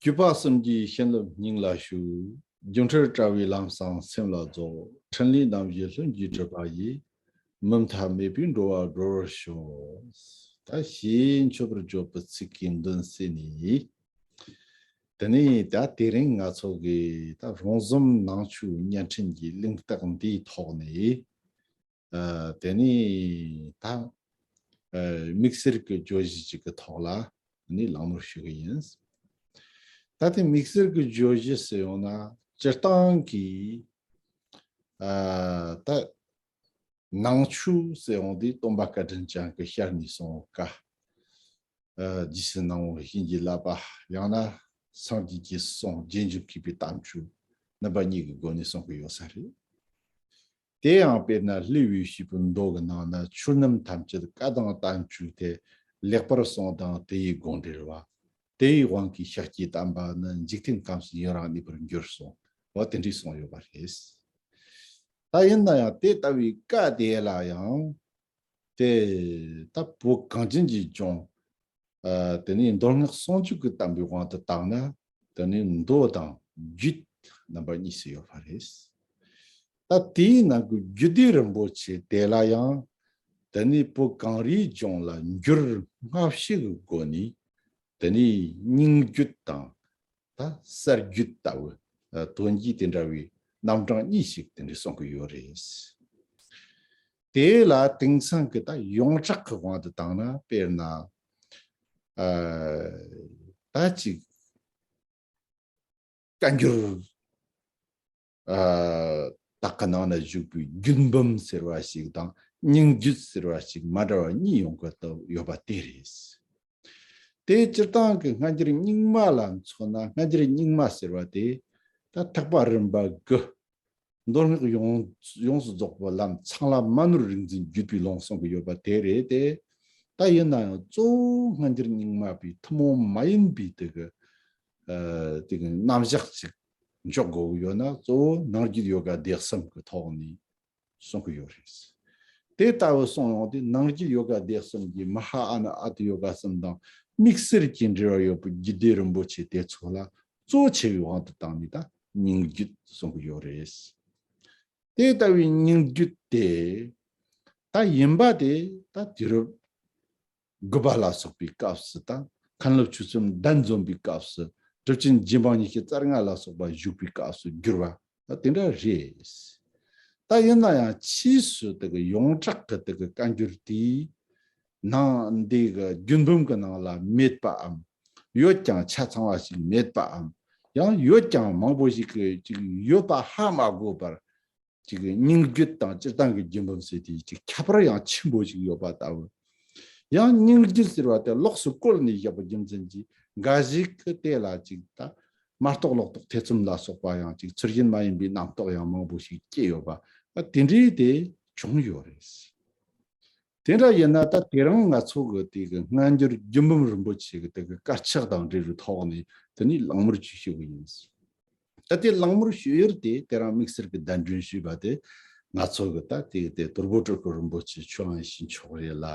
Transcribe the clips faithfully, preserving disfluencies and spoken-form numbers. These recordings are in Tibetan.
གུས་པ་གསུམ་གྱི་བྱིན་རླབས་སྙིང་ལ་ཞུགས། སྒྱུ་འཕྲུལ་དྲ་བའི་ལམ་བཟང་སེམས་ལ་རྫོགས། འཕྲིན་ལས་རྣམ་བཞི་ལྷུན་གྱིས་གྲུབ་པ་ཡིས། མུ་མཐའ་མེད་པའི་འགྲོ་བ་སྒྲོལ་བར་ཤོག་ད་ཞེས་མཆོད་པར་བརྗོད་པའི་ཚིག་གི་མདུན་བསུས་ནས། དེ་ནས་ད་དེ་རིང་ང་ཚོ་གི་ད་རོང་ཟོམ་ནང་ཆོས་བརྙན་འཕྲིན་གྱི་གླེང་སྟེགས་འདིའི་ཐོག་ནས། ཨ། དེ་ནས་ད་ཨ་དམིགས་བསལ་གྱི་བརྗོད་གཞི་ཅིག་གི་ཐོག་ལ་ནི་གླེང་མོལ་ཞུ་གི་ཡིན། ད་དེ་དམིགས་བསལ་གྱི་བརྗོད་གཞི་ཟེར་ཡོང་ན་སྤྱིར་བཏང་གི་ཨ་ད་ནང་ཆོས་ཟེར་ཡོང་དུས་སྟོན་པ་བཀའ་དྲིན་ཅན་གྱི་ཞལ་ནས་གསུངས་པ། ཨ། རྗེས་སུ་གནང་བའི་བྱིན་གྱིས་བརླབས་པ། ཡང་ན་སངས་རྒྱས་ཀྱི་གསུང་རྗེས་འཇུག་མཁས་པའི་གཏམ་བརྗོད་རྣམ་པ་གཉིས་ཀྱི་སྒོ་ནས་གསུང་གི་ཡོད་ས་རེད། དེ་ཡང་དཔེར་ན་ལྷའི་བཤེས་པའི་མདོ་གི་ནང་ན་ཆོས་རྣམས་ཐམས་ཅད་བཀའ་དང་བསྟན་བཅོས་ཏེ། ལེགས་པར་གསུངས་དང་དེ་ཡི་དགོངས་འགྲེལ་བ། དེ་ཡི་དབང་གིས་ཤཱཀྱའི་བསྟན་པ་ནི་འཇིག་རྟེན་ཁམས་སུ་ཡུན་རིང་གནས་པར་འགྱུར་གསུངས་པ་དེ་འདྲའི་གསུངས་ཡོད་པ་རེད། ད་ཡིན་ན་ཡང་དེ་ལྟ་བུའི་བཀའ་དེ་ལ་ཡང་དེ་ད་བོད་གངས་ཅན་གྱི་ལྗོངས། ཨ། དེ་ནས་མདོ་སྔགས་ཟུང་འཇུག་གི་བསྟན་པའི་དབང་དུ་བཏང་ན་དེ་ནས་མདོ་དང་རྒྱུད་རྣམ་པ་གཉིས་སུ་ཡོད་པ་རེད། ད་དེའི་ནང་གི་རྒྱུད་སྡེ་རིན་པོ་ཆེ་དེ་ལ་ཡང་དེ་ནས་བོད་གངས་རིའི་ལྗོངས་ལ་འགྱུར་སྔ་ཕྱི་གི་སྒོ་ནས་དེ་ནས་རྙིང་རྒྱུད་དང་ད་གསར་རྒྱུད་ལྟ་བུ། ཨ། དོན་གྱིས་དེ་འདྲ་བའི་རྣམ་གྲངས་གཉིས་ཤིག་དེ་འདྲ་གསུང་གི་ཡོད་རེད། དེ་ལ་དེང་སང་གི་ད་ཡོངས་གྲགས་ཀྱི་དབང་དུ་བཏང་ན་དཔེར་ན། ཨ། ད་ཅིག་བཀའ་འགྱུར། ཨ། དག་གི་ནང་ན་བཞུགས་པའི་རྒྱུད་འབུམ་ཟེར་བ་ཞིག་དང་རྙིང་རྒྱུད་ཟེར་བ་ཞིག་མ་འདྲ་བ་གཉིས་ཡོང་གི་ཡོད་པ་དེ་རེད། དེ་སྤྱིར་བཏང་གི་སྔ་འགྱུར་རྙིང་མ་ལ་མཚོན་ན་སྔ་འགྱུར་རྙིང་མ་ཟེར་བ་དེ་ད་ཐེག་པ་རིམ་པ་དགུ། མདོ་སྔགས་ཡོངས་ཡོངས་སུ་རྫོགས་པའི་ལམ་ཚང་ལ་མ་ནོར་རིག་འཛིན་བརྒྱུད་པའི་ལུང་གསུང་གི་ཡོད་པ་དེ་རེད་དེ། ད་ཡིན་ན་ཡང་གཙོ་བོ་སྔ་འགྱུར་རྙིང་མ་པའི་ཐུན་མོང་མ་ཡིན་པའི་དེ་གི་ཨ་དེ་གི་རྣམ་གཞག་ཅིག་འཇོག་དགོས་ཀྱི་ཡོད་ན་གཙོ་བོ་ནང་རྒྱུད་ཡོ་ག་སྡེ་གསུམ་གྱི་ཐོག་ནས་གསུང་གི་ཡོད་རེད། དེ་ལྟ་བུ་གསུང་ཡོང་དུས་ནང་རྒྱུད་ཡོ་ག་སྡེ་གསུམ་གྱི་མ་ཧཱ་ཨ་ན་ཨ་ཏི་ཡོ་ག་གསུམ་དང་དམིགས་བསལ་གྱི་འབྲེལ་བ་ཡོད་པའི་རྒྱུད་སྡེ་རིན་པོ་ཆེ་དེ་ཚོ་ལ་གཙོ་ཆེ་བའི་དབང་དུ་བཏང་ནས་ད་རྙིང་རྒྱུད་གསུང་གི་ཡོད་རེད། དེ་ལྟ་བུའི་རྙིང་རྒྱུད་དེ་ད་ཡིན་པ་དེ་ད་དུས་རབས་དགུ་པ་ལ་སོགས་པའི་སྐབས་སུ་དང་མཁན་སློབ་ཆོས་གསུམ་གདན་འཛོམས་པའི་སྐབས་སུ་གྲུབ་ཆེན་རྗེ་འབངས་ཉི་ཤུ་རྩ་ལྔ་ལ་སོགས་པ་བཞུགས་པའི་སྐབས་སུ་བསྒྱུར་བ་དེ་འདྲ་རེད། ད་ཡིན་ན་ཡང་ཕྱིས་སུ་དེ་གི་ཡོངས་གྲགས་ཀྱི་དེ་གི་བཀའ་འགྱུར་དེའི་ནང་འདི་གི་རྒྱུད་འབུམ་གྱི་ནང་ལ་མེད་པའམ་ཡོད་ཀྱང་ཆ་ཚང་བ་ཞིག་མེད་པའམ་ཡང་ཡོད་ཀྱང་མང་པོ་ཞིག་གི་ཅིག་ཡོད་པ་ཧ་མ་གོ་བར། ཅིག་རྙིང་རྒྱུད་དང་སྤྱིར་བཏང་གི་རྒྱུད་འབུམ་ཟེར་དེ་ཅིག་ཁྱད་པར་ཡང་ཆེན་པོ་ཞིག་ཡོད་པ་ལྟ་བུ། ཡང་རྙིང་རྒྱུད་ཟེར་བ་དེ་ལོགས་སུ་བཀོལ་ནས་བཞག་པ་རྒྱུ་མཚན་གྱིས་འགའ་ཞིག་གིས་དེ་ལ་ཅིག་ད་མ་རྟོགས་ལོག་རྟོག་ཐེ་ཚོམ་ལ་སོགས་པ་ཡང་ཅིག་ཚུལ་བཞིན་མ་ཡིན་པའི་རྣམ་རྟོག་ཡང་མང་པོ་ཞིག་སྐྱེས་ཡོད་པ་དེ་འདྲའི་དེ་བྱུང་ཡོད་རེད། དེ་འདྲ་ཡིན་ན་ད་དེ་རིང་ང་ཚོ་གི་དེ་གི་སྔ་འགྱུར་རྒྱུད་འབུམ་རིན་པོ་ཆེ་གི་དེ་གི་དཀར་ཆག་དང་འབྲེལ་བའི་ཐོག་ནས་དེ་ནས་གླེང་མོལ་ཅིག་ཞུ་གི་ཡིན། ད་དེ་གླེང་མོལ་ཞུ་ཡུལ་དེ་དེ་རིང་དམིགས་བསལ་གྱི་གདན་འདྲེན་ཞུས་པ་དེ་ང་ཚོ་གི་ད་དེ་དེ་དོལ་པོ་སྤྲུལ་སྐུ་རིན་པོ་ཆེ་ཆོས་དབྱིངས་ཡེ་ཤེས་མཆོག་རེད་ལ།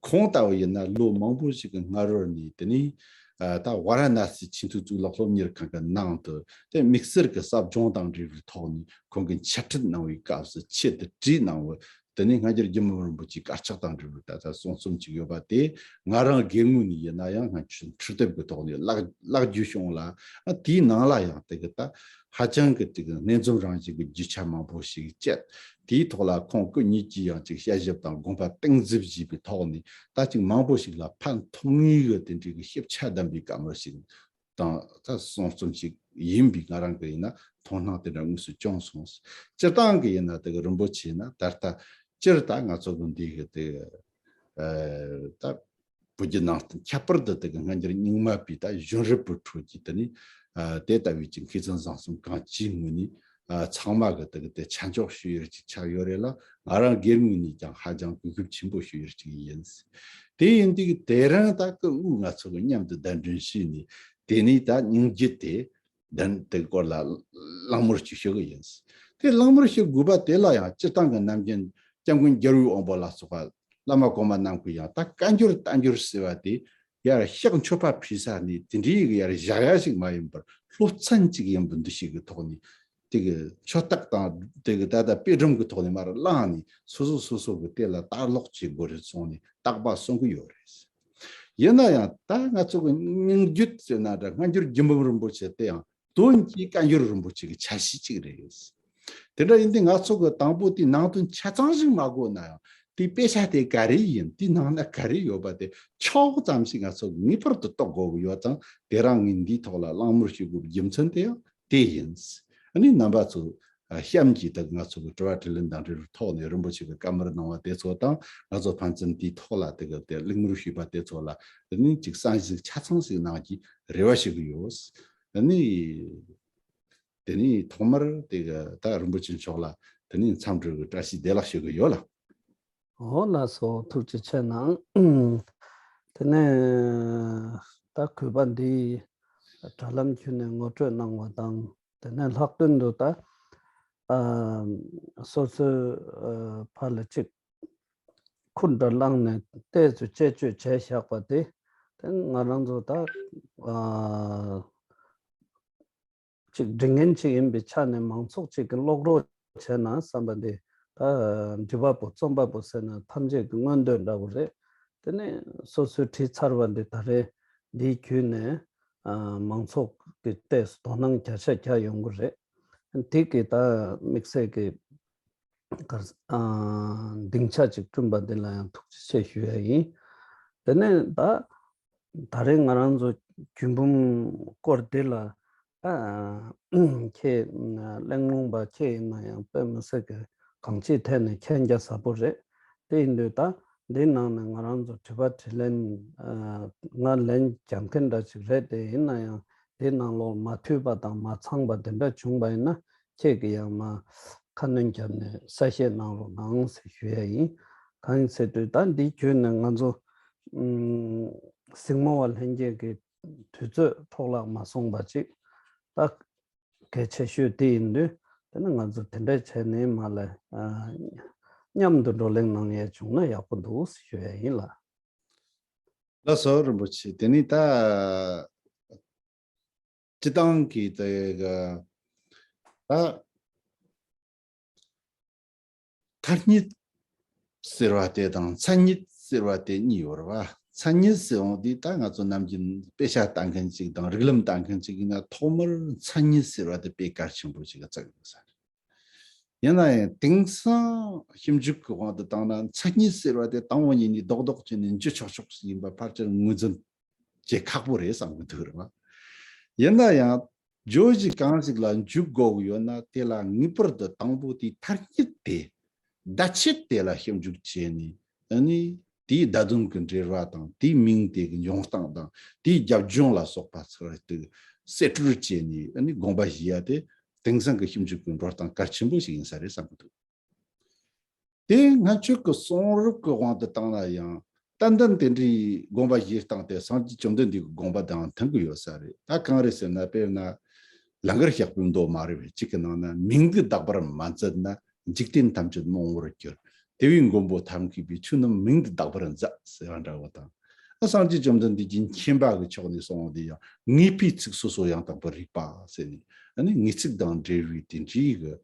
ཁོང་ལྟ་བུ་ཡིན་ན་ལོ་མང་པོ་ཞིག་གི་སྔ་རོལ་ནས་དེ་ནས་ཨ་ད་ཝཱ་ར་ཎ་སི་ཆེས་མཐོའི་གཙུག་ལག་སློབ་གཉེར་ཁང་གི་ནང་དུ་དེ་དམིགས་བསལ་གྱི་ཟབ་སྦྱོང་དང་འབྲེལ་བའི་ཐོག་ནས་ཁོང་གིས་འཆད་ཁྲིད་གནང་བའི་སྐབས་སུ་ཆེད་དུ་བྲིས་གནང་བའི། དེ་ནས་སྔ་འགྱུར་རྒྱུད་འབུམ་རིན་པོ་ཆེའི་དཀར་ཆག་དང་འབྲེལ་བའི་ད་ལྟ་གསུང་རྩོམ་ཅིག་ཡོད་པ་དེ་ང་རང་སྒེར་ངོས་ནས་ཡིན་ན་ཡང་སྔ་ཕྱི་འཕྲོས་དེབ་ཀྱི་ཐོག་ནས་བཀླགས་བཀླགས་རྒྱུ་བྱུང་ལ། ཨ་དེའི་ནང་ལ་ཡང་དེ་གི་ད་ཧ་ཅང་གི་དེ་གི་སྣེ་འཛོམས་རང་བཞིན་གྱི་རྒྱུ་ཆ་མང་པོ་ཞིག་བཅད། དེའི་ཐོག་ལ་ཁོང་སྐུ་ཉིད་ཀྱིས་ཡང་ཅིག་དཔྱད་ཞིབ་དང་དགོངས་པ་གཏིང་ཟབ་བཞེས་པའི་ཐོག་ནས་ད་ཅིག་མང་པོ་ཞིག་ལ་ཕན་ཐོགས་ངེས་ཀྱི་དེ་འདྲའི་གི་ཞིབ་ཆ་ལྡན་པའི་བཀའ་མོལ་ཞིག་དང་ད་གསུང་རྩོམ་ཞིག་ཡིན་པའི་ང་རང་གི་ཡིན་ན་མཐོང་སྣང་དེ་འདྲ་དངོས་སུ་བྱུང་སོང་། སྤྱིར་བཏང་གི་ཡིན་ན་དེ་གི་རིན་པོ་ཆེ་ན་ད་ལྟ་སྤྱིར་ད་ང་ཚོ་གི་འདི་གི་དེ་ཨ་ད་བོད་བརྒྱུད་ནང་བསྟན་ཁྱད་པར་དུ་དེ་གི་སྔ་འགྱུར་རྙིང་མ་པའི་ད་གཞོན་རབས་པའི་ཁྲོད་ཀྱི་དེ་ནི་ཨ་དེ་ལྟ་བུའི་ཅིག་མཁས་བཙུན་བཟང་གསུམ་གང་ཅིའི་ངོས་ནས་ཨ་ཚང་མ་གི་དེ་གི་དེ་ཆ་འཇོག་ཞུ་ཡུལ་ཅིག་ཆགས་ཡོད་རེད་ལ། ང་རང་སྒེར་ངོས་ནས་ཀྱང་ཧ་ཅང་གུས་ཞབས་ཆེན་པོ་ཞུ་ཡུལ་ཅིག་ཡིན། དེ་ཡིན་དུས་དེ་རིང་ད་སྐུ་དངོས་ང་ཚོ་གི་མཉམ་དུ་གདན་འདྲེན་ཞུས་ནས་དེ་ནས་ད་སྙིང་རྒྱུད་དེ་གདན་དེ་སྐོར་ལ་གླེང་མོལ་ཅིག་ཞུ་གི་ཡིན། དེ་གླེང་མོལ་ཞུ་དགོས་པ་དེ་ལ་ཡང་སྤྱིར་བཏང་གི་ནམ་རྒྱུན་སྐྱབས་མགོན་རྒྱལ་བའི་དབང་པོ་ལ་སོགས་པ་བླ་མ་གོང་མ་རྣམས་ཀྱིས་ཡང་ད་བཀའ་འགྱུར་བསྟན་འགྱུར་ཟེར་བ་དེ་ ཡར་ཤག་མཆོད་པ་ཕུལ་ས་ནས་དེ་འདྲའི་གི་ཡར་བཞག་ཡ་ཞིག་མ་ཡིན་པར་སློབ་ཚན་གཅིག་ཡིན་པ་འདུ་ཤེས་ཀྱི་ཐོག་ནས་དེ་གི་ཆོས་རྟགས་དང་དེ་གི་ད་ལྟ་དཔེ་སྒྲོམ་གྱི་ཐོག་ནས་མར་བླངས་ནས་སོ་སོ་སོ་སོ་གི་དེ་ལ་ལྟ་ཀློག་བྱེད་དགོས་རེད་གསུངས་ནས་བརྟག་པ་གསུང་གི་ཡོད་རེད། ཡིན་ན་ཡང་ད་ང་ཚོ་གི་སྙིང་བརྒྱུད་ཟེར་ན་འདྲ་སྔ་འགྱུར་རྒྱུད་འབུམ་རིན་པོ་ཆེ་དེ་ཡང་དོན་གྱི་བཀའ་འགྱུར་རིན་པོ་ཆེ་གི་ཆ་ཤས་གཅིག་རེད། དེ་འདྲ་ཡིན་དུས་ང་ཚོ་གི་དང་པོ་དེའི་ནང་དོན་ཆ་ཚང་ཞིག་མ་གོ་ན་ཡང་དེའི་དཔེ་ཆ་དེ་ག་རེ་ཡིན་དེའི་ནང་ན་ག་རེ་ཡོད་པ་དེ་ཕྱོགས་ཙམ་ཞིག་ང་ཚོ་ངེས་པར་དུ་རྟོགས་དགོས་ཀྱི་ཡོད་ཙང་དེ་རང་ངས་འདིའི་ཐོག་ལ་གླེང་མོལ་བྱེད་དགོས་པའི་རྒྱུ་མཚན་དེ་ཡང་དེ་ཡིན། ཨ་ནི་རྣམ་པ་ཚོ་གཤམ་གྱི་དག་ང་ཚོ་གི་དྲི་བ་དྲིས་ལན་དང་འབྲེལ་བའི་ཐོག་ནས་རིན་པོ་ཆེ་གི་བཀའ་མོལ་གནང་བ་དེ་ཚོ་དང་ང་ཚོ་ཕན་ཚུན་དེའི་ཐོག་ལ་དེ་གི་དེ་གླེང་མོལ་ཞུས་པ་དེ་ཚོ་ལ་ཨ་ནི་ཅིག་བསམ་གཞིག་ཆ་ཚང་ཞིག་གནང་གི་རེ་བ་ཞུ་གི་ཡོད། ཨ་ནི། དེ་ནས་ཐོག་མར་དེ་ག་ད་རིན་པོ་ཆེ་མཆོག་ལ་དེ་ནས་འཚམས་འདྲི་གི་བཀྲ་ཤིས་བདེ་ལེགས་ཞུ་གི་ཡོད་ལ། འོ་ལགས་སོ། ཐུགས་རྗེ་ཆེ་གནང་། དེ་ནས་ད་གུས་པ་འདིས་དྲ་ལམ་བརྒྱུད་ནས་ངོ་སྤྲོད་གནང་བ་དང་དེ་ནས་ལྷག་དོན་དུ་ད་ཨ་སོ་སོའི་ཨ་ཕར་ལ་གཅིག་ཁུར་འདྲ་བླངས་ནས་ཏོག་ཙམ་དཔྱད་བརྗོད་བྱས་བཞག་པ་དེ་དེ་ང་རང་ཚོ་ད་ཨ། ཅིག་འབྲི་མཁན་ཅིག་ཡིན་པའི་ཆ་ནས་མང་ཚོགས་ཅིག་གིས་ཀློག་རོགས་བྱས་ན་བསམ་པ་འདི་ད་འབྲི་བ་པོ་རྩོམ་པ་པོ་ཟེར་ན་ཐམས་ཅད་ཀྱི་མངོན་འདོད་འདྲ་བོ་རེད། དེ་ནས་སོ་སོས་བྲིས་ཚར་བ་འདི་ད་རེས་འདིའི་བརྒྱུད་ནས་ཨ་མང་ཚོགས་ཀྱི་ལྟས་སུ་དོ་སྣང་བརྒྱ་ཆ་བརྒྱ་ཡོང་གི་རེད། དེ་གི་ད་དམིགས་བསལ་གྱི་གར་ཨ་སྡིངས་ཆ་ཅིག་བསྐྲུན་པ་འདི་ལ་ཡང་ཐུགས་རྗེ་ཆེ་ཞུ་ཡ་ཡིན། དེ་ནས་ད་ད་རེས་ང་རང་ཚོ་རྒྱུད་འབུམ་སྐོར་འདི་ལ་ཨ་ཁྱེད་གླེང་སློང་པ་ཁྱེད་ཡིན་ན་ཡང་དཔེ་མི་སྲིད་ཀྱི་གང་ཅིའི་ཐད་ནས་མཁྱེན་རྒྱ་ཟབ་པོ་རེད། དེ་ཡིན་དུས་ད་འདིའི་ནང་ནས་ང་རང་ཚོ་དྲི་བ་དྲིས་ལན་ཨ་ང་ལན་རྒྱག་མཁན་འདྲ་ཅིག་རེད། དེ་ཡིན་ན་ཡང་དེའི་ནང་ལོགས་མ་འཐུས་པ་དང་མ་ཚང་པ་དེ་འདྲ་བྱུང་བ་ཡིན་ན་ཁྱེད་ཀྱིས་ཡང་མ་ཁ་སྣོན་བརྒྱབ་ནས་གསལ་བཤད་གནང་རོགས་གནང་ཟེར་ཞུ་ཡ་ཡིན། གང་ཡིན་ཟེར་དུས་ད་འདི་བརྒྱུད་ནས་ང་ཚོ་ཨུམ་གཟིགས་མོ་བ་ལྷན་རྒྱས་ཀྱི་དུས་ཚོད་འཕྲོ་བརླག་མ་སོང་བ་ཅིག་ད་གལ་ཆེ་ཤོས་དེ་ཡིན་དུས་དེ་ནི་ང་ཚོ་དེ་འདྲ་བྱས་ནས་མ་ལ་ཨ་མཉམ་དུ་བགྲོ་གླེང་གནང་ཡས་བྱུང་ན་ཡག་པོ་འདུག་ཞུ་ཡ་ཡིན་ལ། ལགས་སོ་རིན་པོ་ཆེ། དེ་ནི་ད་སྤྱི་བཏང་གི་དེ་ག་ད་ཐ་སྙད་ཟེར་བ་དེ་དང་མཚན་ཉིད་ཟེར་བ་དེ་གཉིས་ཡོད་རེད་བ། མཚན་ཉིད་ཟེར་འོང་དུས་ད་ང་ཚོ་ནམ་རྒྱུན་དཔེ་ཆ་ལྟ་མཁན་ཅིག་དང་རིགས་ལམ་ལྟ་མཁན་ཅིག་ཡིན་ན་ཐོག་མར་མཚན་ཉིད་ཟེར་བ་དེ་དཔེ་གལ་ཆེན་པོ་ཞིག་གི་བརྩི་གི་ཡོད་ས་རེད། ཡིན་ན་ཡང་དེང་སང་ཞིབ་འཇུག་གི་དབང་དུ་བཏང་ན་མཚན་ཉིད་ཟེར་བ་དེ་དང་པོ་ཉིད་ནས་རྡོག་རྡོག་བྱས་ནས་འཇུ་ཆོག་ཆོག་ཞིག་ཡིན་པ་ཕལ་ཆེར་ངོས་འཛིན་བྱེད་ཁག་པོ་རེད་བསམ་གི་འདུག་རེད་བ། ཡིན་ན་ཡང་བརྗོད་གཞི་གང་ཞིག་ལ་འཇུག་དགོས་ཀྱི་ཡོད་ན་དེ་ལ་ངེས་པར་དུ་དང་པོ་དེའི་ཐ་སྙད་དེ་བརྡ་ཆད་དེ་ལ་ཞིབ་འཇུག་བྱས་ནས་ཨ་ནི་དེའི་བརྡ་དོན་གྱི་འགྲེལ་བ་དང་དེའི་མིང་དེ་གི་འབྱུང་སྟངས་དང་དེའི་རྒྱབ་ལྗོངས་ལ་སོགས་པ་ཚུར་དེ་གསེད་བཀྲོལ་བྱས་ནས་ཨ་ནི་དགོངས་པ་བཞེས་ཡ་དེ་དེང་སང་གི་ཞིབ་འཇུག་གི་འགྲོ་སྟངས་གལ་ཆེན་པོ་ཞིག་ཡིན་ས་རེད་བསམ་གི་འདུག་དེ་སྔ་ཆོས་ཀྱི་གསུང་རབ་ཀྱི་དབང་དུ་བཏང་ན་ཡང་ཏན་ཏན་དེ་འདྲའི་དགོངས་པ་བཞེས་སྟངས་དེ་སངས་རྒྱས་བཅོམ་ལྡན་འདས་ཀྱི་དགོངས་པ་དང་མཐུན་གྱི་ཡོད་ས་རེད། ད་གང་རེད་ཟེར་ན་དཔེར་ན་ལང་ཀར་གཤེགས་པའི་མདོ་མ་རེད་པས་གཅིག་གི་ནང་ན་མིང་འདི་བདག་པར་མ་མཛད་ན་འཇིག་རྟེན་ཐམས་ཅད་རྨོངས་པར་འགྱུར། དེ་བས་མགོན་པོ་ཐབས་མཁས་པས་ཆོས་རྣམས་མིང་འདི་བདག་པར་མཛད་ཟེར་བ་འདྲ་བོ་དང་། ཨ་སངས་རྒྱས་བཅོམ་ལྡན་འདས་ཀྱི་མཁྱེན་པ་གི་ཕྱོགས་ནས་གསུངས་པ་དེ་ཡང་ངེས་པའི་ཚིག་སོ་སོ་ཡང་དག་པར་རིག་པ་ཟེར་ནས་ཨ་ནི་ངེས་ཚིག་དང་འབྲེལ་བའི་དེ་འདྲའི་གི་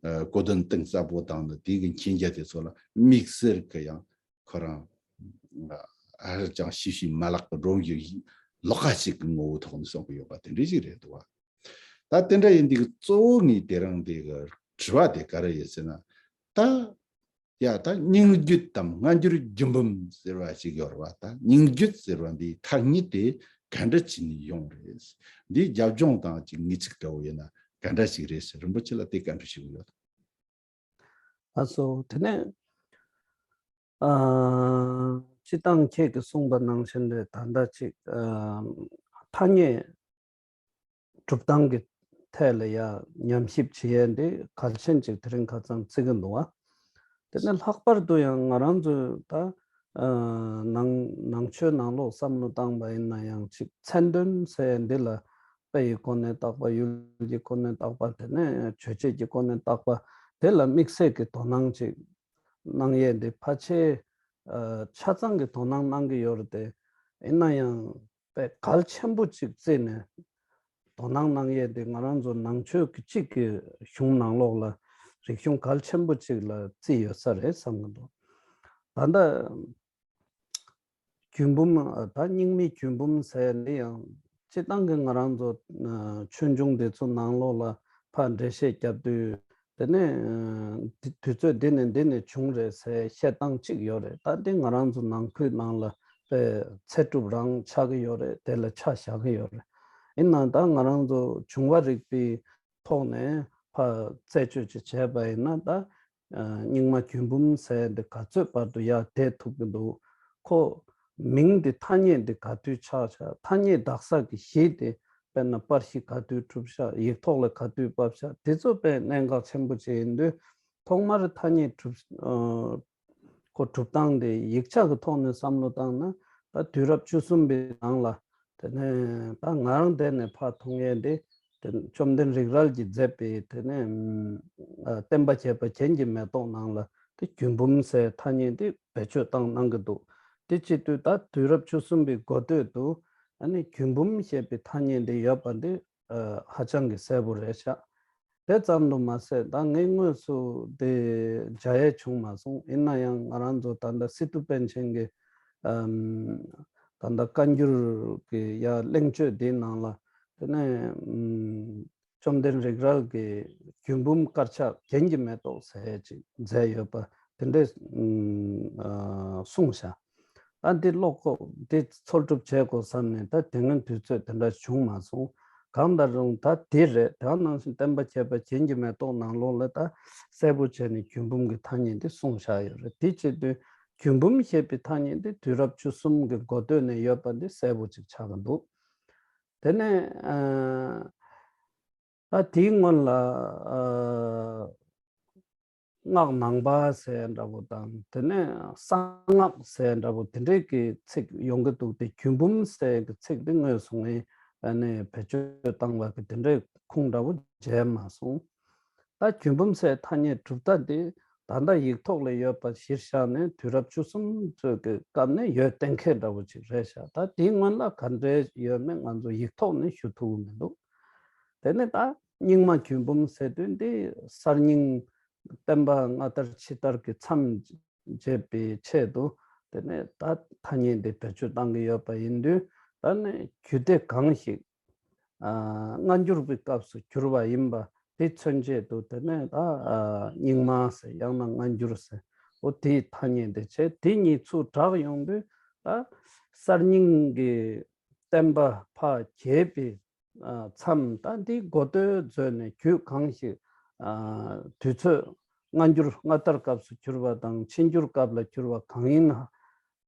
ཨ་གོ་དོན་གཏིང་ཟབ་པོ་དང་ནི་དེ་གི་མཁྱེན་རྒྱ་དེ་ཚོ་ལ་དམིགས་བསལ་གི་ཡང་ཁོ་རང་ཨ་ཧར་ཅང་ཤེས་བྱའི་མ་ལག་གི་སྒྲོམ་གྱི་ལོགས་ཀ་ཞིག་གི་ངོ་བོའི་ཐོག་ནས་གསུང་གི་ཡོད་པ་དེ་འདྲ་ཞིག་རེད་འདུག་བ། ད་དེ་འདྲ་ཡིན་དུས་གཙོ་བོ་ངས་དེ་རིང་དེ་གི་དྲི་བ་དེ་ག་རེ་ཡོད་ཟེར་ན། ད་ཡ་ད་སྙིང་བརྒྱུད་དམ་སྔ་འགྱུར་རྒྱུད་འབུམ་ཟེར་བ་ཞིག་ཡོད་རེད་བ། ད་སྙིང་བརྒྱུད་ཟེར་བ་འདིའི་ཐ་སྙད་དེ་ག་འདྲ་བྱས་ནས་ཡོང་རེད། འདིའི་རྒྱབ་ལྗོངས་དང་ཅིག་ངེས་ཚིག་འདྲ་བོ་ཡིན་ན་ག་འདྲ་ཞིག་རེད་ཟེར་རིན་པོ་ཆེ་ལ་དེ་བཀའ་འདྲི་ཞུ་གི་ཡོད། ལགས་སོ། དེ་ནས་ཨ་སྤྱི་བཏང་ཁྱེད་ཀྱིས་གསུངས་པ་ནང་བཞིན་རེད། ད་ལྟ་ཅིག་ཨ་ཐ་སྙད་གྲུབ་སྟངས་ཀྱི་ཐད་ལ་ཡ་ཉམས་ཞིབ་བྱེད་ཡས་འདི་གལ་ཆེན་ཅིག་དེ་རིང་ཁ་སང་བརྩི་གི་འདུག་བ། དེ་ནས་ལྷག་པར་དུ་ཡང་ང་རང་ཚོས་ད་ཨ་ནང་ནང་ཆོས་ནང་ལོགས་བསམ་བློ་བཏང་པ་ཡིན་ན་ཡང་ཅིག་མཚན་དོན་ཟེར་ཡས་འདི་ལ་དཔེ་ཡི་སྒོ་ནས་བརྟག་པ། ཡུལ་གྱི་སྒོ་ནས་བརྟག་པ། དེ་ནས་རྗོད་བྱེད་ཀྱི་སྒོ་ནས་བརྟག་པ། དེ་ལ་དམིགས་བསལ་གྱི་དོ་སྣང་ཅིག་གནང་ཡས་འདི་ཕལ་ཆེར་ཨ་ཆ་ཚང་གི་དོ་སྣང་གནང་གི་ཡོད་རེད་དེ། ཡིན་ན་ཡང་དཔེ་གལ་ཆེན་པོ་གཅིག་བརྩིས་ནས་དོ་སྣང་གནང་ཡས་དེ་ང་རང་ཚོ་ནང་ཆོས་ཀྱི་གཅིག་གི་གཞུང་ནང་ལོགས་ལ་རིག་གཞུང་གལ་ཆེན་པོ་གཅིག་ལ་བརྩིས་ཡོད་ས་རེད་བསམ་གྱི་འདུག་ད་ལྟ་རྒྱུད་འབུམ། ད་རྙིང་མའི་རྒྱུད་འབུམ་ཟེར་ཡས་འདི་ཡང་སྤྱིར་བཏང་གི་ང་རང་ཚོ་ཆོས་འབྱུང་འདི་ཚོ་ནང་ལོགས་ལ་ཕར་འགྲེལ་བཤད་བརྒྱབ་དུས། དེ་ནས་དུས་ཚོད་འདི་ནས་འདི་ནས་བྱུང་རེད་ཟེར་བཤད་སྟངས་གཅིག་ཡོད་རེད། ད་འདི་ང་རང་ཚོ་ནང་ཁུལ་ནང་ལ་དཔེ་ཚད་གྲུབ་རང་ཆགས་ཀྱི་ཡོད་རེད། དེ་ལ་ཆ་བཞག་གི་ཡོད་རེད། ཡིན་ནའང་ད་ང་རང་ཚོ་བྱུང་བ་རིག་པའི་ཐོག་ནས་ཕར་རྩད་གཅོད་ཅིག་བྱས་པ་ཡིན་ན། ད་རྙིང་མ་རྒྱུད་འབུམ་ཟེར་འདི་ག་ཚོད་བར་དུ་ཡར་བསྡད་ཐུབ་ཀྱི་འདུག་ཁོ་མིང་འདི་ཐ་སྙད་འདི་ག་དུས་ཆགས་ཤག་ཐ་སྙད་དག་ས་གི་གཞི་དེ་དཔེར་ན་པར་གཞི་ག་དུས་གྲུབ་ཤག་ཡིག་ཐོག་ལ་ག་དུས་ཕབ་ཤག་དེ་ཚོ་དཔེ་གནད་འགག་ཆེན་པོ་ཅིག་ཡིན་དུས། ཐོག་མར་ཐ་སྙད་གྲུབ། ཨ། ཁོ་གྲུབ་སྟངས་དེ་ཡིག་ཆ་གི་ཐོག་ནས་བསམ་བློ་བཏང་ན། ད་དུས་རབས་བཅུ་གསུམ་པའི་ནང་ལ། དེ་ནས་ད་ང་རང་དེ་ནས་ཕར་མཐོང་ཡས་དེ། དེ་བཅོམ་ལྡན་རིག་རལ་གྱིས་མཛད་པའི་དེ་ནས་ཨ། བསྟན་པ་ཁྱད་པར་གྱེན་གྱི་མེ་ཏོག་ནང་ལ་དེ་རྒྱུད་འབུམ་ཟེར་ཐ་སྙད་དེ་བེད་སྤྱོད་བཏང་གནང་གི་འདུག་དེ་བྱེད་དུས་ད་དུས་རབས་བཅུ་གསུམ་པའི་འགོ་སྟོད་དུ་ཨ་ནི་རྒྱུད་འབུམ་ཞེས་པའི་ཐ་སྙད་དེ་ཡོད་པ་འདི་ཨ། ཧ་ཅང་གི་གསལ་པོ་རེད་ཤག་དེ་ཙམ་དུ་མ་ཟད། ད་ངས་དངོས་སུ་དེ་མཇལ་ཡས་བྱུང་མ་སོང་། ཡིན་ན་ཡང་ང་རང་ཚོ་ད་ལྟ་སི་ཏུ་པཎ་ཆེན་གྱི་ཨམ། ད་ལྟ་བཀའ་འགྱུར་གྱི་ཡ་གླེང་བརྗོད་འདིའི་ནང་ལ། དེ་ནས་ཨམ། བཅོམ་ལྡན་རིག་རལ་གྱི་རྒྱུད་འབུམ་དཀར་ཆག་གྱེན་གྱི་མེ་ཏོག་ཟེར་ཅིག་མཛད་ཡོད་པ་དེ་འདྲས་ཨམ། ཨ། གསུངས་ཤག་ད་འདི་ཀློག་གོ། འདི་འཚོལ་སྒྲུབ་བྱེད་དགོས་བསམ་ནས། ད་དེ་སྔོན་དུས་ཚོད་དེ་འདྲ་བྱུང་མ་སོང་། གང་ལྟར་རུང་ད་འདི་རེད། དེ་ནང་བཞིན་བསྟན་པ་ཁྱད་པར་གྱེན་གྱི་མེ་ཏོག་ནང་ལོགས་ལ་ད་གསལ་པོ་བྱས་ནས་རྒྱུད་འབུམ་གྱི་ཐ་སྙད་འདི་གསུངས་བཞག་ཡོད་རེད། དེ་བྱེད་དུས་རྒྱུད་འབུམ་ཞེས་པའི་ཐ་སྙད་འདི་དུས་རབས་བཅུ་གསུམ་གྱི་འགོ་སྟོད་ནས་ཡོད་པ་འདི་གསལ་པོ་ཅིག་ཆགས་ཀྱི་འདུག་དེ་ནས་ཨ། ད་དེའི་སྔོན་ལ་ཨ། སྔགས་ནང་པ་ཟེར་འདྲ་པོ་དང་། དེ་ནས་གསང་སྔགས་ཟེར་འདྲ་པོ་དེ་འདྲའི་གི་ཚིག་ཡོང་གི་འདུག་དེ་རྒྱུད་འབུམ་ཟེར་གི་ཚིག་དེ་དངོས་སུ་ངས་ཨ་ནི་བེད་སྤྱོད་བཏང་བ་གི་དེ་འདྲའི་ཁུངས་འདྲ་པོ་མཇལ་མ་སོང་། ད་རྒྱུད་འབུམ་ཟེར་ཐ་སྙད་གྲུབ་མཐའ་དེ་ད་ལྟ་ཡིག་ཐོག་ལ་ཡོད་པ་གཞིར་བཞག་ནས་དུས་རབས་བཅུ་གསུམ་ཚོད་ཀྱི་སྐབས་ནས་ཡོད་གཏན་འཁེལ་འདྲ་པོ་ཅིག་རེད་ཤག་ད་དེའི་སྔོན་ལ་ག་འདྲས་ཡོད་མེད་ང་ཚོ་ཡིག་ཐོག་ནས་ཞུ་ཐུབ་ཀྱི་མི་འདུག་དེ་ནས་ད་རྙིང་མ་རྒྱུད་འབུམ་ཟེར་དུས་འདི་གསར་རྙིང་བསྟན་པ་སྔ་དར་ཕྱི་དར་གྱི་མཚམས་འབྱེད་པའི་ཆེད་དུ། དེ་ནས་ད་ཐ་སྙད་འདི་བེད་སྤྱོད་བཏང་གི་ཡོད་པ་ཡིན་དུས། ད་ནི་རྒྱུད་སྡེ་གང་ཞིག་ཨ། སྔ་འགྱུར་གྱི་སྐབས་སུ་གྱུར་པ་ཡིན་པ་དེ་མཚོན་བྱེད་དུ། དེ་ནས་ད་ཨ། རྙིང་མ་ཟེར། ཡང་ན་སྔ་འགྱུར་ཟེར། འོ་དེའི་ཐ་སྙད་འདི་བྱས། དེ་གཉིས་ཚུར་བསྒྲགས་ཡོང་དུས་ད་གསར་རྙིང་གི་བསྟན་པ་ཕར་གྱེས་པའི་ཨ། མཚམས། ད་འདི་འགོ་སྟོད་མཛོད་ནས་རྒྱུད་གང་ཞིག་ཨ། དུས་ཚོད་སྔ་འགྱུར་སྔ་དར་སྐབས་སུ་གྱུར་པ་དང་ཕྱི་འགྱུར་སྐབས་ལ་གྱུར་པ་གང་ཡིན་ན།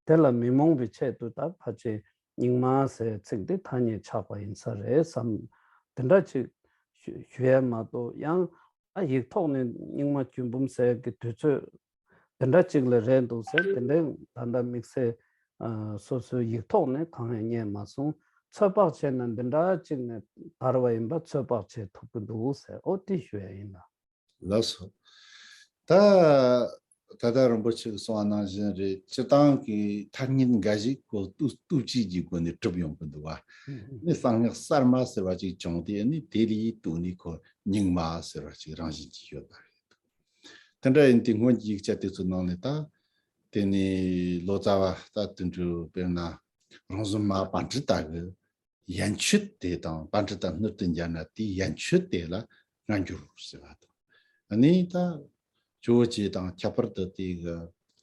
དེ་ལ་མི་རྨོངས་པའི་ཆེད་དུ་ད་ཕལ་ཆེར་རྙིང་མ་ཟེར་ཚིག་འདི་ཐ་སྙད་ཆགས་པ་ཡིན་ས་རེད་བསམ། དེ་འདྲ་ཅིག་ཞུ་ཞུ་ཡས་མ་གཏོགས། ཡང་ཨ། ཡིག་ཐོག་ནས་རྙིང་མ་རྒྱུད་འབུམ་ཟེར་གྱི་དུས་ཚོད་དེ་འདྲ་ཅིག་ལ་རེད་འདུག་ཟེར། དེ་འདྲའི་ད་ལྟ་དམིགས་བསལ་ཨ། སོ་སོའི་ཡིག་ཐོག་ནས་གང་ཡང་རྙེད་མ་སོང་། ཚོད་དཔག་བྱས་ན་འདི་འདྲ་ཅིག་ནས་དར་བ་ཡིན་པ་ཚོད་དཔག་བྱེད་ཐུབ་ཀྱི་འདུག་ཟེར། འོ་དེ་ཞུ་ཡ་ཡིན་ལ། ལགས་སོ། ད་ད་ལྟ་རིན་པོ་ཆེ་གིས་གསུངས་པ་ནང་བཞིན་རེད། སྤྱིར་བཏང་གི་ཐ་སྙད་འགའ་ཞིག་གོ་བསྟུད་བསྟུད་བྱས་ཀྱི་སྒོ་ནས་གྲུབ་ཡོང་གི་འདུག་བ། ཨ་ནི་གསང་སྔགས་གསར་མ་ཟེར་བ་ཅིག་བྱུང་སྟེ། ཨ་ནི་དེ་ལས་བཏུས་ནས་ཁོ་རྙིང་མ་ཟེར་བ་ཅིག་རང་བཞིན་གྱིས་ཡོད་པ་རེད། དེ་འདྲ་ཡིན་དུས་སྔོན་གྱི་ཡིག་ཆ་དེ་ཚོའི་ནང་ནས་ད་དེ་ནས་ལོ་ཙཱ་བ་ད་དུད་འགྲོ་དཔེར་ན་རོང་ཟོམ་མ་པཎྜི་ཏ་གི་ཡན་ཆོད་དེ་དང་། པཎྜི་ཏ་སྣོད་དུ་འཇལ་ན་དེའི་ཡན་ཆོད་དེ་ལ་སྔ་འགྱུར་ཟེར་བ་དང་། ཨ་ནི་ད་ཇོ་བོ་རྗེ་དང་ཁྱད་པར་དུ་དེ་གི་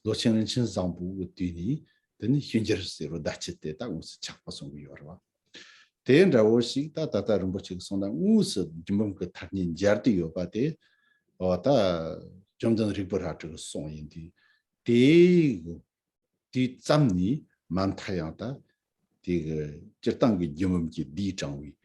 ལོ་ཆེན་རིན་ཆེན་བཟང་པོ་གི་དུས་ནས་དེ་ནི་ཕྱི་འགྱུར་ཟེར་བ་བརྡ་ཆད་དེ་ད་དངོས་སུ་ཆགས་པ་གསུང་གི་ཡོད་རེད་བ། དེ་འདྲ་བོ་ཞིག་ད་ད་ལྟ་རིན་པོ་ཆེ་གིས་གསུངས་ན་དངོས་སུ་རྒྱུད་འབུམ་གྱི་ཐ་སྙད་སྦྱར་ཏེ་ཡོད་པ་དེ། འོ་ད་བཅོམ་ལྡན་རིག་པ་རལ་གྲི་གི་གསུང་ཡིན་དུས། དེའི་དུས་ཙམ་ནས་མ་མཐའ་ཡང་ད་དེ་གི་སྤྱིར་བཏང་གི་རྒྱུད་འབུམ་གྱི་ལྡེས་དྲངས་པའི་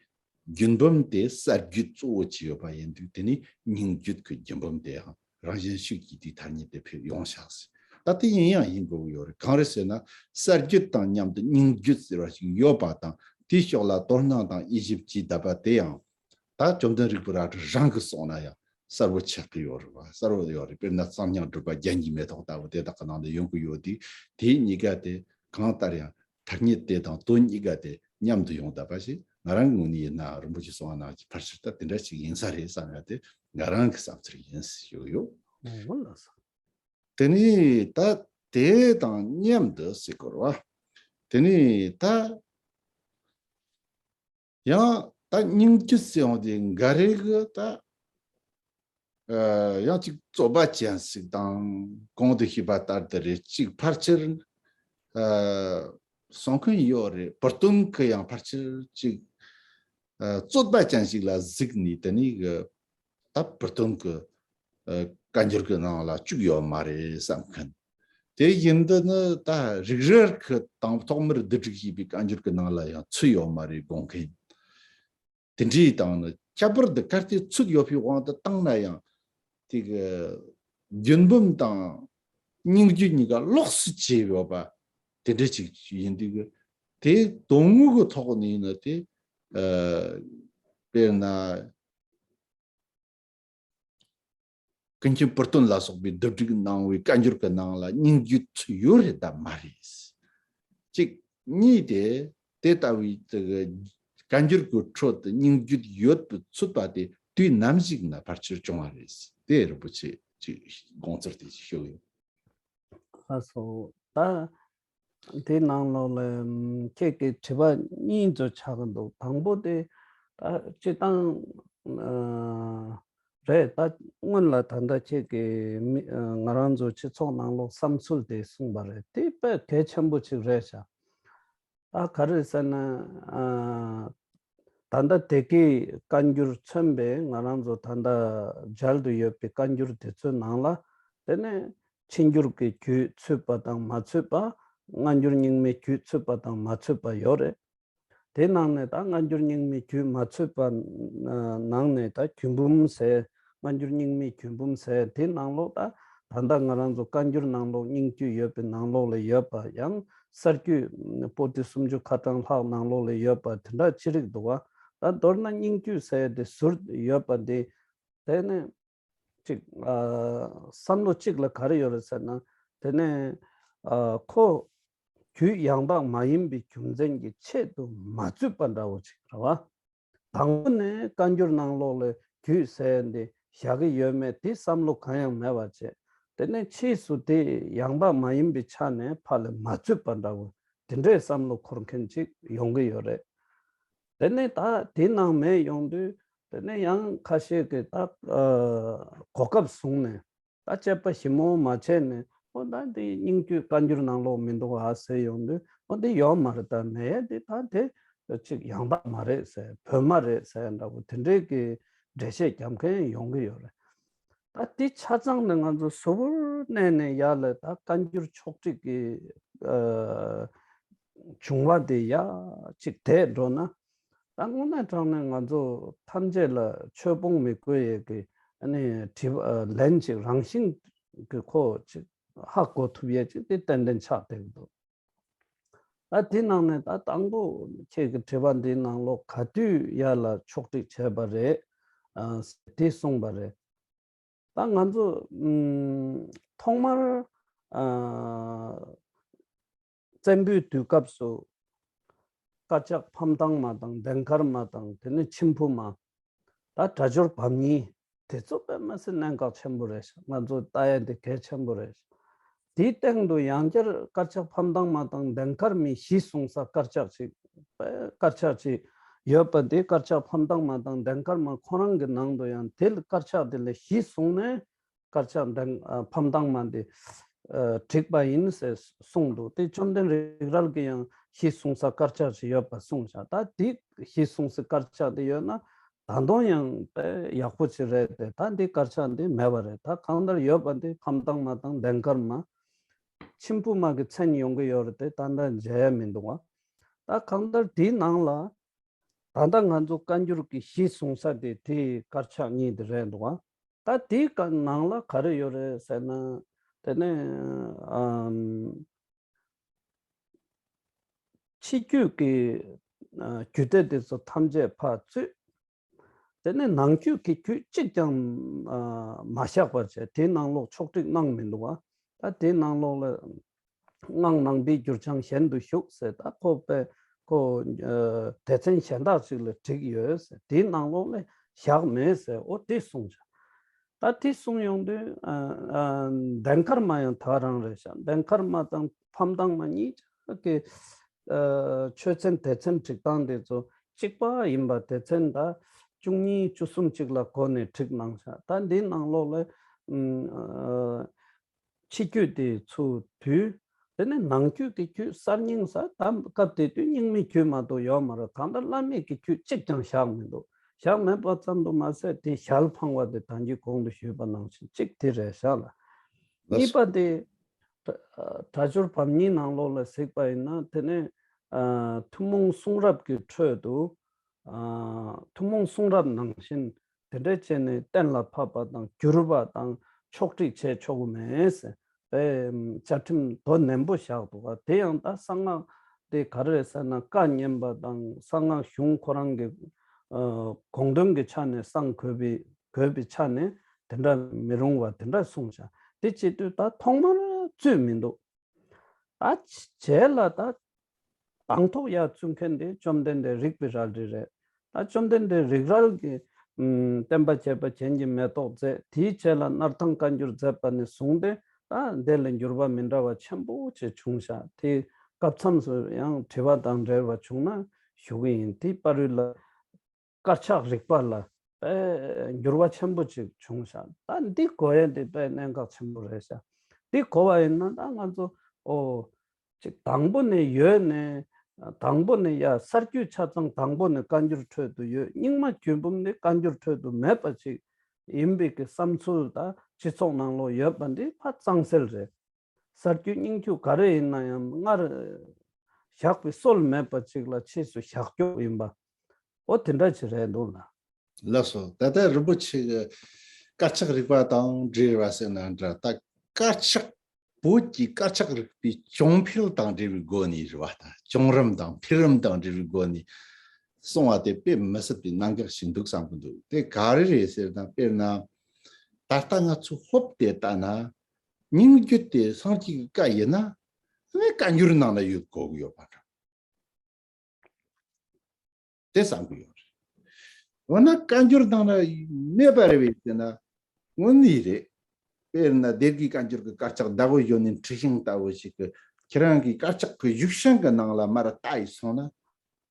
རྒྱུད་འབུམ་དེ་གསར་བརྗོད་གཙོ་བོ་བྱས་ཡོད་པ་ཡིན་དུས། དེ་ནས་རྙིང་བརྗོད་ཀྱི་རྒྱུད་འབུམ་དེའང་རང་བཞིན་ཤུགས་ཀྱིས་དེའི་ཐ་སྙད་དེ་ཕེབས་ཡོང་ཤག་ཟེར། ད་དེ་ཡིན་ཡང་ཡིན་དགོས་ཀྱི་ཡོད་རེད། གང་རེད་ཟེར་ན། གསར་བརྗོད་དང་མཉམ་དུ་རྙིང་བརྗོད་ཟེར་བ་ཞིག་ཡོད་པ་དང་། དེའི་ཕྱོགས་ལ་དོ་སྣང་དང་དབྱེ་ཞིབ་བྱས་བསྡད་པ་དེ་ཡང་ད་བཅོམ་ལྡན་རིག་པ་རལ་གྲི་རང་གིས་གསུངས་ན་ཡང་གསལ་པོ་ཆགས་ཀྱི་ཡོད་རེད་བ། གསལ་པོ་ཡོད་རེད། དཔེར་ན་གསང་སྔགས་སྒྲུབ་པ་རྒྱན་གྱི་མེ་ཏོག་ལྟ་བུ་དེ་དག་གི་ནང་དུ་ཡོང་གི་ཡོད་དུས། དེ་གཉིས་ཀ་དེ་གང་ལྟར་ཡང་ ཐ་སྙད་དེ་དང་དོན་གཉིས་ཀ་དེ་མཉམ་དུ་ཡོང་བསྡད་པ་ཞིག་ང་རང་གི་ངོས་ནས་ཡིན་ན་རིན་པོ་ཆེ་གསུངས་པ་ནང་གི་ཕལ་ཆེར་ད་དེ་འདྲ་ཞིག་ཡིན་ས་རེད་བསམ་ཡ་དེ་ང་རང་གི་བསམ་ཚུལ་ཡིན་ཞུ་ཡོད། ཨོ་ལགས་སོ། དེ་ནས་ད་དེ་དང་མཉམ་དུ་ཟེར་དགོས་རེད་བ། དེ་ནས་ད་ཡང་ད་སྙིང་རྒྱུད་ཟེར་ཡོང་དེ་འགའ་རེ་གི་ད་ཡང་ཅིག་རྩོད་པ་ཅན་ཞིག་དང་གོང་དུ་ཞུས་པ་ལྟར་དུ་རེད། ཅིག་ཕལ་ཆེར་གསུང་མཁན་ཡོད་རེད། བུ་སྟོན་གི་ཡང་ཕལ་ཆེར་ཅིག་རྩོད་པ་ཅན་ཞིག་ལ་གཟིགས་ནས་དེ་ནས་གི་ད་བུ་སྟོན་གི་བཀའ་འགྱུར་གི་ནང་ལ་བཅུག་ཡོད་མ་རེད་བསམ་མཁན། དེ་བཞིན་དུ་ནི་ད་རིགས་རལ་གི་དང་ཐོག་མར་བསྡུ་སྒྲིག་བྱས་པའི་བཀའ་འགྱུར་གི་ནང་ལ་ཡང་ཚུད་ཡོད་མ་རེད་དགོངས་མཁན། དེ་འདྲའི་དང་ནི་ཁྱད་པར་དུ་གལ་ཏེ་ཚུད་ཡོད་པའི་དབང་དུ་བཏང་ན་ཡང་དེ་གི་རྒྱུད་འབུམ་དང་སྙིང་རྒྱུད་གཉིས་ཀ་ལོགས་སུ་བྱས་ཡོད་པ་དེ་འདྲ་ཅིག་ཡིན་དུས་གི་དེ་དོན་དངོས་ཀྱི་ཐོག་ནས་ནི་དེ་དཔེར་ན། ཀུན་མཁྱེན་བུ་སྟོན་ལ་སོགས་པའི་བསྡུ་སྒྲིག་གནང་བའི་བཀའ་འགྱུར་གྱི་ནང་ལ་སྙིང་རྒྱུད་ཚུད་ཡོད་རེད་དམ་མ་རེད། གཅིག་གཉིས་ཏེ་དེ་ལྟ་བུའི་དེ་གི་བཀའ་འགྱུར་གྱི་ཁྲོད་དུ་སྙིང་རྒྱུད་ཡོད་པའི་ཚུད་པ་དེ་དུས་ནམ་ཞིག་ན་ཕལ་ཆེར་བྱུང་བ་རེད། དེ་རིན་པོ་ཆེ་ཅིག་དགོངས་ཚུལ་དེ་ཞུ་ཡོད། ལགས་སོ། ད་དེའི་ནང་ལོགས་ལ་ཁྱེད་ཀྱི་དྲི་བ་གཉིས་ཚོ་ཆགས་ཀྱི་འདུག་དང་པོ་དེ་ད་སྤྱི་བཏང་རེད། ད་སྔོན་ལ་ད་ལྟ་ཁྱེད་ཀྱིས་མི་ང་རང་ཚོ་སྤྱི་ཚོགས་ནང་ལོགས་བསམ་ཚུལ་དེ་གསུངས་པ་རེད། དེ་དཔེ་གལ་ཆེན་པོ་ཅིག་རེད་ཤག་ད་ག་རེ་ཟེར་ན། ད་ལྟ་དེ་གའི་བཀའ་འགྱུར་མཚོན་པའི་ང་རང་ཚོ་ད་ལྟ་མཇལ་དུ་ཡོད་པའི་བཀའ་འགྱུར་དེ་ཚོའི་ནང་ལ་དེ་ནས་ཕྱི་འགྱུར་གྱི་རྒྱུད་ཚུད་པ་དང་མ་ཚུད་པ། སྔ་འགྱུར་རྙིང་མའི་རྒྱུད་ཚུད་པ་དང་མ་ཚུད་པ་ཡོད་རེད། དེ་ནང་ནས་ད་སྔ་འགྱུར་རྙིང་མའི་རྒྱུད་མ་ཚུད་པ་ནང་ནས་ད་རྒྱུད་འབུམ་ཟེར། སྔ་འགྱུར་རྙིང་མའི་རྒྱུད་འབུམ་ཟེར་དེ་ནང་ལོགས་ད་ད་ལྟ་ང་རང་ཚོ་བཀའ་འགྱུར་ནང་ལོགས་རྙིང་རྒྱུད་ཡོད་པའི་ནང་ལོགས་ལ་ཡོད་པ། ཡང་གསར་རྒྱུད་པོ་ཏི་སུམ་ཅུ་ཁ་གྲངས་ལྷག་ནང་ལོགས་ལ་ཡོད་པ་དེ་འདྲ་ཅི་རིགས་འདུག་བ། ད་མདོར་ན་རྙིང་རྒྱུད་ཟེར་དེ་ཟུར་ཡོད་པ་འདི་དེ་ནས་གཅིག་ཨ། བསམ་བློ་གཅིག་ལ་ག་རེ་ཡོད་རེད་ཟེར་ན། དེ་ནས་ཨ། ཁོ་རྒྱུད་ཡང་དག་མ་ཡིན་པའི་རྒྱུ་མཚན་གྱི་ཆེད་དུ་མ་ཚུད་པ་འདྲ་བོ་ཅིག་རེད་བ། དང་པོ་ནས་བཀའ་འགྱུར་ནང་ལོགས་ལ་རྒྱུད་ཟེར་འདི་བཞག་གི་ཡོད་མེད་དེ་བསམ་བློ་གང་ཡང་མེད་པ་བྱས། དེ་ནས་ཕྱིས་སུ་དེ་ཡང་དག་མ་ཡིན་པའི་ཆ་ནས་ཕར་ལ་མ་ཚུད་པ་འདྲ་བོ་དེ་འདྲའི་བསམ་བློ་འཁོར་མཁན་ཅིག་ཡོང་གི་ཡོད་རེད། དེ་ནས་ད་དེ་ནང་མེད་ཡོང་དུས་དེ་ནས་ཡང་ཁ་ཤས་ཀྱིས་ད་ཨ། གོ་སྐབས་བཟུང་ནས་ད་དཔྱད་པ་ཞིབ་མོ་མ་བྱས་ནས་ཨོ་ད་འདི་རྙིང་རྒྱུད་བཀའ་འགྱུར་ནང་ལོགས་མི་འདུག་ཨ་ཟེར་ཡོང་དུས་ཨོ་འདི་ཡོད་མ་རེད། ད་མེད་ཡ་འདི་ད་དེ་ཅིག་ཡང་དག་མ་རེད་ཟེར། བོད་མ་རེད་ཟེར་འདྲ་བོ་དེ་འདྲའི་གི་འགྲེལ་བཤད་རྒྱབ་མཁན་ཡོང་གི་ཡོད་རེད། ད་འདི་ཆ་ཚང་ནས་ང་ཚོ་ཟུར་བསྣན་ནས་ཡར་ལ་ད་བཀའ་འགྱུར་ཕྱོགས་སྒྲིག་གི་ཨ། བྱུང་བ་དེ་ཡ་གཅིག་དེད་འགྲོ་ན། ད་དངོས་གནས་དྲང་གནས་ང་ཚོ་ཐམས་ཅད་ལ་ཆོས་སྤོང་མི་དགོས་ཡས་ཀྱི་ཨ་ནི་དྲི་བ་ལན་ཅིག་རང་བཞིན་གྱི་ཁོ་ཅིག་ཧ་གོ་ཐུབ་ཡས་ཅིག་དེ་ཏན་ཏན་ཆགས་བསྡད་ཀྱི་འདུག་ད་དེ་ནང་ནས་ད་དང་པོ་ཁྱེད་ཀྱི་དྲི་བ་འདིའི་ནང་ལོགས་ག་དུས་ཡར་ལ་ཕྱོགས་སྒྲིག་བྱས་པ་རེད། ཨ། དེ་གསུངས་པ་རེད། ད་ང་ཚོ་ཨམ། ཐོག་མར་ཨ། བཙན་པོའི་དུས་སྐབས་སུ་དཀར་ཆག་ཕམ་ཐང་མ་དང་ལྡན་དཀར་མ་དང་དེ་ནས་མཆིམས་ཕུ་མ། ད་སྒྲ་སྦྱོར་བམ་གཉིས་དེ་ཚོ་དཔེ་མི་སྲིད་གནད་འགག་ཆེན་པོ་རེད་ཤག་ང་ཚོ་ལྟ་ཡ་དེ་གལ་ཆེན་པོ་རེད་ཤག་དེའི་སྟེང་དུ་ཡང་བསྐྱར་དཀར་ཆག་ཕམ་ཐང་མ་དང་ལྡན་དཀར་མའི་གཞི་བཟུང་ས་དཀར་ཆག་ཅིག་དཀར་ཆག་ཅིག་ཡོད་པ་དེ་དཀར་ཆག་ཕམ་ཐང་མ་དང་ལྡན་དཀར་མ་ཁོ་རང་གི་ནང་དུ་ཡང་དེ་ལ་དཀར་ཆག་དེ་ལ་གཞི་བཟུང་ནས་དཀར་ཆག་ལྡན་ཨ། ཕམ་ཐང་མ་དེ་ཨ། བསྒྲིགས་པ་ཡིན་ཟེར་གསུངས་འདུག་དེ་བཅོམ་ལྡན་རིག་རལ་གྱིས་ཡང་གཞི་བཟུང་ས་དཀར་ཆག་ཅིག་ཡོད་པ་གསུངས་ཤག་ད་དེ་གཞི་བཟུང་ས་དཀར་ཆག་དེ་ཡོད་ན། ད་དུང་ཡང་དཔེ་ཡག་པོ་ཅིག་རེད་དེ། ད་འདི་དཀར་ཆག་འདི་མེད་པ་རེད། ད་གང་ལྟར་ཡོད་པ་འདི་ཕམ་ཐང་མ་དང་ལྡན་དཀར་མ། མཆིམས་ཕུ་མ་གི་མཚན་ཡོང་གི་ཡོད་རེད་དེ་ད་ལྟ་མཇལ་ཡ་མི་འདུག་བ། ད་གང་ལྟར་དེའི་ནང་ལ་ད་ལྟ་ང་ཚོ་བཀའ་འགྱུར་གྱི་གཞི་བཟུང་ས་དེ་དེའི་དཀར་ཆག་གཉིས་དེ་རེད་འདུག་བ། ད་དེའི་ནང་ལ་ག་རེ་ཡོད་རེད་ཟེར་ན། དེ་ནས་ཨམ། ཕྱི་རྒྱུད་ཀྱི་ཨ། རྒྱུད་སྡེ་དེ་ཚོ་ཐམས་ཅད་ཕར་བཙུད། དེ་ནས་ནང་རྒྱུད་ཀྱི་རྒྱུད་གཅིག་ཀྱང་ཨ། མ་བཞག་པར་བྱས་དེའི་ནང་ལོགས་ཕྱོགས་སྒྲིག་གནང་མི་འདུག་བ། ད་དེའི་ནང་ལོགས་ལ་ སྔགས་ནང་པའི་འགྱུར་བྱང་གཞན་དུ་ཞུགས་ཟེར། ད་ཁོ་པས་ཁོ་ཨ་སྡེ་ཚན་གཞན་དག་ཅིག་ལ་བསྒྲིགས་ཡོད་ཟེར། དེའི་ནང་ལོགས་ལ་བཞག་མེད་ཟེར། འོ་དེ་གསུངས་བྱུང་། ད་དེ་གསུངས་ཡོང་དུས་ཨ་ཨ་འདན་ཁར་མ་ཡང་ད་རང་རེད་ཤག་འདན་ཁར་མ་དང་ཕམ་དང་མ་གཉིས་ཀྱི་ཨ་ཆོས་ཚན་སྡེ་ཚན་སྒྲིག་སྟངས་དེ་ཚོ་གཅིག་པ་ཡིན་པ། སྡེ་ཚན་ད་བཅུ་གཉིས་བཅུ་གསུམ་ཅིག་ལ་གོ་ནས་བསྒྲིགས་གནང་ཤག་ད་འདིའི་ནང་ལོགས་ལ་ཨ་ཕྱི་རྒྱུད་དེ་ཚུར་བསྡུས། དེ་ནས་ནང་རྒྱུད་ཀྱི་རྒྱུད་གསར་རྙིང་ཟེར། ད་སྐབས་དེ་དུས་རྙིང་མའི་རྒྱུད་མ་གཏོགས་ཡོད་མ་རེད། ད་ལྟ་བླ་མེད་ཀྱི་རྒྱུད་གཅིག་ཀྱང་བཞག་མི་འདུག་བཞག་མེད་པ་ཙམ་དུ་མ་ཟད་དེ་ཞལ་འཕང་བ་དེ་ད་གིན་གོང་དུ་ཞུས་པ་ནང་བཞིན་གཅིག་དེ་རེད་ཤག་ལ། ལགས་གཉིས་སོ། པ་དེ་སྒྲ་སྒྲ་སྦྱོར་བམ་གཉིས་ནང་ལོགས་ལ་གཟིགས་པ་ཡིན་ན། དེ་ནས་ཨ་ཐུན་མོང་གསུང་རབ་ཀྱི་ཁྲོད་དུ་ཨ་ཐུན་མོང་གསུང་རབ་ནང་བཞིན་དེ་འདྲ་བྱས་ནས་གཏན་ལ་ཕབ་པ་དང་བསྒྱུར་བ་དང་ཕྱོགས་སྒྲིག་བྱས་ཆོག་གི་མེད་ཟེར། དཔེ་བཅའ་ཁྲིམས་དོ་ནན་པོ་བཞག་འདུག་ག་དེ་ཡང་ད་གསང་སྔགས་དེ་ག་རེ་རེད་ཟེར་ན། བཀའ་ཉན་པ་དང་གསང་སྔགས་གཞུང་ཁོ་རང་གི་ཨ་དགོངས་དོན་གྱི་ཆ་ནས་གསང་དགོས་པའི་དགོས་པའི་ཆ་ནས་དེ་འདྲ་མི་རུང་བ་དེ་འདྲ་གསུངས་བཞག་དེ་བྱེད་དུས་ད་ཐོག་མར་བཙུད་མི་འདུག་ད་རྗེས་ལ་ད་དང་ཐོག་ཡར་བཙུད་མཁན་དེ་བཅོམ་ལྡན་འདས་རིག་པའི་རལ་གྲི་རེད། ད་བཅོམ་ལྡན་འདས་རིག་རལ་གྱི་ཨམ་བསྟན་པ་བྱེད་པ་གྱེན་གྱི་མེ་ཏོག་མཛད། དེའི་རྗེས་ལ་སྣར་ཐང་བཀའ་འགྱུར་མཛད་པ་ནས་བཟུང་སྟེ་ད་དེ་ལས་འགྱུར་བ་མི་འདྲ་བ་ཆེན་པོ་ཅིག་བྱུང་ཤག་དེ་སྐབས་མཚམས་སུ་ཡང་དྲི་བ་དང་འབྲེལ་བ་བྱུང་ན་ཞུ་གི་ཡིན། དེའི་བར་དུ་ལ་དཀར་ཆག་རིག་པ་ལ་དཔེ་འགྱུར་བ་ཆེན་པོ་ཅིག་བྱུང་ཤག་ད་འདི་གོ་ཡས་འདི་དཔེ་གནད་འགག་ཆེན་པོ་རེད་ཤག་འདི་གོ་བ་ཡིན་ན་ད་ང་ཚོ་ཨོ་ཅིག་དང་པོ་ནས་ཡོད་ནས། དང་པོ་ནས་ཡ་གསར་བརྗེ་ཆ་ཚང་དང་པོ་ནས་བཀའ་འགྱུར་ཁྲོད་དུ་ཡོད། རྙིང་མ་རྒྱུད་འབུམ་ནི་བཀའ་འགྱུར་ཁྲོད་དུ་མེད་པ་ཅིག་ཡིན་པའི་གི་བསམ་ཚུལ་ད་སྤྱི་ཚོགས་ནང་ལོགས་ཡོད་པ་འདི་ཕར་གཙང་སེལ་རེད། གསར་བརྗེ་རྙིང་བརྒྱུད་ག་རེ་ཡིན་ན་ཡང་སྔར་བཞག་པའི་སྲོལ་མེད་པ་ཅིག་ལ་ཕྱིས་སུ་བཞག་རྒྱུ་ཡིན་པ། ཨོ་དེ་འདྲ་ཅིག་རེད་འདུག་ལ། ལགས་སོ། ད་ལྟ་རིན་པོ་ཆེ་གི་དཀར་ཆག་རིག་པ་དང་འབྲེལ་བ་ཟེར་ན་འདྲ། ད་དཀར་ཆག་བོད་ཀྱི་དཀར་ཆག་རིག་པའི་བྱུང་འཕེལ་དང་འབྲེལ་བའི་སྒོ་ནས་རེད་བ། ད་བྱུང་རིམ་དང་འཕེལ་རིམ་དང་འབྲེལ་བའི་སྒོ་ནས་གསུང་བ་དེ་དཔེ་མི་སྲིད་པའི་གནད་འགག་ཞིག་འདུག་བསམ་གྱི་འདུག་དེ་ག་རེ་རེད་ཟེར་ན། དཔེར་ན་ད་ལྟ་ང་ཚོ་ཧོབ་སྟེ་བལྟས་ན་རྙིང་བརྒྱུད་དེ་སངས་རྒྱས་ཀྱི་བཀའ་ཡིན་ན་ཨ་ནི་བཀའ་འགྱུར་ནང་ན་ཡོད་དགོས་ཀྱི་ཡོད་པ་འདྲ། དེ་བསམ་གྱི་ཡོད་རེད། འོ་ན་བཀའ་འགྱུར་ནང་ན་མེད་པ་རེད་པས་ཟེར་ན་དངོས་གནས་རེད། དཔེར་ན་སྡེ་དགེ་བཀའ་འགྱུར་གྱི་དཀར་ཆག་ཟླ་བོ་གཞོན་ནུའི་འཁྲི་ཤིང་ལྟ་བུ་ཞིག་གི་ཁྱེད་རང་གིས་དཀར་ཆག་གི་བཞུགས་ཤིང་གི་ནང་ལ་མར་ལྟ་ཡི་སོང་ན་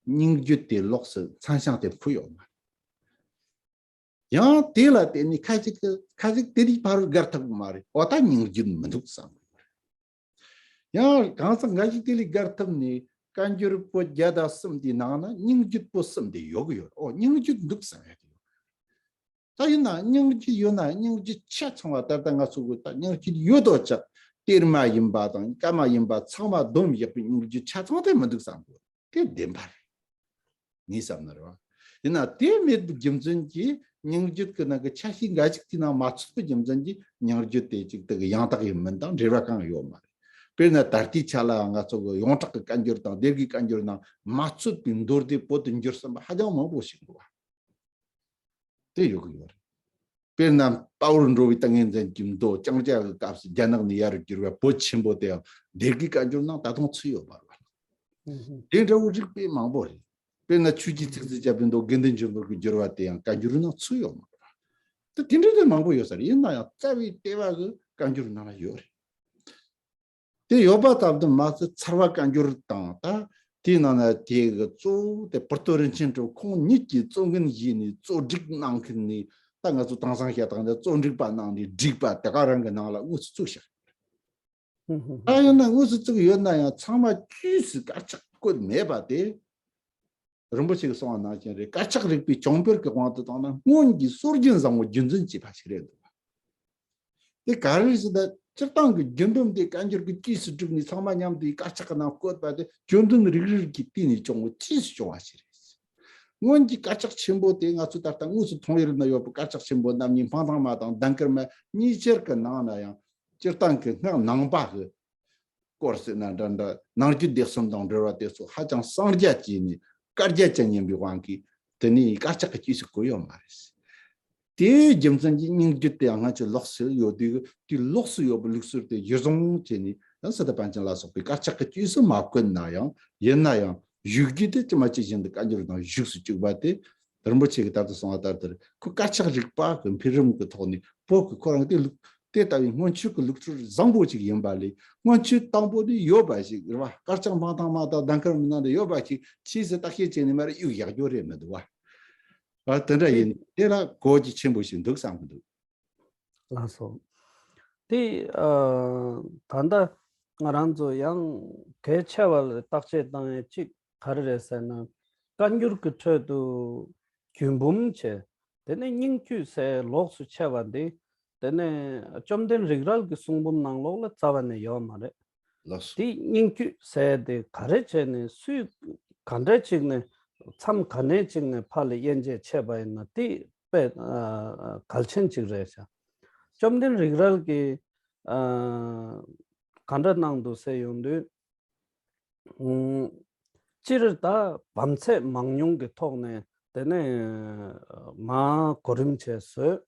རྙིང་བརྒྱུད་དེ་ལོགས་སུ་མཚན་བྱང་དེ་འཕོས་ཡོད་མ་རེད། ཡང་དེ་ལ་བརྟེན་ནས་ཁ་ཅིག་གིས་ཁ་ཅིག་དེ་རིགས་ཕ་རོལ་བརྒལ་ཐུབ་ཀྱི་མ་རེད། འོ་ད་རྙིང་བརྒྱུད་མི་འདུག་བསམ་གྱི་ཡོད་རེད། ཡང་གང་ཟག་འགའ་ཞིག་དེ་ལས་བརྒལ་ཐུབ་ནས་བཀའ་འགྱུར་པོད་བརྒྱ་དང་གསུམ་དེའི་ནང་ན་རྙིང་བརྒྱུད་པོད་གསུམ་དེ་ཡོད་ཀྱི་ཡོད་རེད། འོ་རྙིང་བརྒྱུད་འདུག་བསམ་ཡ་དེ་ཡོད་རེད། ད་ཡིན་ན་རྙིང་བརྒྱུད་ཡོད་ན་རྙིང་བརྒྱུད་ཆ་ཚང་བ། ད་ལྟ་ང་ཚོ་གི་ད་རྙིང་བརྒྱུད་ཡོད་དོ་ཅག་གཏེར་མ་ཡིན་པ་དང་བཀའ་མ་ཡིན་པ་ཚང་མ་བསྡོམས་བཞག་པའི་རྙིང་བརྒྱུད་ཆ་ཚང་དེ་མི་འདུག་བསམ་གྱི་ཡོད་རེད། དེ་བདེན་པ་རེད། ངས་བསམ་ན་རེད་བ། ཡིན་ན་དེ་མེད་པའི་རྒྱུ་མཚན་གྱིས་རྙིང་བརྒྱུད་ཀྱི་ནང་གི་ཆ་ཤས་འགའ་ཞིག་དེའི་ནང་མ་ཚུད་པའི་རྒྱུ་མཚན་གྱིས་རྙིང་བརྒྱུད་དེ་ཅིག་དེ་གི་ཡང་དག་ཡིན་མིན་དང་འབྲེལ་བ་གང་ཡང་ཡོད་མ་རེད། དཔེར་ན་ད་ལྟའི་ཆ་ལ་ང་ཚོ་གི་ཡོངས་གྲགས་ཀྱི་བཀའ་འགྱུར་དང་སྡེ་དགེའི་བཀའ་འགྱུར་ནང་མ་ཚུད་པའི་མདོ་སྡེ་བོད་དུ་འགྱུར་ཟིན་པ་ཧ་ཅང་མང་པོ་ཞིག་འདུག་བ། དེ་ཡོད་ཀྱི་ཡོད་རེད། དཔེར་ན་དཔའ་བོར་འགྲོ་བའི་ཏིང་ངེ་འཛིན་གྱི་མདོ་ལྕང་སྐྱ་གི་སྐབས་སུ་རྒྱ་ནག་ནས་ཡར་བསྒྱུར་བའི་བོད་ཆེན་པོ་དེའང་སྡེ་དགེའི་བཀའ་འགྱུར་ནང་ད་དུང་ཚུད་ཡོད་པ་རེད། དེ་འདྲ་བོ་རིགས་དཔེ་མང་པོ་རེད། དཔེར་ན་ཆོས་ཀྱི་ཚིག་རྩུབ་བྱ་བའི་མདོ་དགེ་འདུན་ཆོས་འཕེལ་གྱིས་བསྒྱུར་བ་དེའང་བཀའ་འགྱུར་ནང་ཚུད་ཡོད་མ་རེད། དེ་དེ་འདྲ་དེ་མང་པོ་ཡོད་ས་རེད། ཡིན་ན་ཡང་རྩ་བའི་ལྟེ་བ་གི་བཀའ་འགྱུར་ནང་ལ་ཡོད་རེད། དེ་ཡོད་པ་ཙམ་དུ་མ་ཟད་ཚར་བ་བཀའ་འགྱུར་དང་། ད་དེའི་ནང་ན་དེ་གི་གཙོ་བོ་དེ་བུར་སྟོད་རིན་ཆེན་གྲུབ་ཁོང་ཉིད་ཀྱིས་གཙོ་འགན་བཞེས་ནས་གཙོ་སྒྲིག་གནང་མཁན་ནི། ད་ང་ཚོ་དེང་སང་བཤད་སྟངས་ནི་གཙོ་སྒྲིག་པ་གནང་ནས་སྒྲིག་པ་དེ་ག་རང་གི་ནང་ལ་དངོས་སུ་བཙུགས་ཤག་ད་ཡིན་ན་དངོས་སུ་བཙུགས་ཡོད་ན་ཡང་ཚང་མ་དཀྱུས་སུ་དཀར་ཆག་བཀོད་མེད་པ་དེ། རིན་པོ་ཆེ་གིས་གསུངས་པ་ནང་བཞིན་རེད། དཀར་ཆག་རིག་པའི་བྱུང་འཕེལ་གྱི་དབང་དུ་བཏང་ན་སྔོན་གྱི་སྲོལ་རྒྱུན་བཟང་པོ་རྒྱུན་འཛིན་བྱས་པ་ཞིག་རེད་འདུག་དེ་ག་རེ་ཟེར་ན་སྤྱིར་བཏང་གི་རྒྱུད་འབུམ་དེ་བཀའ་འགྱུར་གྱི་དཀྱུས་སུ་བསྒྲིགས་ནས་ཚང་མ་མཉམ་དུ་དཀར་ཆག་གི་ནང་བཀོད་པ་དེ་རྒྱུད་འབུམ་རིགས་རིགས་ཀྱི་སྟེང་ནས་བྱུང་བའི་དཀྱུས་སུ་བྱུང་བ་ཞིག་རེད། སྔོན་གྱི་དཀར་ཆག་ཆེན་པོ་དེ་ང་ཚོས་ད་ལྟ་དངོས་སུ་མཐོང་ཡུལ་ན་ཡོད་པའི་དཀར་ཆག་ཆེན་པོ་རྣམ་གཉིས་འཕང་ཐང་མ་དང་ལྡན་དཀར་མ་གཉིས་ཆར་གྱི་ནང་ན་ཡང་སྤྱིར་བཏང་གི་སྔགས་ནང་པ་གི་སྐོར་ཟེར་ན་འདྲ་འདྲ། ནང་རྒྱུད་སྡེ་གསུམ་དང་འབྲེལ་བ་དེ་ཚོ་ཧ་ཅང་གསང་རྒྱ་བྱས་ནས་བཀའ་རྒྱ་ཅན་ཡིན་པའི་དབང་གིས་དེ་ནི་དཀར་ཆག་གི་དཀྱུས་སུ་བཀོད་ཡོད་མ་རེད། དེའི་རྒྱུ་མཚན་གྱིས་རྙིང་རྒྱུད་དེ་ཡང་སྔ་ཕྱི་ལོགས་སུ་ཡོད་དུས་དེ་ལོགས་སུ་ཡོད་པའི་ལུགས་སྲོལ་དེ་གཞིར་བཟུང་བྱས་ནས་ ད་སི་ཏ་པཎ་ཆེན་ལ་སོགས་པའི་དཀར་ཆག་གི་དཀྱུས་སུ་མ་བཀོད་ན་ཡང་། ཡིན་ན་ཡང་བཞུགས་རྒྱུ་དེ་ཇི་མ་ཇི་བཞིན་དུ་བཀའ་འགྱུར་དང་བཞུགས་སུ་བཅུག་པ་དེ། རིན་པོ་ཆེ་གིས་ད་ལྟ་གསུངས་པ་ལྟར་དུ། ཁོ་དཀར་ཆག་རིག་པ་གི་འཕེལ་རིམ་གྱི་ཐོག་ནས། བོད་ཀྱི་ཁོ་རང་དེ་ལུགས་དེ་ལྟ་བུའི་སྔོན་ཆད་ཀྱི་ལུགས་སྲོལ་བཟང་པོ་ཅིག་ཡིན་པ་ལས། སྔོན་ཆད་དང་པོ་ནས་ཡོད་པ་ཞིག་རེད་བ། དཀར་ཆག་འབངས་དང་མ་དང་། གདན་དཀར་མི་ནང་དུ་ཡོད་པ་ཞིག་ཕྱིས་སུ་བརྟག་དཔྱད་བྱས་ནས་མར་གཡུག་བཞག་རྒྱུ་རེད་མི་འདུག་བ། ཨ། དེ་འདྲ་ཡིན། དེ་ལ་གོ་རྒྱུ་ཆེན་པོ་ཞིག་འདུག་བསམ་གྱི་འདུག། ལགས་སོ། དེ། ཨ། ད་ལྟ་ང་རང་ཚོ་ཡང་གལ་ཆེ་བ་ལ་བརྟག་དཔྱད་བཏང་ཡས་གཅིག་ག་རེ་རེད་ཟེར་ན། བཀའ་འགྱུར་གྱི་ཁྲོད་དུ་རྒྱུད་འབུམ་བྱས། དེ་ནས་སྙིང་བཅུད་ཟེར་ལོགས་སུ་ཕྱེ་བ་འདི། དེ་ནས་བཅོམ་ལྡན་རིག་རལ་གྱི་གསུང་འབུམ་ནང་ལོགས་ལ་རྩ་བ་ནས་ཡོད་མ་རེད། ལགས་སོ། དེ་སྙིང་བཅུད་ཟེར་དེ་ག་རེ་བྱས་ནས་སུས་ག་འདྲ་ཅིག་ནས། མཚམས་ག་ནས་ཅིག་ནས་ཕར་ལ་དབྱེ་འབྱེད་བྱས་པ་ཡིན་ན། དེ་དཔེ། ཨ། གལ་ཆེན་ཅིག་རེད་ཤག། བཅོམ་ལྡན་རིག་རལ་གྱིས། ཨ། ག་འདྲ་གནང་འདུག་ཟེར་ཡོང་དུས། ཨུམ། སྤྱིར་ད་བམ་ཚད་མང་ཉུང་གི་ཐོག་ནས། དེ་ནས་མར་གོ་རིམ་བྱས་བཟོས།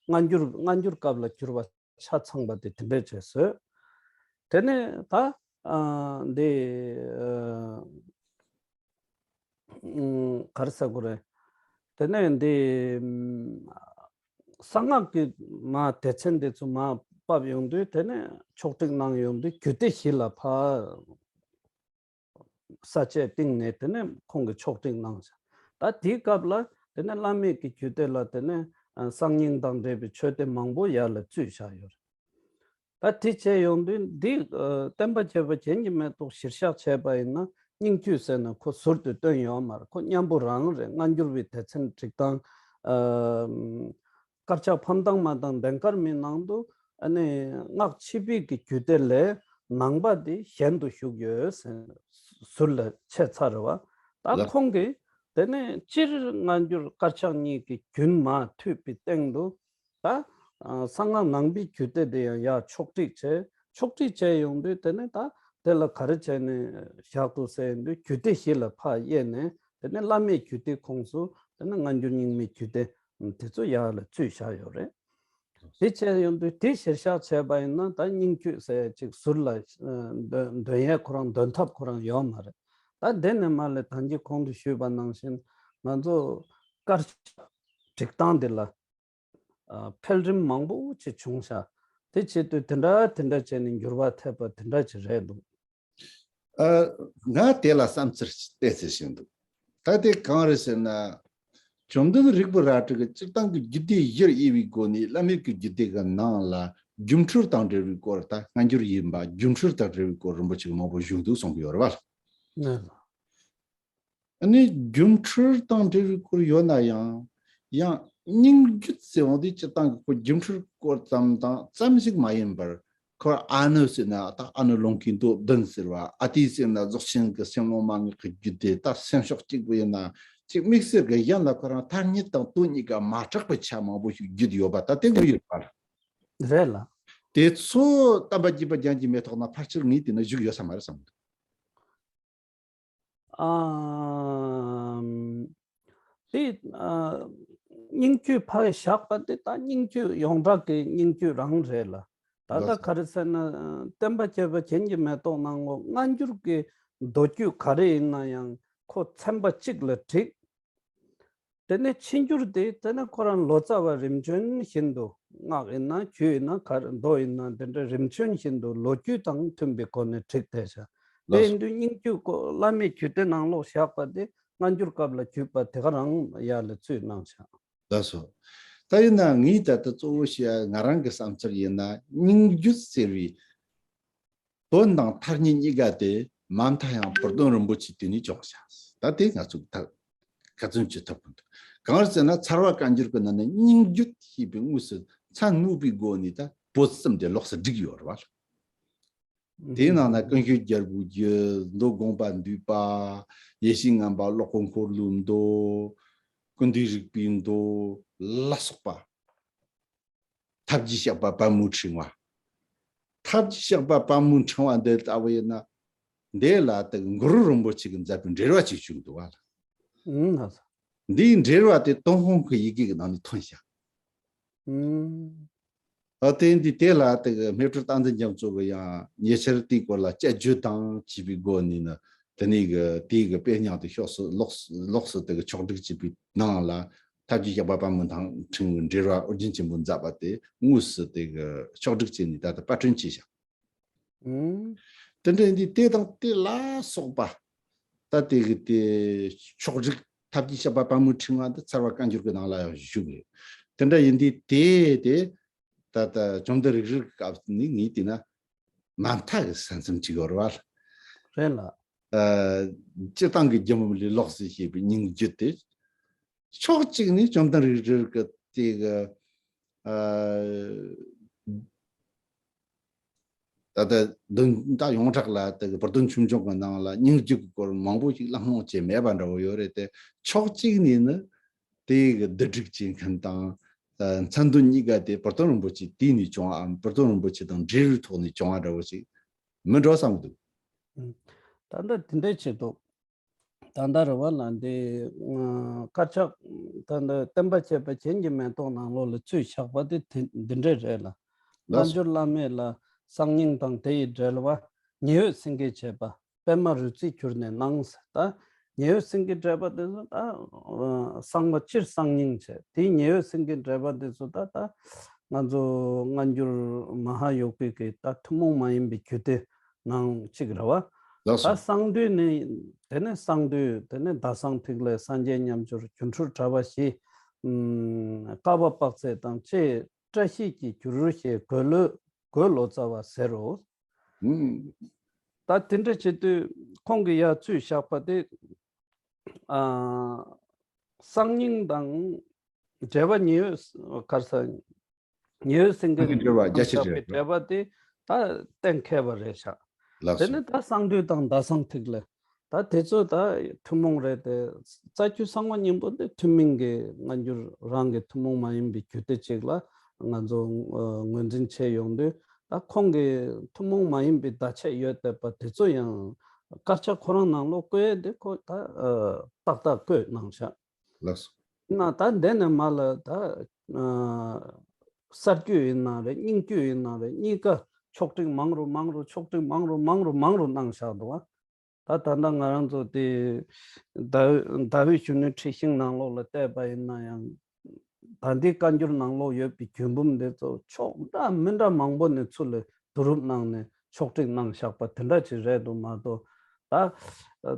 སྔ་འགྱུར། སྔ་འགྱུར་སྐབས་ལ་བསྒྱུར་བ་ཆ་ཚང་པ་དེ་དེ་འདྲས་བྱས་བཟོས། དེ་ནས་ད། ཨ། འདི། ཨ། ཨུམ། ག་རེ་ཟེར་དགོས་རེད། དེ་ནས་འདི། ཨུམ། གསང་སྔགས་ཀྱི་མར་སྡེ་ཚན་དེ་ཚོ་མར་ཕབ་ཡོང་དུས། དེ་ནས་ཕྱོགས་སྒྲིག་གནང་ཡོང་དུས། རྒྱུད་སྡེ་བཞི་ལ་ཕར་ས་བཅད་བཏིང་ནས། དེ་ནས་ཁོང་གིས་ཕྱོགས་སྒྲིག་གནང་བཞག། ད་དེའི་སྐབས་ལ་དེ་ནས་བླ་མེད་ཀྱི་རྒྱུད་སྡེ་ལ། དེ་ནས། ཨ། གསང་སྙིང་དང་འབྲེལ་བའི་ཆོས་སྡེ་མང་པོ་ཡར་ལ་བཙུགས་བཞག་ཡོད་རེད། ད་དེ་བྱས་ཡོང་དུས་འདི། ཨ། སྟོན་པ་བརྒྱད་པ་རྒྱན་གྱི་མེ་ཏོག་གཞིར་བཞག་བྱས་པ་ཡིན་ན། སྙིང་བཅུད་ཟེར་ན་ཁོ་ཟུར་དུ་བཏོན་ཡོད་མ་རེད། ཁོ་མཉམ་པོ་རང་རེད། སྔ་འགྱུར་བའི་སྡེ་ཚན་སྒྲིག་སྟངས། ཨ། དཀར་ཆག་ཕམ་དང་མ་དང་གདན་དཀར་མའི་ནང་དུ། ཨ་ནི་སྔགས་ཆོས་པའི་གི་རྒྱུད་སྡེ་ལས་ནང་པ་དེ་གཞན་དུ་བཞུགས་ཡོད་ཟེར་ཟུར་ལ་ཕྱེ་ཚར་བ། ད་ལགས། ཁོང་གིས་དེ་ནས་སྤྱིར་སྔ་འགྱུར་དཀར་ཆག་གཉིས་ཀྱི་རྒྱུན་མར་མཐུད་པའི་སྟེང་དུ། ད། ཨ། གསང་སྔགས་ནང་པའི་རྒྱུད་སྡེ་དེ་ཡང་ཡར་ཕྱོགས་སྒྲིག་བྱས། ཕྱོགས་སྒྲིག་བྱས་ཡོང་དུས། དེ་ནས་ད་དེ་ལ་ག་རེ་བྱས་ནས་བཞག་འདུག་ཟེར་ཡོང་དུས། རྒྱུད་སྡེ་བཞི་ལ་ཕར་དབྱེ་ནས། དེ་ནས་བླ་མེད་རྒྱུད་སྡེ་ཁོངས་སུ། དེ་ནས་སྔ་འགྱུར་རྙིང་མའི་རྒྱུད་སྡེ་དེ་ཚོ་ཡར་ལ་བཙུགས་བཞག་ཡོད་རེད། དེ་བྱས་ཡོང་དུས་དེ་གཞིར་བཞག་བྱས་པ་ཡིན་ན། ད་སྙིང་བཅུད་ཟེར་ཅིག་ཟུར་ལ། ཨ། འདོན། འདོན་ཡས་ཁོ་རང་། འདོན་ཐབས་ཁོ་རང་ཡོད་མ་རེད། ད་དེ་ནས་མར་ལ་ད་གིན་གོང་དུ་ཞུས་པ་ནང་བཞིན་ང་ཚོ་དཀར་ཆག་སྒྲིག་སྟངས་འདི་ལ། ཨ། འཕེལ་རིམ་མང་པོ་ཅིག་བྱུང་ཤག། དེ་བྱེད་དུས་དེ་འདྲ་དེ་འདྲ་བྱས་ནས་འགྱུར་བ་ཐེབས་པ་དེ་འདྲ་ཅིག་རེད་འདུག། ཨ། ང་དེ་ལ་བསམ་ཚུལ་ཏོག་ཙམ་ཞིག་འདུག། ད་དེ་གང་རེད་ཟེར་ན། བཅོམ་ལྡན་རིག་པ་རལ་གྲི་གིས་སྤྱིར་བཏང་གི་རྒྱུད་སྡེ་བཞིར་དབྱེ་བའི་སྒོ་ནས། བླ་མེད་ཀྱི་རྒྱུད་སྡེ་གི་ནང་ལ་སྒྱུ་འཕྲུལ་དང་འབྲེལ་བའི་སྐོར། ད་སྔ་འགྱུར་ཡིན་པ། སྒྱུ་འཕྲུལ་དང་འབྲེལ་བའི་སྐོར་རིན་པོ་ཆེ་མང་པོ་ཞུས་འདུག་གསུང་གི་ཡོད་རེད་བ། ཨ་ནི་སྒྱུ་འཕྲུལ་དང་འབྲེལ་བའི་སྐོར་ཡོད་ན་ཡང་། ཡང་སྙིང་བརྒྱུད་ཟེར་བ་འདི་སྤྱིར་བཏང་གི་ཁོ་སྒྱུ་འཕྲུལ་སྐོར་ཙམ་དང་ཙམ་ཞིག་མ་ཡིན་པར། ཁོར་ཨ་ནུ་ཟེར་ན་ད་ཨ་ནུ་ལུང་གིས་མདོ་བདུན་ཟེར་བ། ཨ་ཏི་ཟེར་ན་རྫོགས་ཆེན་གྱི་སེམས་ཀློང་མན་ངག་གི་རྒྱུད་སྡེ། ད་སེམས་ཕྱོགས་གཅིག་པུ་ཡིན་ན་ཅིག་དམིགས་བསལ་གྱི་གཞན་ལ་ཁོ་རང་མཐའ་གཉིས་དང་དོན་གཉིས་ཀ་མ་གྲགས་པའི་ཆ་མང་པོ་ཞིག་བརྒྱུད་ཡོད་པ་ད་དེ་ངོས་ཡོད་པ་རེད། ལགས། དེ་ཚོ་སྟོན་པ་བརྒྱད་པ་རྒྱན་གྱི་མེ་ཏོག་ནང་ཕལ་ཆེར་ངས་བལྟས་ན་བཞུགས་ཡོད་ས་མ་རེད་བསམ་གི་འདུག། ཨམ། དེ། ཨ། སྙིང་བཅུད་ཕར་བཞག་པ་དེ། ད་སྙིང་བཅུད་ཡོངས་གྲགས་ཀྱི་སྙིང་བཅུད་རང་རེད་ལ། ད་ལྟ་ལགས་སོ། ག་རེ་ཟེར་ན། སྟོན་པ་བརྒྱད་པ་རྒྱན་གྱི་མེ་ཏོག་ནང་ལོགས་སྔ་འགྱུར་གྱི་མདོ་རྒྱུད་ག་རེ་ཡིན་ན་ཡང་ཁོ་ཚན་པ་གཅིག་ལ་བསྒྲིགས། དེ་ནས་ཕྱི་འགྱུར་དེ། དེ་ནས་ཁོ་རང་ལོ་ཙཱ་བ་རིམ་བྱོན་བཞིན་དུ། སྔགས་ཡིན་ན་རྒྱུད་ཡིན་ན་ག་རེ། མདོ་ཡིན་ན་དེ་འདྲ་རིམ་བྱོན་བཞིན་དུ་ལོ་རྒྱུས་དང་མཐུན་པའི་སྒོ་ནས་བསྒྲིགས་བསྡད་ཤག། དེ་ལགས་སོ། ཡིན་དུས་སྙིང་བཅུད་ཀོ་བླ་མེད་རྒྱུད་སྡེ་ནང་ལོགས་བཞག་པ་དེ། སྔ་འགྱུར་སྐབས་ལ་བརྒྱུད་པ་དེ་ག་རང་ཡར་ལ་བཙུགས་གནང་ཤག། ལགས་སོ། ད་ཡིན་ན་ངས་ད་ལྟ་གཙོ་བོ་བཤད་ཡ། ང་རང་གི་བསམ་ཚུལ་ཡིན་ན། སྙིང་བརྒྱུད་ཟེར་བའི་དོན་དང་ཐ་སྙད་གཉིས་ཀ་དེ་མ་མཐའ་ཡང་བུ་སྟོན་རིན་པོ་ཆེའི་དུས་ནས་བྱུང་ཤག། ད་དེ་ང་ཚོས་ད་ག་ཚོད་བྱེད་ཐུབ་ཀྱི་འདུག། གང་ལ་ཟེར་ན། ཚར་བ་བཀའ་འགྱུར་གྱི་ནང་ནས་སྙིང་བརྒྱུད་ཞེས་པའི་དངོས་སུ་མཚན་བསྣུབས་པའི་སྒོ་ནས་ད་པོད་གསུམ་དེ་ལོགས་སུ་བསྒྲིགས་ཡོད་རེད་བ། དེའི་ནང་ན་ཀུན་མཁྱེན་རྒྱལ་པོའི་རྒྱུད། མདོ་དགོངས་པ་འདུས་པ། ཡེ་ཤེས་ངན་པ་ཀློག་གི་འཁོར་ལོའི་མདོ། ཀུན་འདུས་རིག་པའི་མདོ་ལ་སོགས་པ། ཐབས་ཀྱི་བཤགས་པ་པད་མོའི་ཕྲེང་བ། ཐབས་ཀྱི་བཤགས་པ་པད་མོའི་ཕྲེང་བ་འདི་ལྟ་བུ་ཡིན་ན། འདི་ལ་ད་གུ་རུ་རིན་པོ་ཆེ་གིས་མཛད་པའི་འགྲེལ་བ་ཅིག་བྱུང་འདུག་བ་ལ། ཨང་། ལགས་སོ། འདིའི་འགྲེལ་བ་དེ་ཏུན་ཧོང་གི་ཡི་གེ་གི་ནང་ནས་ཐོན་ཤག། ཨང་། ཨ་དེ་འདི་དེ་ལ་དེ་གི་སྨེ་སྤྲུལ་རྟ་མགྲིན་རྒྱ་མཚོ་གི་ཡང་ཉེ་ཆར་དེའི་སྐོར་ལ་དཔྱད་བརྗོད་དང་བཅས་པའི་སྒོ་ནས་ནི་དེ་ནས་གི་དེའི་གི་དཔེ་རྙིང་དེ་ཕྱོགས་སུ་ལོགས་ལོགས་སུ་དེ་གི་ཕྱོགས་སྒྲིག་བྱས་པའི་ནང་ལ་ཐབས་ཀྱི་བཤགས་པ་དཔལ་མོའི་ཐང་ཕྲེང་བའི་འགྲེལ་བ་ཨོ་རྒྱན་ཆེན་པོས་མཛད་པ་དེ་དངོས་སུ་དེ་གི་ཕྱོགས་སྒྲིག་བྱས་ནས་ད་ལྟ་པར་སྐྲུན་བྱས་བཞག་ཨུམ། དེ་འདྲ་ཡིན་དུས་དེ་དང་དེ་ལ་སོགས་པ། ད་དེ་གི་དེ་ཕྱོགས་སྒྲིག་ཐབས་ཀྱི་བཤགས་པ་དཔལ་མོའི་ཕྲེང་བ་འདི་ཚར་བ་བཀའ་འགྱུར་གྱི་ནང་ལ་ཡང་བཞུགས་རེད། དེ་འདྲ་ཡིན་དུས་དེ་དེ་ད་ལྟ་བཅོམ་ལྡན་རིག་རལ་གྱི་སྐབས་ནས་ངས་བལྟས་ན་མ་མཐའ་གི་ས་མཚམས་གཅིག་ཡོད་རེད་བ། རེད་ལ། ཨ། སྤྱིར་བཏང་གི་རྒྱུད་འབུམ་ལས་ལོགས་སུ་བཤད་པའི་སྙིང་རྒྱུད་དེ། ཕྱོགས་གཅིག་ནས་བཅོམ་ལྡན་རིག་རལ་གྱི་དེ་གི། ཨ། ད་ལྟ་དོན་དག་ཡོངས་གྲགས་ལ་དེ་གི་བུ་སྟོན་ཆོས་འབྱུང་གི་ནང་ལ་སྙིང་རྒྱུད་ཀྱི་སྐོར་མང་པོ་ཞིག་བླངས་བླངས་བྱས་མེད་པ་འདྲ་བོ་ཡོད་རེད་དེ། ཕྱོགས་གཅིག་ནས་ནི་དེ་གི་བསྡུ་སྒྲིག་བྱེད་མཁན་དང་། ཨ། མཚན་དོན་གཉིས་ཀ་དེ་བུ་སྟོན་རིན་པོ་ཆེ་དེ་ནས་བྱུང་བའམ་བུ་སྟོན་རིན་པོ་ཆེ་དང་འབྲེལ་བའི་ཐོག་ནས་བྱུང་བ་འདྲ་བོ་ཞིག་མི་འགྲོ་བསམ་གི་འདུག་ཨུམ། ད་ལྟ་དེ་འདྲའི་ཆེད་དུ། ད་ལྟ་རེ་བ་ལ་འདི། དཀར་ཆག་ད་ལྟ་བསྟན་པ་བཅས་པ་གྱེན་གྱི་མེ་ཏོག་ནང་ལོགས་ལ་བཙུགས་བཞག་པ་དེ་དེ་འདི་འདྲས་རེད་ལ། ལགས་སོ། བཀའ་འགྱུར་བླ་མེད་ལ་གསང་སྙིང་དང་དེ་ཡི་འགྲེལ་བ། ཉི་འོད་སེང་གེའི་བྱེད་པ། པདྨ་རུ་རྩིས་གྱུར་ནས་སྣང་ཟེར། ད་ཉི་འོད་སེང་གེའི་འགྲེལ་པ་དེ་ཚོ་ད་གསང་བ་སྤྱིར་གསང་སྙིང་བྱས། དེའི་ཉི་འོད་སེང་གེའི་འགྲེལ་པ་དེ་ཚོ་ད་ད་ང་ཚོ་སྔ་འགྱུར་མ་ཧཱ་ཡོ་གི་གི་ད་ཐུན་མོང་མ་ཡིན་པའི་རྒྱུད་སྡེ་ནང་གཅིག་རེད་བ། ལགས་སོ། ད་གསང་འདུས་ནི། དེ་ནས་གསང་འདུས། དེ་ནས་ཟླ་གསང་ཐིག་ལེ། སངས་རྒྱས་མཉམ་སྦྱོར། སྒྱུ་འཕྲུལ་དྲ་བ་བཞི། ཨུམ། བསྐལ་པ་དཔག་ཚད་དང་བཅས། བཀྲ་ཤིས་ཀྱི་འགྱུར་ཞེས་གོས་ལོ། གོས་ལོ་ཙཱ་བ་ཟེར་རོ། ཨུམ། ད་དེ་འདྲ་བྱེད་དུས་ཁོང་གིས་ཡར་བཙུགས་བཞག་པ་དེ། ཨ། གསང་སྙིང་དང་འགྲེལ་པ་ཉི་འོད་གར་ས། ཉི་འོད་སེང་གེ། སེང་གེ་འགྲེལ་པ་རྒྱ་ཆེར་བཤད་པའི་འགྲེལ་པ་དེ་ད་གཏན་འཁེལ་བ་རེད་ཤག་ལགས་དེ་སོ། ནི་ད་གསང་འདུས་དང་ཟླ་གསང་ཐིག་ལེ། ད་དེ་ཚོ་ད་ཐུན་མོང་རེད་དེ། རྩ་རྒྱུད་གསང་བ་སྙིང་པོ་འདི་ཐུན་མིན་གྱི་སྔ་འགྱུར་རང་གི་ཐུན་མོང་མ་ཡིན་པའི་རྒྱུད་སྡེ་ཅིག་ལ་ང་ཚོ་ངོས་འཛིན་བྱས་ཡོང་དུས། ད་ཁོང་གི་ཐུན་མོང་མ་ཡིན་པའི་བརྡ་ཆད་ཡོད་བསྡད་པ་དེ་ཚོ་ཡང་དཀར་ཆག་ཁོ་རང་ནང་ལོགས་བཀོད་ཡས་དེ་ཁོ་ད་ཏག་ཏག་བཀོད་གནང་ཤག་ལགས་སོ། ན་ད་འདི་ནས་མར་ལ་ད། ཨ། གསར་བརྗོད་ཡིན་ན་རེད། རྙིང་བརྗོད་ཡིན་ན་རེད། གཉིས་ཀ་ཕྱོགས་སྒྲིག་མང་རུ་མང་རུ། ཕྱོགས་སྒྲིག་མང་རུ་མང་རུ་མང་རུ་གནང་བཞག་འདུག་བ། ད་ད་ལྟ་ང་རང་ཚོ་དེ་ཟླ་འོད་ཟླ་འོད་གཞོན་ནུའི་འཁྲི་ཤིང་ནང་ལོགས་ལ་བལྟས་པ་ཡིན་ན་ཡང་། ད་ལྟའི་བཀའ་འགྱུར་ནང་ལོགས་ཡོད་པའི་རྒྱུད་འབུམ་འདི་ཚོ་ཕྱོགས་འདྲ་མི་འདྲ་མང་པོ་ནས་ཚུར་ལ་བསྡུ་རུབ་གནང་ནས་ཕྱོགས་སྒྲིག་གནང་བཞག་པ་དེ་འདྲ་ཅིག་རེད་འདུག་མ་གཏོགས། ད་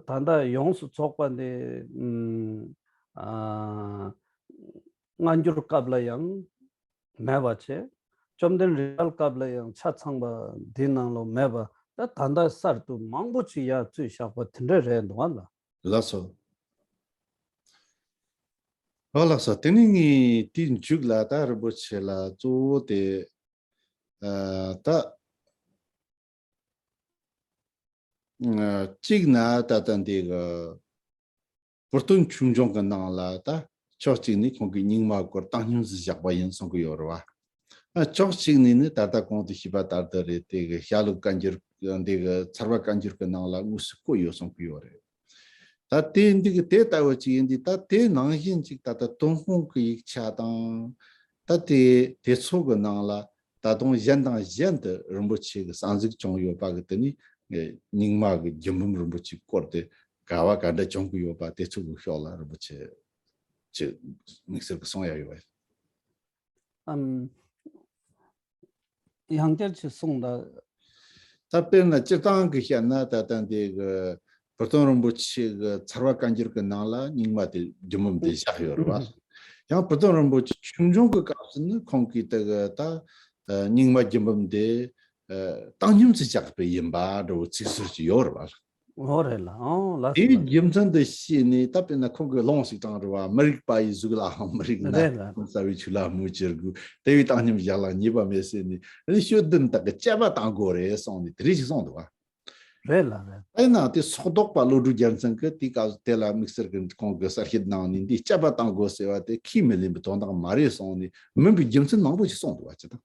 ད་ལྟ་ཡོངས་སུ་རྫོགས་པ་འདི། ཨ། སྔ་འགྱུར་སྐབས་ལ་ཡང་མེད་པ་བྱས། བཅོམ་ལྡན་རིག་རལ་སྐབས་ལ་ཡང་ཆ་ཚང་བ་འདི་ནང་ལོགས་མེད་པ། ད་ད་ལྟ་གསར་དུ་མང་པོ་ཅིག་ཡར་བཙུགས་བཞག་པ་དེ་འདྲ་རེད་འདུག་བ་ལ། ལགས་སོ། ཨོ་ལགས་སོ། དེ་ནི་ངས་དེའི་མཇུག་ལ་ད་རིན་པོ་ཆེ་ལ་གཙོ་བོ་དེ། ཨ། ད། ཨ། གཅིག་ན་ད་ལྟ་འདི་གི་བུ་སྟོན་ཆོས་འབྱུང་གི་ནང་ལ་ད་ཕྱོགས་གཅིག་ནས་ཁོང་གིས་རྙིང་མ་སྐོར་བཏང་སྙོམས་སུ་བཞག་པ་ཡིན་གསུང་གི་ཡོད་རེད་བ། ཨ། ཕྱོགས་གཅིག་ནས་ནི་ད་ལྟ་གོང་དུ་ཞུས་པ་ལྟར་དུ་རེད། དེ་གི་བཤད་ལུགས་བཀའ་འགྱུར་འདི་གི་ཚར་བ་བཀའ་འགྱུར་གི་ནང་ལ་དངོས་སུ་བཀོད་ཡོད་གསུང་གི་ཡོད་རེད། ད་དེ་འདི་གི་དེ་ལྟ་བུ་ཅིག་ཡིན་དུས། ད་དེ་ནང་བཞིན་ཅིག་ད་ལྟ་ཏུན་ཧོང་གི་ཡིག་ཆ་དང་། ད་དེ་དེ་ཚོ་གི་ནང་ལ་ད་དུང་གཞན་དང་གཞན་དུ་རིན་པོ་ཆེ་གི་གསན་གཟིགས་བྱུང་ཡོད་པ་གི་དེ་ནི་རྙིང་མ་གི་རྒྱུད་འབུམ་རིན་པོ་ཆེའི་སྐོར་དེ་ག་བ་ག་འདྲ་བྱུང་གི་ཡོད་པ་དེ་ཚོ་གི་ཕྱོགས་ལ་རིན་པོ་ཆེ་ཅིག་དམིགས་བསལ་གི་གསུང་ཡ་ཡོད་པ། ཨམ། ཡང་བསྐྱར་ཅིག་གསུངས་དང་། ད་དཔེར་ན་སྤྱིར་བཏང་གི་བཤད་ན་ད་ལྟ་འདི་གི་བུ་སྟོན་རིན་པོ་ཆེ་གི་ཚར་བ་བཀའ་འགྱུར་གི་ནང་ལ་རྙིང་མ་དེ་རྒྱུད་འབུམ་དེ་བཞག་ཡོད་རེད་བ། ཡང་བུ་སྟོན་རིན་པོ་ཆེ་ཆོས་འབྱུང་གི་སྐབས་སུ་ནི་ཁོང་གིས་དེ་གི་ད་རྙིང་མ་རྒྱུད་འབུམ་དེ་བཏང་སྙོམས་སུ་བཞག་པའི་ཡིན་པ་འདྲ་བོ་ཚིག་ཟུར་ཅིག་ཡོད་རེད་བ། འོ་རེད་ལ། འོ་ལགས་སོ། དེའི་རྒྱུ་མཚན་དུ་བྱས་ནས་ད་དཔེར་ན་ཁོང་གི་ལུང་ཞིག་དྲངས་རེད་བ། མི་རིག་པ་ཡི་གཟུགས་ལའང་མི་རིག་ན། རེད་ལ། རྩ་བའི་ཆོས་ལ་མོས་གྱུར་དགོས། དེ་བས་བཏང་སྙོམས་བཞག་ལ་ཉེས་པ་མེད་ཟེར་ནས། ཨ་ནི་ཤོད་དུམ་བདག་གིས་དཔྱད་པ་བཏང་དགོས་རེད་གསུངས་ནས་དེ་རིགས་ཤིག་གསུངས་འདུག་བ། རེད་ལ་རེད། ཨེ་ན་དེ་སོག་ལྡོག་པ་བློ་གྲོས་རྒྱལ་མཚན་གྱིས་དེའི་སྐབས་དེ་ལ་དམིགས་བསལ་གྱི་ཁོང་གི་གསལ་བཤད་གནང་ནས། འདི་དཔྱད་པ་བཏང་དགོས་ཟེར་བ་དེ་ཁས་མི་ལེན་པའི་དོན་དག་མ་རེད་གསུངས་ནས་མིན་པའི་རྒྱུ་མཚན་མང་པོ་ཞིག་གསུངས་འདུག་བ། ཅི་དང་།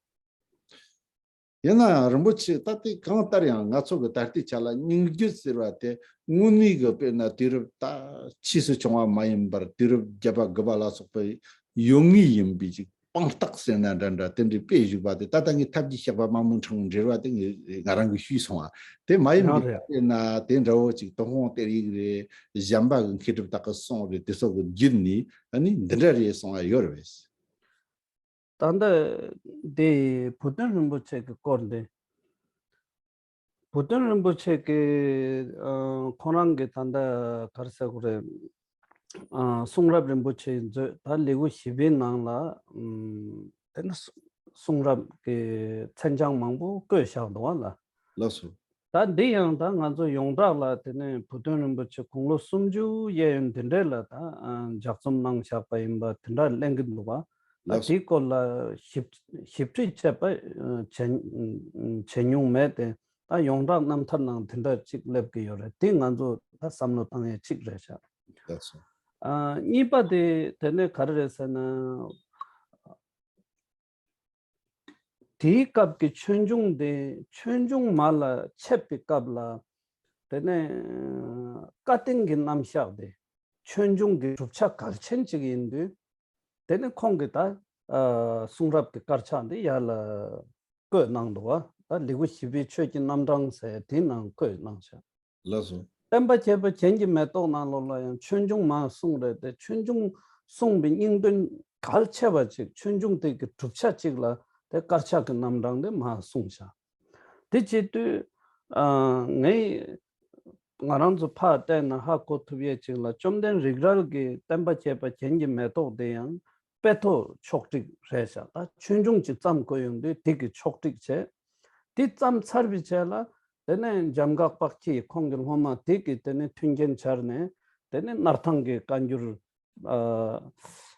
ཡིན་ན་ཡང་རིན་པོ་ཆེ་ད་ལྟའི་གང་ལྟར་ཡང་ང་ཚོ་གི་ད་ལྟའི་ཆ་ལ་སྙིང་རྒྱུད་ཟེར་བ་དེ་དངོས་གནས་གི་དཔེར་ན་དུས་རབས་ད་ཕྱིས་སུ་བྱུང་བ་མ་ཡིན་པར་དུས་རབས་བརྒྱད་པ་དགུ་པ་ལ་སོགས་པའི་ཡོད་ངེས་ཡིན་པའི་ཅིག་ དཔང་རྟགས་ཟེར་ན་འདྲ་འདྲ་དེ་འདྲའི་དཔེ་བཞུགས་པ་དེ། ད་ལྟ་ངས་ཐབས་ཀྱིས་བཤགས་པ་དམར་མོ་འཕྲང་འབྲེལ་བ་དེ་ངས་ང་རང་གིས་ཞུས་སོང་བ། དེ་མ་ཡིན་པའི་རེད། དཔེར་ན་དེ་འདྲ་བོ་ཅིག་ཏུན་ཧོང་གཏེར་ཡིག་རེད། གཞན་པ་གི་མཁས་གྲུབ་དག་གི་གསུང་རེད། དེ་ཚོ་གི་བརྒྱུད་ནས་ཨ་ནི་འདི་འདྲ་རེད་གསུང་བ་ཡོད་རེད་པས། ད་ལྟ་དེ་བུ་སྟོན་རིན་པོ་ཆེ་གི་སྐོར་འདི། བུ་སྟོན་རིན་པོ་ཆེ་གི་ཨ་ཁོང་རང་གི་ད་ལྟ་ག་རེ་ཟེར་དགོས་རེད། ཨ་གསུང་རབ་རིན་པོ་ཆེའི་མཛོད་ད་ལེའུ་བཞི་པའི་ནང་ལ་ཨམ་དེ་ནི་གསུང་རབ་ཀྱི་མཚན་བྱང་མང་པོ་བཀོད་བཞག་འདུག་བ་ལ། ལགས་སོ། ད་འདི་ཡང་ད་ང་ཚོ་ཡོངས་གྲགས་ལ་དེ་ནས་བུ་སྟོན་རིན་པོ་ཆེ་དགུང་ལོ་སུམ་ཅུ་གཡས་གཡོན་འདི་འདྲས་ལ་ད་ཨ་ལྗགས་རྩོམ་གནང་བཞག་པ་ཡིན་པ་དེ་འདྲ་གླེང་གི་འདུག་བ། ད་ལགས་སོ། དེའི་སྐོར་ལ་ཞིབ་ཞིབ་ཁྲིད་བྱས་པ་ཨ་བྱས་བྱས་མྱོང་མེད་དེ། ད་ཡོངས་གྲགས་རྣམ་ཐར་ནང་དེ་འདྲ་གཅིག་སླེབས་ཀྱི་ཡོད་རེད། དེ་ང་ཚོ་ད་བསམ་བློ་བཏང་ཡས་གཅིག་རེད་ཤག་ལགས་སོ། ཨ་གཉིས་པ་དེ་དེ་ནས་ག་རེ་རེད་ཟེར་ན། དེའི་སྐབས་ཀྱི་ཆོས་འབྱུང་དེ་ཆོས་འབྱུང་མ་ལ་འཆད་པའི་སྐབས་ལ་དེ་ནས་བཀའ་བསྟན་གྱི་རྣམ་གཞག་དེ་ཆོས་འབྱུང་གི་གྲུབ་ཆ་གལ་ཆེན་ཅིག་ཡིན་དུས། དེ་ནས་ཁོང་གིས་ད་ཨ་གསུང་རབ་ཀྱི་དཀར་ཆག་འདི་ཡར་ལ་བཀོད་གནང་འདུག་བ། ད་ལེའུ་བཞི་པའི་ཆོས་ཀྱི་རྣམ་གྲངས་ཟེར་དེའི་ནང་བཀོད་གནང་ཤག་ལགས་སོ། བསྟན་པ་ཁྱད་པར་གྱེན་གྱི་མེ་ཏོག་ནང་ལོགས་ལ་ཡང་ཆོས་འབྱུང་མར་གསུངས་རེད་དེ། ཆོས་འབྱུང་གསུངས་པའི་སྙིང་དོན་གལ་ཆེ་བ་ཅིག་ཆོས་འབྱུང་དེ་གི་གྲུབ་ཆ་ཅིག་ལ་དེ་དཀར་ཆག་གི་རྣམ་གྲངས་དེ་མར་གསུངས་ཤག་དེ་བྱེད་དུས་ཨ་ངས་ང་རང་ཚོ་ཕར་བལྟས་ན་ཧ་གོ་ཐུབ་ཡས་ཅིག་ལ་བཅོམ་ལྡན་རིག་རལ་གྱི་བསྟན་པ་ཁྱད་པར་གྱེན་གྱི་མེ་ཏོག་དེ་ཡང་དཔེ་ཐོ་ཕྱོགས་སྒྲིག་རེད་ཤག་ད་ཆོས་འབྱུང་ཅིག་བརྩམས་དགོས་ཡོང་དུས་དེ་གི་ཕྱོགས་སྒྲིག་བྱས། དེ་བརྩམས་ཚར་བའི་རྗེས་ལ་དེ་ནས་འཇམ་འགག་པ་ཁྱེད་ཁོང་གི་སློབ་མ་དེ་གི་དེ་ནས་མཐུན་རྐྱེན་སྦྱར་ནས་དེ་ནས་སྣར་ཐང་གི་བཀའ་འགྱུར་ཨ་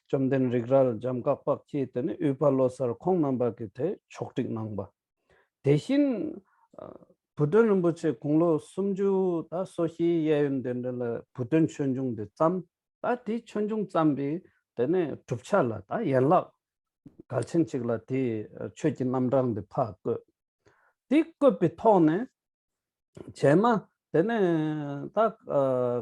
བཅོམ་ལྡན་རིག་རལ་འཇམ་འགག་པ་ཁྱེད་དེ་ནས་ཨུཏྤ་ལོ་སར་ཁོང་རྣམ་པ་གི་དེ་ཕྱོགས་སྒྲིག་གནང་བ། དེ་བཞིན་ཨ་བུ་སྟོན་རིན་པོ་ཆེ་དགུང་ལོ་སུམ་ཅུ་ད་སོ་བཞིའི་གཡས་གཡོན་དེ་འདྲ་ལ་བུ་སྟོན་ཆོས་འབྱུང་དེ་བརྩམས། ད་དེ་ཆོས་འབྱུང་བརྩམས་པའི་དེ་ནས་གྲུབ་ཆ་ལ་ད་ཡན་ལག་གལ་ཆེན་ཅིག་ལ་དེ་ཆོས་ཀྱི་རྣམ་གྲངས་འདི་ཕར་བཀོད། དེ་བཀོད་པའི་ཐོག་ནས་རྗེས་མ་དེ་ནས་ད་ཨ་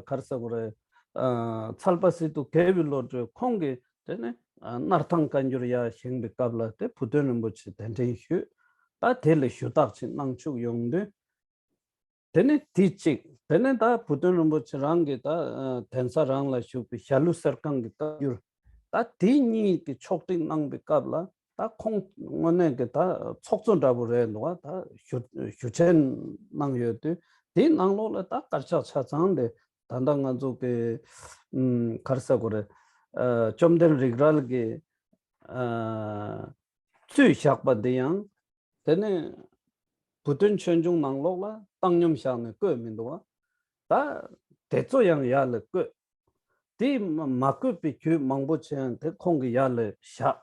ག་རེ་ཟེར་དགོས་རེད། ཨ་ཚལ་པ་སི་ཏུ་དགེ་བའི་བློ་གྲོས་ཁོང་གིས་དེ་ནས་ཨ་སྣར་ཐང་བཀའ་འགྱུར་ཡར་བཞེངས་པའི་སྐབས་ལ་དེ་བུ་སྟོན་རིན་པོ་ཆེ་གདན་འདྲེན་ཞུས། ད་དེ་ལ་ཞུ་དག་ཅིག་གནང་བཅུག་ཡོང་དུས། དེ་ནས་དེ་གཅིག་དེ་ནས་ད་བུ་སྟོན་རིན་པོ་ཆེ་རང་གིས་ད་ཨ་གདན་ས་རང་ལ་བཞུགས་པའི་ཞྭ་ལུ་གསེར་ཁང་གི་བཀའ་འགྱུར། ད་དེ་གཉིས་ཀྱི་ཕྱོགས་སྒྲིག་གནང་པའི་སྐབས་ལ་ད་ཁོང་དངོས་གནས་ཀྱི་ད་ཚོགས་གཙོ་འདྲ་པོ་རེད་འདུག་བ། ད་ཞུ་ཞུ་ཆེན་གནང་ཡོད་དུས། དེའི་ནང་ལོགས་ལ་ད་དཀར་ཆག་ཆ་ཚང་དེ་ད་ལྟ་ང་ཚོ་གི་ཨམ་ག་རེ་ཟེར་དགོས་རེད། ཨ་བཅོམ་ལྡན་རིག་རལ་གྱི་ཨ་གཙོས་བཞག་པ་འདི་ཡང་དེ་ནས་བུ་སྟོན་ཆོས་འབྱུང་ནང་ལོགས་ལ་བཏང་སྙོམས་བཞག་ནས་བཀོད་མི་འདུག་བ། ད་དེ་ཚོ་ཡང་ཡར་ལ་བཀོད། དེ་མ་མ་བཀོད་པའི་རྒྱུད་མང་པོ་ཅིག་ཡང་དེ་ཁོང་གིས་ཡར་ལ་བཞག་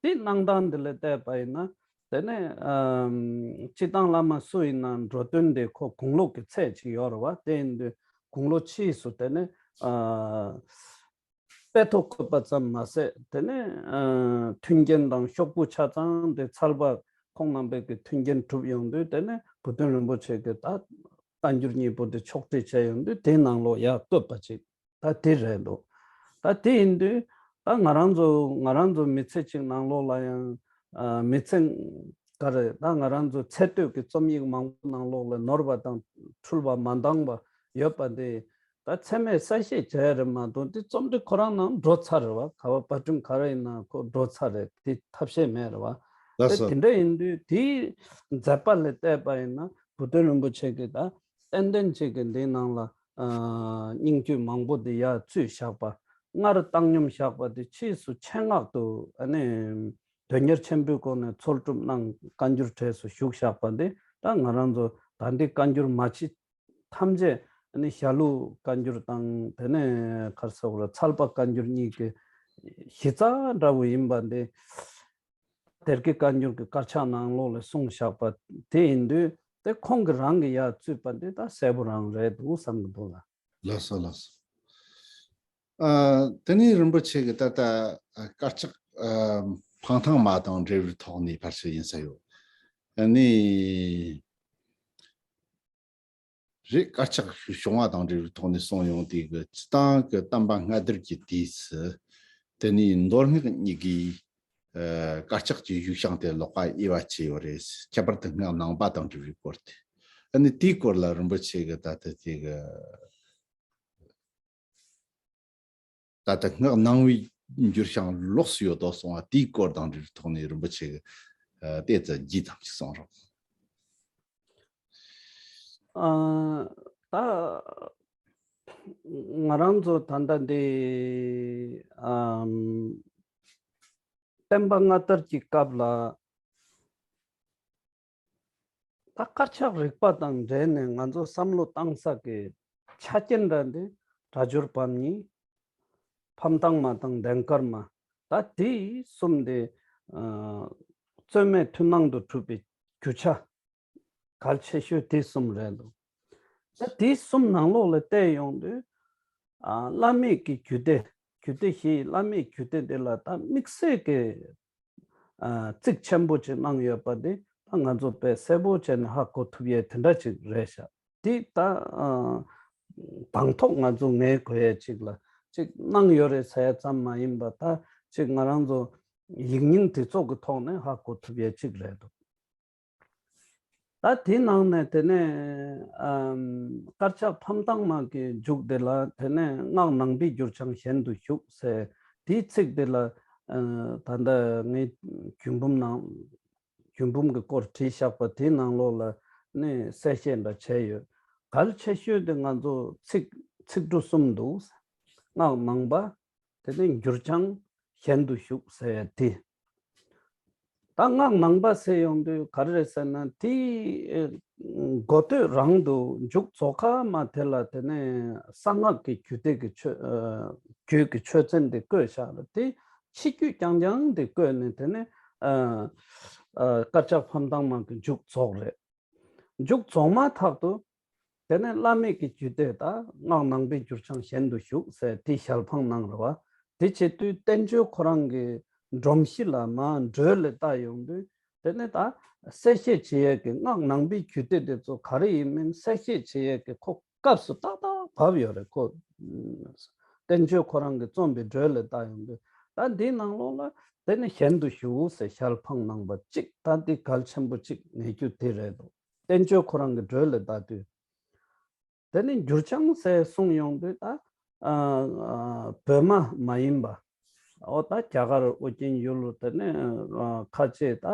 དེ་གནང་སྟངས་འདི་ལ་བལྟས་པ་ཡིན་ན། དེ་ནས་ཨམ་སྤྱིར་བཏང་བླ་མ་སུ་ཡིན་ན་འགྲོ་དོན་དེ་ཁོ་དགུང་ལོ་གི་ཚད་ཅིག་ཡོད་རེད་བ། དེ་ཡིན་དུས་དགུང་ལོ་ཕྱིས་སུ་དེ་ནས་ཨ་དཔེ་ཐོ་བཀོད་པ་ཙམ་མ་ཟད། དེ་ནས་ཨ་མཐུན་རྐྱེན་དང་ཤོག་བུ་ཆ་ཚང་དེ་ཚལ་པ་ཁོང་རྣམ་པས་ཀྱི་མཐུན་རྐྱེན་གྲུབ་ཡོང་དུས། དེ་ནས་བུ་སྟོན་རིན་པོ་ཆེ་གིས་ད་བཀའ་འགྱུར་གཉིས་པོ་དེ་ཕྱོགས་སྒྲིག་བྱས་ཡོང་དུས། དེའི་ནང་ལོགས་ཡར་བཀོད་པ་ཅིག་ད་དེ་རེད་འདུག་ད་དེ་ཡིན་དུས་ད་ང་རང་ཚོ་ང་རང་ཚོ་མི་ཚེ་གཅིག་ནང་ལོགས་ལ་ཡང་ཨ་མི་ཚེ་ག་རེ་ད་ང་རང་ཚོ་ཚེ་སྟོད་ཀྱི་རྩོམ་ཡིག་མང་པོ་ནང་ལོགས་ལ་ནོར་བ་དང་འཁྲུལ་བ་མ་འདང་བ་ཡོད་པ་དེ། ད་ཚད་མས་གསལ་བཤད་བྱས་རེད་མ་གཏོགས་དེ་རྩོམ་སྒྲིག་ཁོ་རང་ནང་འགྲོ་ཚར་རེད་བ། ག་བ་པར་སྐྲུན་ག་རེ་ཡིན་ན་ཁོ་འགྲོ་ཚར་རེད། དེ་ཐབས་ཤེས་མེད་རེད་བ། ལགས་དེ་སོ། དེ་འདྲ་ཡིན་དུས་དེའི་མཛད་པ་ལ་བལྟས་པ་ཡིན་ན་བུ་སྟོན་རིན་པོ་ཆེ་གིས་ད་ཏན་ཏན་ཅིག་གི་འདིའི་ནང་ལ་ཨ་སྙིང་བཅུད་མང་པོ་དེ་ཡར་བཙུད་བཞག་པ། སྔར་བཏང་སྙོམས་བཞག་པ་དེ་ཕྱིས་སུ་ཆེད་མངགས་དུ་ཨ་ནི་དོན་གཉེར་ཆེན་པོའི་སྒོ་ནས་འཚོལ་སྒྲུབ་གནང་བཀའ་འགྱུར་གྲས་སུ་བཞུགས་བཞག་པ་འདི་ད་ང་རང་ཚོ་ད་འདི་བཀའ་འགྱུར་མ་ཕྱི་ཐམས་ཅད་ནི་ཞྭ་ལུ་བཀའ་འགྱུར་དང་དེ་ནས་ག་རེ་ཟེར་དགོས་རེད། ཚལ་པ་བཀའ་འགྱུར་གཉིས་ཀྱི་གཞི་རྩ་འདྲ་བོ་ཡིན་པ་འདི། སྡེ་དགེ་བཀའ་འགྱུར་གྱི་དཀར་ཆག་ནང་ལོགས་ལ་གསུངས་བཞག་པ་དེ་ཡིན་དུས་དེ་ཁོང་གིས་རང་གིས་ཡར་བཙུད་པ་འདི་ད་གསལ་པོ་རང་རེད་འདུག་བསམ་གྱི་འདུག་ལ། ལགས་སོ་ལགས་སོ། ཨ་དེ་ནས་རིན་པོ་ཆེ་གིས་ད་ལྟ་ཨ་དཀར་ཆག་ཨ་འཕང་ཐང་མ་དང་འབྲེལ་བའི་ཐོག་ནས་ཕར་ཚུར་ཡིན་ས་ཡོད། ཨ་ནི། རེད། དཀར་ཆག་བྱུང་བ་དང་འབྲེལ་བའི་ཐོག་ནས་གསུངས་ཡོང་དུས་ཀྱི་སྤྱིར་བཏང་གི་བསྟན་པ་སྔ་དར་གྱི་དུས་སུ་དེ་ནས་མདོ་སྔགས་གཉིས་ཀྱི་ ཨ། དཀར་ཆག་གི་བཞུགས་ཤིང་དེ་ལོགས་ཀ་དབྱེ་བ་ཕྱེ་ཡོད་རེད། ཁྱད་པར་དུ་སྔགས་ནང་པ་དང་འབྲེལ་བའི་སྐོར་དེ། ཨ་ནི་དེའི་སྐོར་ལ་རིན་པོ་ཆེ་གི་ད་ལྟ་དེ་གི་ད་ལྟ་སྔགས་ནང་པའི་འགྱུར་བྱང་ལོགས་སུ་ཡོད་དོ་གསུང་བ་དེའི་སྐོར་དང་འབྲེལ་བའི་ཐོག་ནས་རིན་པོ་ཆེ་གི་ཨ། དེ་ཙམ་རྒྱས་ཙམ་ཞིག་གསུང་རོགས། ཨ། ད་ང་རང་ཚོ་ད་ལྟ་འདི་ཨམ། བསྟན་པ་སྔ་དར་གྱི་སྐབས་ལ། ད་དཀར་ཆག་རིག་པ་དང་འབྲེལ་ནས་ང་ཚོ་བསམ་བློ་བཏང་ས་གི་ཆ་རྐྱེན་འདྲ་འདི་སྒྲ་སྦྱོར་བམ་གཉིས། ཕམ་ཐང་མ་དང་ལྡན་དཀར་མ། ད་དེ་གསུམ་དེ་ཨ། རྩོད་མེད་མཐུན་སྣང་དུ་གྲུབ་པའི་རྒྱུ་ཆ་གལ་ཆེ་ཤོས་དེ་གསུམ་རེད་འདུག་ད་དེ་གསུམ་ནང་ལོགས་ལ་བལྟས་ཡོང་དུས། ཨ། བླ་མེད་ཀྱི་རྒྱུད་སྡེ། རྒྱུད་སྡེ་བཞིའི་བླ་མེད་རྒྱུད་སྡེ་འདི་ལ་ད་དམིགས་བསལ་གྱི་ཨ། གཙིགས་ཆེན་པོ་ཅིག་གནང་ཡོད་པ་འདི་ད་ང་ཚོ་དཔེ་གསལ་པོ་བྱས་ནས་ཧ་གོ་ཐུབ་ཡས་དེ་འདྲ་ཅིག་རེད་ཤག་འདི་ད་ཨ། དང་ཐོག་ང་ཚོ་ངེས་དགོས་ཡས་ཅིག་ལ་ཅིག་གནང་ཡོད་རེད་ཟེར་ཡས་ཙམ་མ་ཡིན་པ། ད་ཅིག་ང་རང་ཚོ་ཡིག་རྙིང་དེ་ཚོ་གི་ཐོག་ནས་ཧ་གོ་ཐུབ་ཡས་ཅིག་རེད་འདུག་ད་དེའི་ནང་ནས་དེ་ནས་ཨམ། དཀར་ཆག་ཕམ་ཐང་མ་གི་མཇུག་དེ་ལ་དེ་ནས་སྔགས་ནང་པའི་འགྱུར་བྱང་གཞན་དུ་ཞུགས་ཟེར། དེའི་ཚིག་དེ་ལ་ཨ། ད་ལྟ་ངས་རྒྱུད་འབུམ་ནང་རྒྱུད་འབུམ་གྱི་སྐོར་བྲིས་བཞག་པ་དེའི་ནང་ལོགས་ལ་ནི་གསལ་བཤད་འདྲ་བྱས་ཡོད། གལ་ཆེ་ཤོས་དེ་ང་ཚོ་ཚིག་ཚིག་འབྲུ་གསུམ་འདུག་སྔགས་ནང་པ། དེ་ནས་འགྱུར་བྱང་གཞན་དུ་ཞུགས་ཟེར་ཡ་དེ། ད་སྔགས་ནང་པ་ཟེར་ཡོང་དུས་ག་རེ་རེད་ཟེར་ན། དེ་ཨེ་འགོ་སྟོད་རང་དུ་མཇུག་རྫོགས་ཁ་མ་དེ་ལ་དེ་ནས་གསང་སྔགས་ཀྱི་རྒྱུད་སྡེ་གི་ཆོས་ཨ། རྒྱུད་ཀྱི་ཆོས་ཚན་དེ་བཀོད་བཞག་ལ། དེ་ཕྱི་རྒྱུད་རྐྱང་རྐྱང་དེ་བཀོད་ནས་དེ་ནས་ཨ། ཨ། དཀར་ཆག་ཕམ་ཐང་མ་གི་མཇུག་རྫོགས་རེད། མཇུག་རྫོགས་མ་ཐག་ཏུ། དེ་ནས་བླ་མེད་ཀྱི་རྒྱུད་སྡེ་དང་སྔགས་ནང་པའི་འགྱུར་བྱང་གཞན་དུ་ཞུགས་ཟེར་དེ་ཞལ་འཕངས་གནང་རེད་བ། དེ་བྱེད་དུས་བསྟན་བཅོས་ཁོ་རང་གི་སྒྲོམ་གཞི་ལ་མར་འགྲོས་ལ་བལྟ་ཡོང་དུས། དེ་ནས་ད་གསལ་བཤད་བྱེད་ཡས་ཀྱི་སྔགས་ནང་པའི་རྒྱུད་སྡེ་དེ་ཚོ་ག་རེ་ཡིན་མིན་གསལ་བཤད་བྱེད་ཡས་ཀྱི་ཁོ་སྐབས་སུ་ཏག་ཏག་བབས་ཡོད་རེད་ཁོ། བསྟན་བཅོས་ཁོ་རང་གིས་རྩོམ་པའི་འགྲོས་ལ་བལྟ་ཡོང་དུས། ད་འདིའི་ནང་ལོགས་ལ་དེ་ནི་གཞན་དུ་ཞུགས་ཟེར་ཞལ་འཕངས་གནང་བ་གཅིག་ད་འདི་གལ་ཆེན་པོ་གཅིག་ངེས་རྒྱུ་དེ་རེད་འདུག་བསྟན་བཅོས་ཁོ་རང་གི་འགྲོས་ལ་བལྟ་དུས། དེ་ནི་འགྱུར་བྱང་ཟེར་གསུངས་ཡོང་དུས་ད། ཨ་ཨ་བོད་མ་མ་ཡིན་པ། འོ་ད་རྒྱ་གར་ཨོ་རྒྱན་ཡུལ་དེ་ནས་ཨ་ཁ་ཆེ་ད་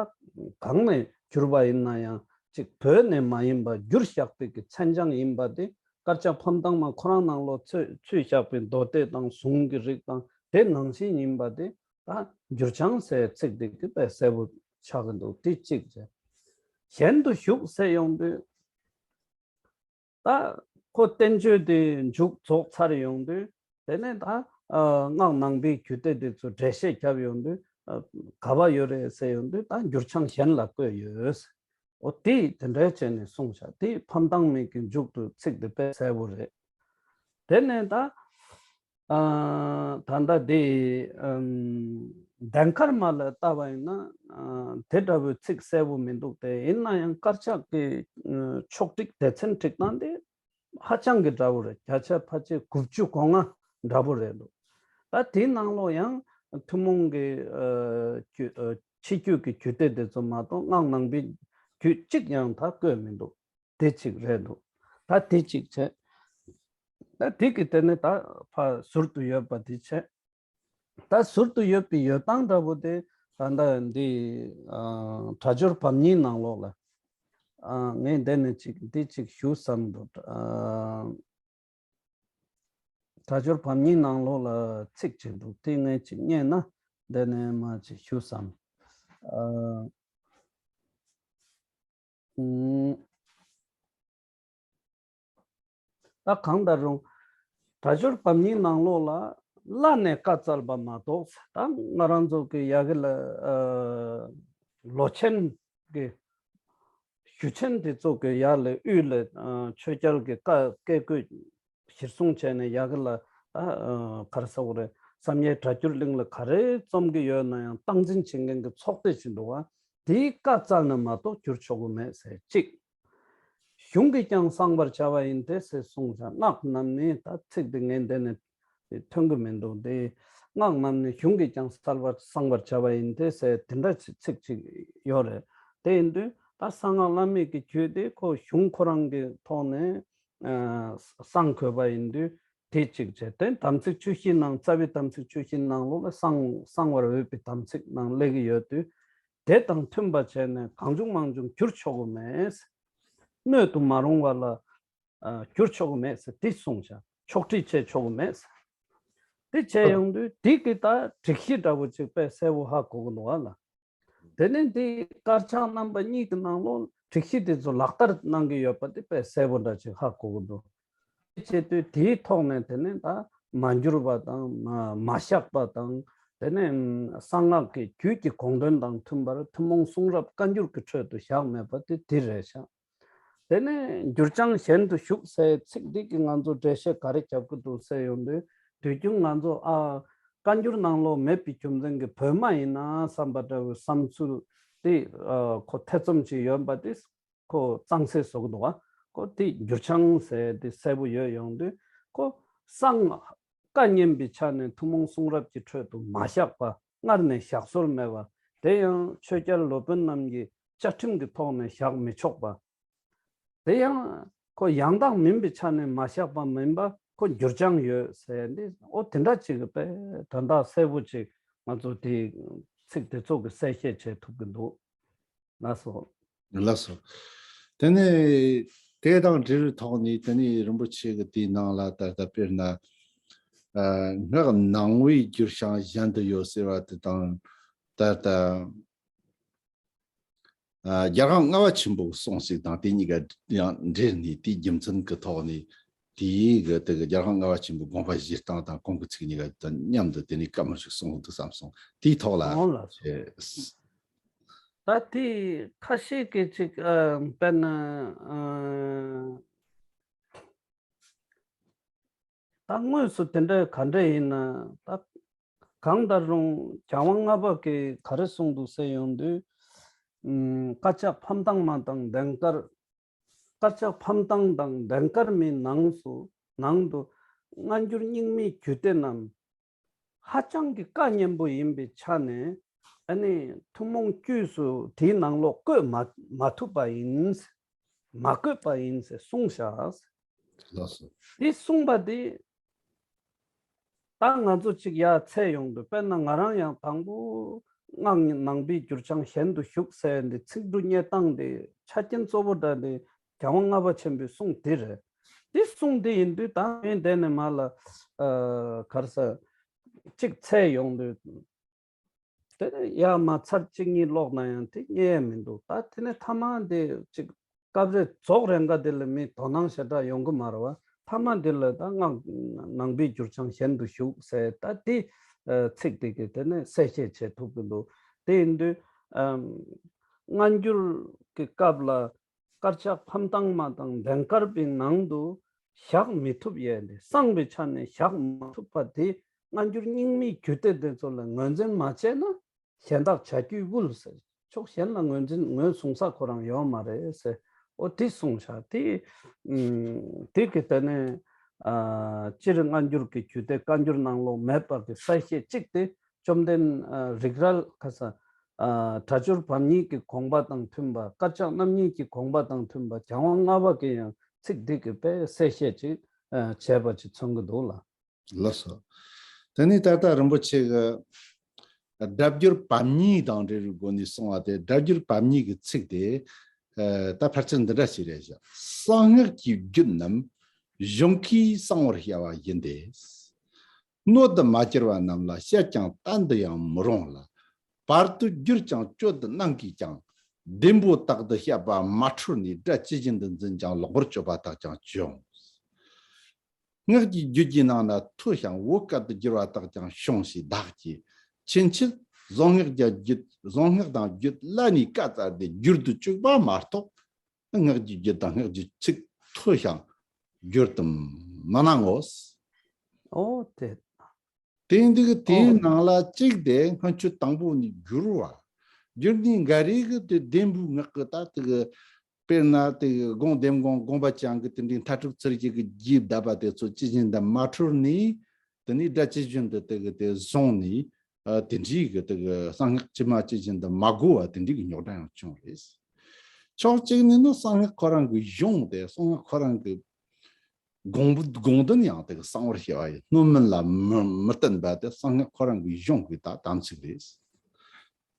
གང་ནས་གྱུར་པ་ཡིན་ན་ཡང་ཅིག་བོད་ནས་མ་ཡིན་པ་བསྒྱུར་བཞག་པའི་གི་མཚན་བྱང་ཡིན་པ་དེ། དཀར་ཆག་ཕམ་ཐང་མ་ཁོ་རང་ནང་ལོགས་ཚུད་ཚུད་བཞག་པའི་མདོ་སྡེ་དང་གཟུངས་ཀྱི་རིགས་དང་དེ་ནང་བཞིན་ཡིན་པ་དེ། ད་འགྱུར་བྱང་ཟེར་ཚིག་དེ་གི་དཔེ་གསལ་པོ་ཆགས་ཀྱི་འདུག་དེ་གཅིག་རེད། གཞན་དུ་ཞུགས་ཟེར་ཡོང་དུས། ད་ཁོ་བསྟན་བཅོས་དེ་མཇུག་རྫོགས་ཚར་ཡོང་དུས། དེ་ནས་ད་ཨ་སྔགས་ནང་པའི་རྒྱུད་སྡེ་དེ་ཚོ་འགྲེལ་བཤད་བརྒྱབ་ཡོང་དུས། ཨ་ག་པར་ཡོད་རེད་ཟེར་ཡོང་དུས་ད་འགྱུར་བྱང་གཞན་ལ་བཀོད་ཡོད། འོ་དེ་དེ་འདྲའི་བྱས་ནས་གསུངས་བཞག་དེ་ཕམ་ཐང་མེད་ཀྱི་མཇུག་ཏུ་ཚིག་དེ་དཔེ་གསལ་པོ་རེད། དེ་ནས་ད། ཨ་ད་ལྟ་དེ་ཨམ་ལྡན་མཁར་མ་ལ་བལྟ་བ་ཡིན་ན་ཨ་དེ་འདྲ་བོའི་ཚིག་གསལ་པོ་མི་འདུག་དེ་ཡིན་ན་ཡང་དཀར་ཆག་གི་ཨ་ཕྱོགས་བསྒྲིགས་སྡེ་ཚན་བསྒྲིགས་སྟངས་དེ་ཧ་ཅང་གི་འདྲ་བོ་རེད། བརྒྱ་ཆ་ཕལ་ཆེར་དགུ་བཅུ་གོ་ལྔ་འདྲ་བོ་རེད་འདུག་ད་དེའི་ནང་ལོགས་ཡང་ཐུན་མོང་གི་ཨ་རྒྱུད་ཨ་ཕྱི་རྒྱུད་ཀྱི་རྒྱུད་སྡེ་དེ་ཚོ་མ་གཏོགས་སྔགས་ནང་པའི་རྒྱུད་གཅིག་ཡང་ད་བཀོད་མི་འདུག་དེ་གཅིག་རེད་འདུག་ད་དེ་གཅིག་བྱས། ད་དེ་གི་དེ་ནི་ད་ཕར་ཟུར་དུ་ཡོད་པ་དེ་བྱས། ད་ཟུར་དུ་ཡོད་པའི་ཡོད་སྟངས་འདྲ་པོ་དེ་ད་ལྟ་འདི་ཨ་སྒྲ་སྦྱོར་བམ་གཉིས་ནང་ལོགས་ལ། ཨ་ངས་འདི་ནས་གཅིག་འདི་གཅིག་ཞུ་བསམ་འདུག་ཨ་སྒྲ་སྦྱོར་བམ་གཉིས་ནང་ལོགས་ལ་ཚིག་ཅིག་འདུག་དེ་ངས་ཅིག་རྙེད་ན་འདི་ནས་མར་ཅིག་ཞུ་བསམ། ཨ། ཨུམ། ད་གང་ལྟར་རུང་། སྒྲ་སྦྱོར་བམ་གཉིས་ནང་ལོགས་ལ་བླ་ནས་བཀའ་སྩལ་པ་མ་གཏོགས། ད་ང་རང་ཚོ་གི་ཡ་གི་ལ་ཨ་ལོ་ཆེན་གྱི་ཞུ་ཆེན་དེ་ཚོ་གི་ཡ་ལ་དབུས་ལ་ཨ་ཆོས་རྒྱལ་གྱི་བཀའ་བཀས་བཀོད་གཞིར་བཟུང་བྱས་ནས་ཡ་གི་ལ་ད་ཨ་ག་རེ་ཟེར་དགོས་རེད། བསམ་ཡས་སྒྲ་སྒྱུར་གླིང་ལ་ག་རེ་རྩོམ་གྱི་ཡོད་ན་ཡང་སྟངས་འཛིན་བྱེད་མཁན་གྱི་ཚོགས་སྡེ་ཅིག་འདུག་བ། དེའི་བཀའ་སྩལ་ན་མ་གཏོགས་བསྒྱུར་ཆོག་གི་མེད་ཟེར་གཅིག་གཞུང་གིས་ཀྱང་གསང་བར་བྱ་བ་ཡིན་ཏེ་ཟེར་གསུངས་ཤག་སྔགས་རྣམས་ནི་ད་ཚིག་འདི་ངས་འདི་ནས་ཐོན་གྱི་མི་འདུག་དེ་ སྔགས་རྣམས་ནི་གཞུང་གིས་ཀྱང་གསལ་བར་གསང་བར་བྱ་བ་ཡིན་ཏེ་ཟེར་དེ་འདྲ་ཚིག་ཅིག་ཡོད་རེད། དེ་ཡིན་དུས་ད་གསང་སྔགས་བླ་མེད་ཀྱི་རྒྱུད་དེ་ཁོ་གཞུང་ཁོ་རང་གི་ཐོག་ནས་གསང་དགོས་པ་ཡིན་དུས་དེ་གཅིག་བྱས། དེ་དམ་ཚིག་བཅུ་བཞིའི་ནང་རྩ་བའི་དམ་ཚིག་བཅུ་བཞིའི་ནང་ལོགས་ལ་གསང་གསང་བར་འོས་པའི་དམ་ཚིག་ནང་སླེབས་ཀྱི་ཡོད་དུས། དེ་དང་མཐུན་པ་བྱས་ནས་གང་བྱུང་མང་བྱུང་བསྒྱུར་ཆོག་གི་མེད། སྣོད་དུ་མ་རུང་བ་ལ་ཨ་བསྒྱུར་ཆོག་གི་མེད་ཟེར་དེ་གསུངས་བཞག་ཕྱོགས་སྒྲིག་བྱས་ཆོག་གི་མེད་ཟེར། དེ་བྱས་ཡོང་དུས་དེ་གི་ད་སྒྲིག་གཞི་འདྲ་བོ་ཅིག་དཔེ་གསལ་པོ་ཧ་གོ་གི་འདུག་ཨ་ལ། དེ་ནས་འདི་དཀར་ཆག་རྣམ་པ་གཉིས་ཀྱི་ནང་ལོགས་སྒྲིག་གཞི་དེ་ཚོ་ལག་བསྟར་གནང་གི་ཡོད་པ་དེ་དཔེ་གསལ་པོ་འདྲ་ཅིག་ཧ་གོ་གི་འདུག་དེ་བྱེད་དུས་དེའི་ཐོག་ནས་དེ་ནས་ད་མ་འགྱུར་བ་དང་མ་མ་བཞག་པ་དང་དེ་ནས་གསང་སྔགས་ཀྱི་རྒྱུད་ཀྱི་དགོངས་དོན་དང་མཐུན་པར་ཐུན་མོང་གསུང་རབ་བཀའ་འགྱུར་གྱི་ཁྲོད་དུ་བཞག་མེད་པ་དེ་དེ་རེད་ཤག་དེ་ནས་འགྱུར་བྱང་གཞན་དུ་ཞུགས་ཟེར་ཚིག་འདི་གིས་ང་ཚོ་འགྲེལ་བཤད་ག་རེ་རྒྱབ་ཀྱི་འདུག་ཟེར་ཡོང་དུས་དུས་རྒྱུན་ང་ཚོ་ཨ་བཀའ་འགྱུར་ནང་ལོགས་མེད་པའི་རྒྱུ་མཚན་གྱིས་བོད་མ་ཡིན་ན་བསམ་པ་འདྲ་བོའི་བསམ་ཚུལ་དེ་ཨ་ཁོ་ཐེ་ཚོམ་ཅིག་ཡོད་པ་དེ་ཁོ་གཙང་སེལ་བཟོ་གི་འདུག་བ། ཁོ་དེ་འགྱུར་བྱང་ཟེར་དེ་གསལ་པོ་ཡོད་ཡོང་དུས་ཁོ་གསང་བཀའ་གཉན་པའི་ཆ་ནས་ཐུན་མོང་གསུང་རབ་ཀྱི་ཁྲོད་དུ་མ་བཞག་པ་སྔར་ནས་བཞག་སྲོལ་མེད་པ་དེ་ཡང་ཆོས་རྒྱལ་སློབ་དཔོན་རྣམས་ཀྱི་བཅའ་ཁྲིམས་ཀྱི་ཐོག་ནས་བཞག་མི་ཆོག་པ། དེ་ཡང་ཁོ་ཡང་དག་མིན་པའི་ཆ་ནས་མ་བཞག་པ་མིན་པ་ཁོ་འགྱུར་བྱང་ཡོད་ཟེར་འདི་ཨོ་དེ་འདྲ་ཅིག་གི་པས་དོན་དག་གསལ་པོ་ཅིག་ང་ཚོ་དེ་ཚིག་དེ་ཚོ་གི་གསལ་བཤད་བྱེད་ཐུབ་ཀྱི་འདུག་ལགས་སོ། ལགས་སོ། དེ་ནས་དེ་དང་འབྲེལ་བའི་ཐོག་ནས་དེ་ནས་རིན་པོ་ཆེ་གི་དེའི་ནང་ལ་ད་ལྟ་དཔེར་ན་ཨ་སྔགས་ནང་པའི་འགྱུར་བྱང་གཞན་དུ་ཡོད་ཟེར་བ་དེ་དང་ད་ལྟ་ཨ་རྒྱལ་དབང་ལྔ་པ་ཆེན་པོའི་གསུང་ཞིག་དང་དེ་གཉིས་ཀ་ཡང་འབྲེལ་ནས་དེའི་རྒྱུ་མཚན་གྱི་ཐོག་ནས་དེའི་གི་དེ་གི་རྒྱལ་དབང་ལྔ་པ་ཆེན་པོའི་དགོངས་པ་བཞེས་སྟངས་དང་གོང་གི་ཚིག་གཉིས་ཀ་དང་མཉམ་དུ་དེ་ནས་བཀའ་མོལ་ཞིག་གསུང་འདུག་བསམ་སོང་། དེའི་ཐོག་ལ་འོང་ལགས་སོ། ཨེ། ད་དེ་ཁ་ཤས་ཀྱིས་ཅིག་ཨ་དཔེར་ན་ཨ་ད་དངོས་སུ་དེ་འདྲ་ག་འདྲ་ཡིན་ན་ད་གང་ལྟར་རུང་རྒྱལ་དབང་ལྔ་པ་གིས་ག་རེ་གསུངས་འདུག་ཟེར་ཡོང་དུས། ཨུམ། དཀར་ཆག་ཕམ་དྭངས་མ་དང་ལྡན་དཀར། དཀར་ཆག་ཕམ་དྭངས་དང་ལྡན་དཀར་མའི་ནང་སུ་ནང་དུ་སྔ་འགྱུར་རྙིང་མའི་རྒྱུད་སྡེ་རྣམས་ཧ་ཅང་གི་བཀའ་གཉན་པོ་ཡིན་པའི་ཆ་ནས་ཨ་ནི་ཐུན་མོང་དཀྱུས་སུ་དེའི་ནང་ལོགས་བཀོད་མ་མ་ཐུབ་པ་ཡིན། མ་བཀོད་པ་ཡིན་ཟེར་གསུངས་བཞག་ལགས་སོ། དེ་གསུངས་པ་དེ་ད་ང་ཚོ་གཅིག་ཡར་འཚོལ་ཡོང་དུས་དཔེར་ན་ང་རང་ཡང་དང་པོ་སྔགས་ནང་པའི་འགྱུར་བྱང་གཞན་དུ་ཞུགས་ཟེར་འདི་ཚིག་འབྲུ་རྙེད་སྟངས་དེ་ཆ་རྐྱེན་གཙོ་བོ་འདྲ་དེ་རྒྱལ་དབང་ལྔ་པ་ཆེན་པོའི་གསུང་དེ་རེད། དེ་གསུང་དེ་ཡིན་དུས་ད་ངས་འདས་ནས་མ་ལ་ཨ་ག་རེ་ཟེར་གཅིག་འཚོལ་ཡོང་དུས། དེ་ནས་ཡར་མར་ཚར་གཅིག་གཉིས་ཀློག་ན་ཡང་དེ་རྙེད་ཡ་མི་འདུག་ད་དེ་ནས་མཐའ་མ་དེ་གཅིག་སྐབས་རེ་རྫོགས་རན་ག་དེ་ལ་མི་དོ་སྣང་ཞེ་དྲག་ཡོང་གི་མ་རེད་བ། མཐའ་མ་དེ་ལ་ད་སྔགས་ནང་པའི་འགྱུར་བྱང་གཞན་དུ་ཞུགས་ཟེར་ད་དེ་ཚིག་དེ་གི་དེ་ནས་གསལ་བཤད་བྱེད་ཐུབ་ཀྱི་འདུག་དེ་ཡིན་དུས་སྔ་འགྱུར་གྱི་སྐབས་ལ་དཀར་ཆག་ཕམ་དྭངས་མ་དང་ལྡན་དཀར་པའི་ནང་དུ་བཞག་མི་ཐུབ་ཡས་དེ་གསང་བའི་ཆ་ནས་བཞག་མ་ཐུབ་པ་དེ་སྔ་འགྱུར་རྙིང་མའི་རྒྱུད་སྡེ་དེ་ཚོ་ལ་ངོས་འཛིན་མ་བྱས་ན་གཞན་དག་བྱ་རྒྱུའི་དབུལ་ཟེར། ཕྱོགས་གཞན་ལ་ངོས་འཛིན་ངོས་བཟུང་ས་ཁོ་རང་ཡོད་མ་རེད་ཟེར། ཨོ་དེ་གསུངས་བཞག་དེ་ཨུམ་དེ་གི་དེ་ནས་ཨ་སྤྱིར་སྔ་འགྱུར་གྱི་རྒྱུད་སྡེ་བཀའ་འགྱུར་ནང་ལོགས་མེད་པ་གི་གསལ་བཤད་གཅིག་དེ་བཅོམ་ལྡན་ཨ་རིགས་རལ་ཁ་ས་ཨ་སྒྲ་སྦྱོར་བམ་གཉིས་ཀྱི་དགོངས་པ་དང་མཐུན་པ། དཀར་ཆག་རྣམ་གཉིས་ཀྱི་དགོངས་པ་དང་མཐུན་པ། རྒྱལ་དབང་ལྔ་པ་གིས་ཡང་ཚིག་འདི་གི་དཔེ་གསལ་བཤད་ཅིག་ཨ་བྱས་པ་ཅིག་མཚོན་གྱི་འདུག་ལ། ལགས་སོ། དེ་ནས་ད་ལྟ་རིན་པོ་ཆེ་གི་སྒྲ་སྦྱོར་བམ་གཉིས་དང་འབྲེལ་བའི་སྒོ་ནས་གསུངས་པ་དེ། སྒྲ་སྦྱོར་བམ་གཉིས་ཀྱི་ཚིག་དེ་ཨ་ད་ཕལ་ཆེར་འདི་འདྲ་ཞིག་རེད་བཞག་གསང་སྔགས་ཀྱི་རྒྱུད་རྣམས་གཞུང་གིས་གསང་བར་བྱ་བ་ཡིན་ཏེ། སྣོད་དུ་མ་གྱུར་པ་རྣམས་ལ་བཤད་ཀྱང་བསྟན་དུ་ཡང་མི་རུང་ལ། བར་དུ་བསྒྱུར་ཀྱང་གཅོད་དུ་གནང་གིས་ཀྱང་། བདེན་པོ་དག་ཏུ་བཤད་པ་མ་འཁྲུལ་ནས། སྒྲ་ཇི་བཞིན་དུ་འཛིན་ཀྱང་ལོག་པར་གཅོད་པ་དག་ཀྱང་བྱུང་། སྔགས་ཀྱི་རྒྱུད་ཀྱི་ནང་ན་ཐོས་ཤིང་བོད་སྐད་དུ་བསྒྱུར་བ་དག་ཀྱང་བྱུང་ཞེས་བདག་གིས་ཕྱིན་ཆད་གཟུངས་སྔགས་ཀྱི་རྒྱུད་གཟུངས་སྔགས་དང་རྒྱུད་བླ་ནས་བཀའ་སྩལ་ཏེ་བསྒྱུར་དུ་བཅུག་པ་མ་གཏོགས། སྔགས་ཀྱི་རྒྱུད་དང་སྔགས་ཀྱི་ཚིག་ཐོས་ཤིང་བསྒྱུར་དུ་མི་གནང་ངོ་། ཨོ་དེ། དེ་འདི་གི་དེའི་ཨོ། ནང་ལ་གཅིག་དེ་སྔོན་ཆད་དང་པོ་ནས་བསྒྱུར་བ། བསྒྱུར་ནས་འགའ་རེ་གི་དེ་བདེན་པའི་ངག་གི་ད་དེ་གི་དཔེར་ན་དེ་གི་དགོངས་བདེན་དགོངས་དགོངས་པ་ཅན་གི་དེ་འདྲའི་མཐའ་དྲུག་ཚར་གཅིག་གི་རྒྱས་བསྡད་པ་དེ་ཚོ་ཇི་བཞིན་དུ་མ་འཁྲུལ་ནས་ དེ་ནས་སྒྲ་ཇི་བཞིན་དུ་དེ་གི་དེ་བཟུང་ནས་ཨ་དེ་འདྲའི་གི་དེ་གི་གསང་སྔགས་ཇི་མ་ཇི་བཞིན་དུ་མ་གོ་བ་དེ་འདྲའི་གི་རྙོག་དྲ་ཡང་བྱུང་རེད། ཕྱོགས་གཅིག་ནས་ནི་གསང་སྔགས་ཁོ་རང་གི་གཞུང་དེ་གསང་སྔགས་ཁོ་རང་གི་དགོངས་དགོངས་དོན་ཡང་དེ་གི་གསང་བར་བྱ་བ་ཡིན། སྣོད་མིན་ལ་མི་མི་བརྟེན་པ་དེ་གསང་སྔགས་ཁོ་རང་གི་གཞུང་གི་ད་དམ་ཚིག་རེད།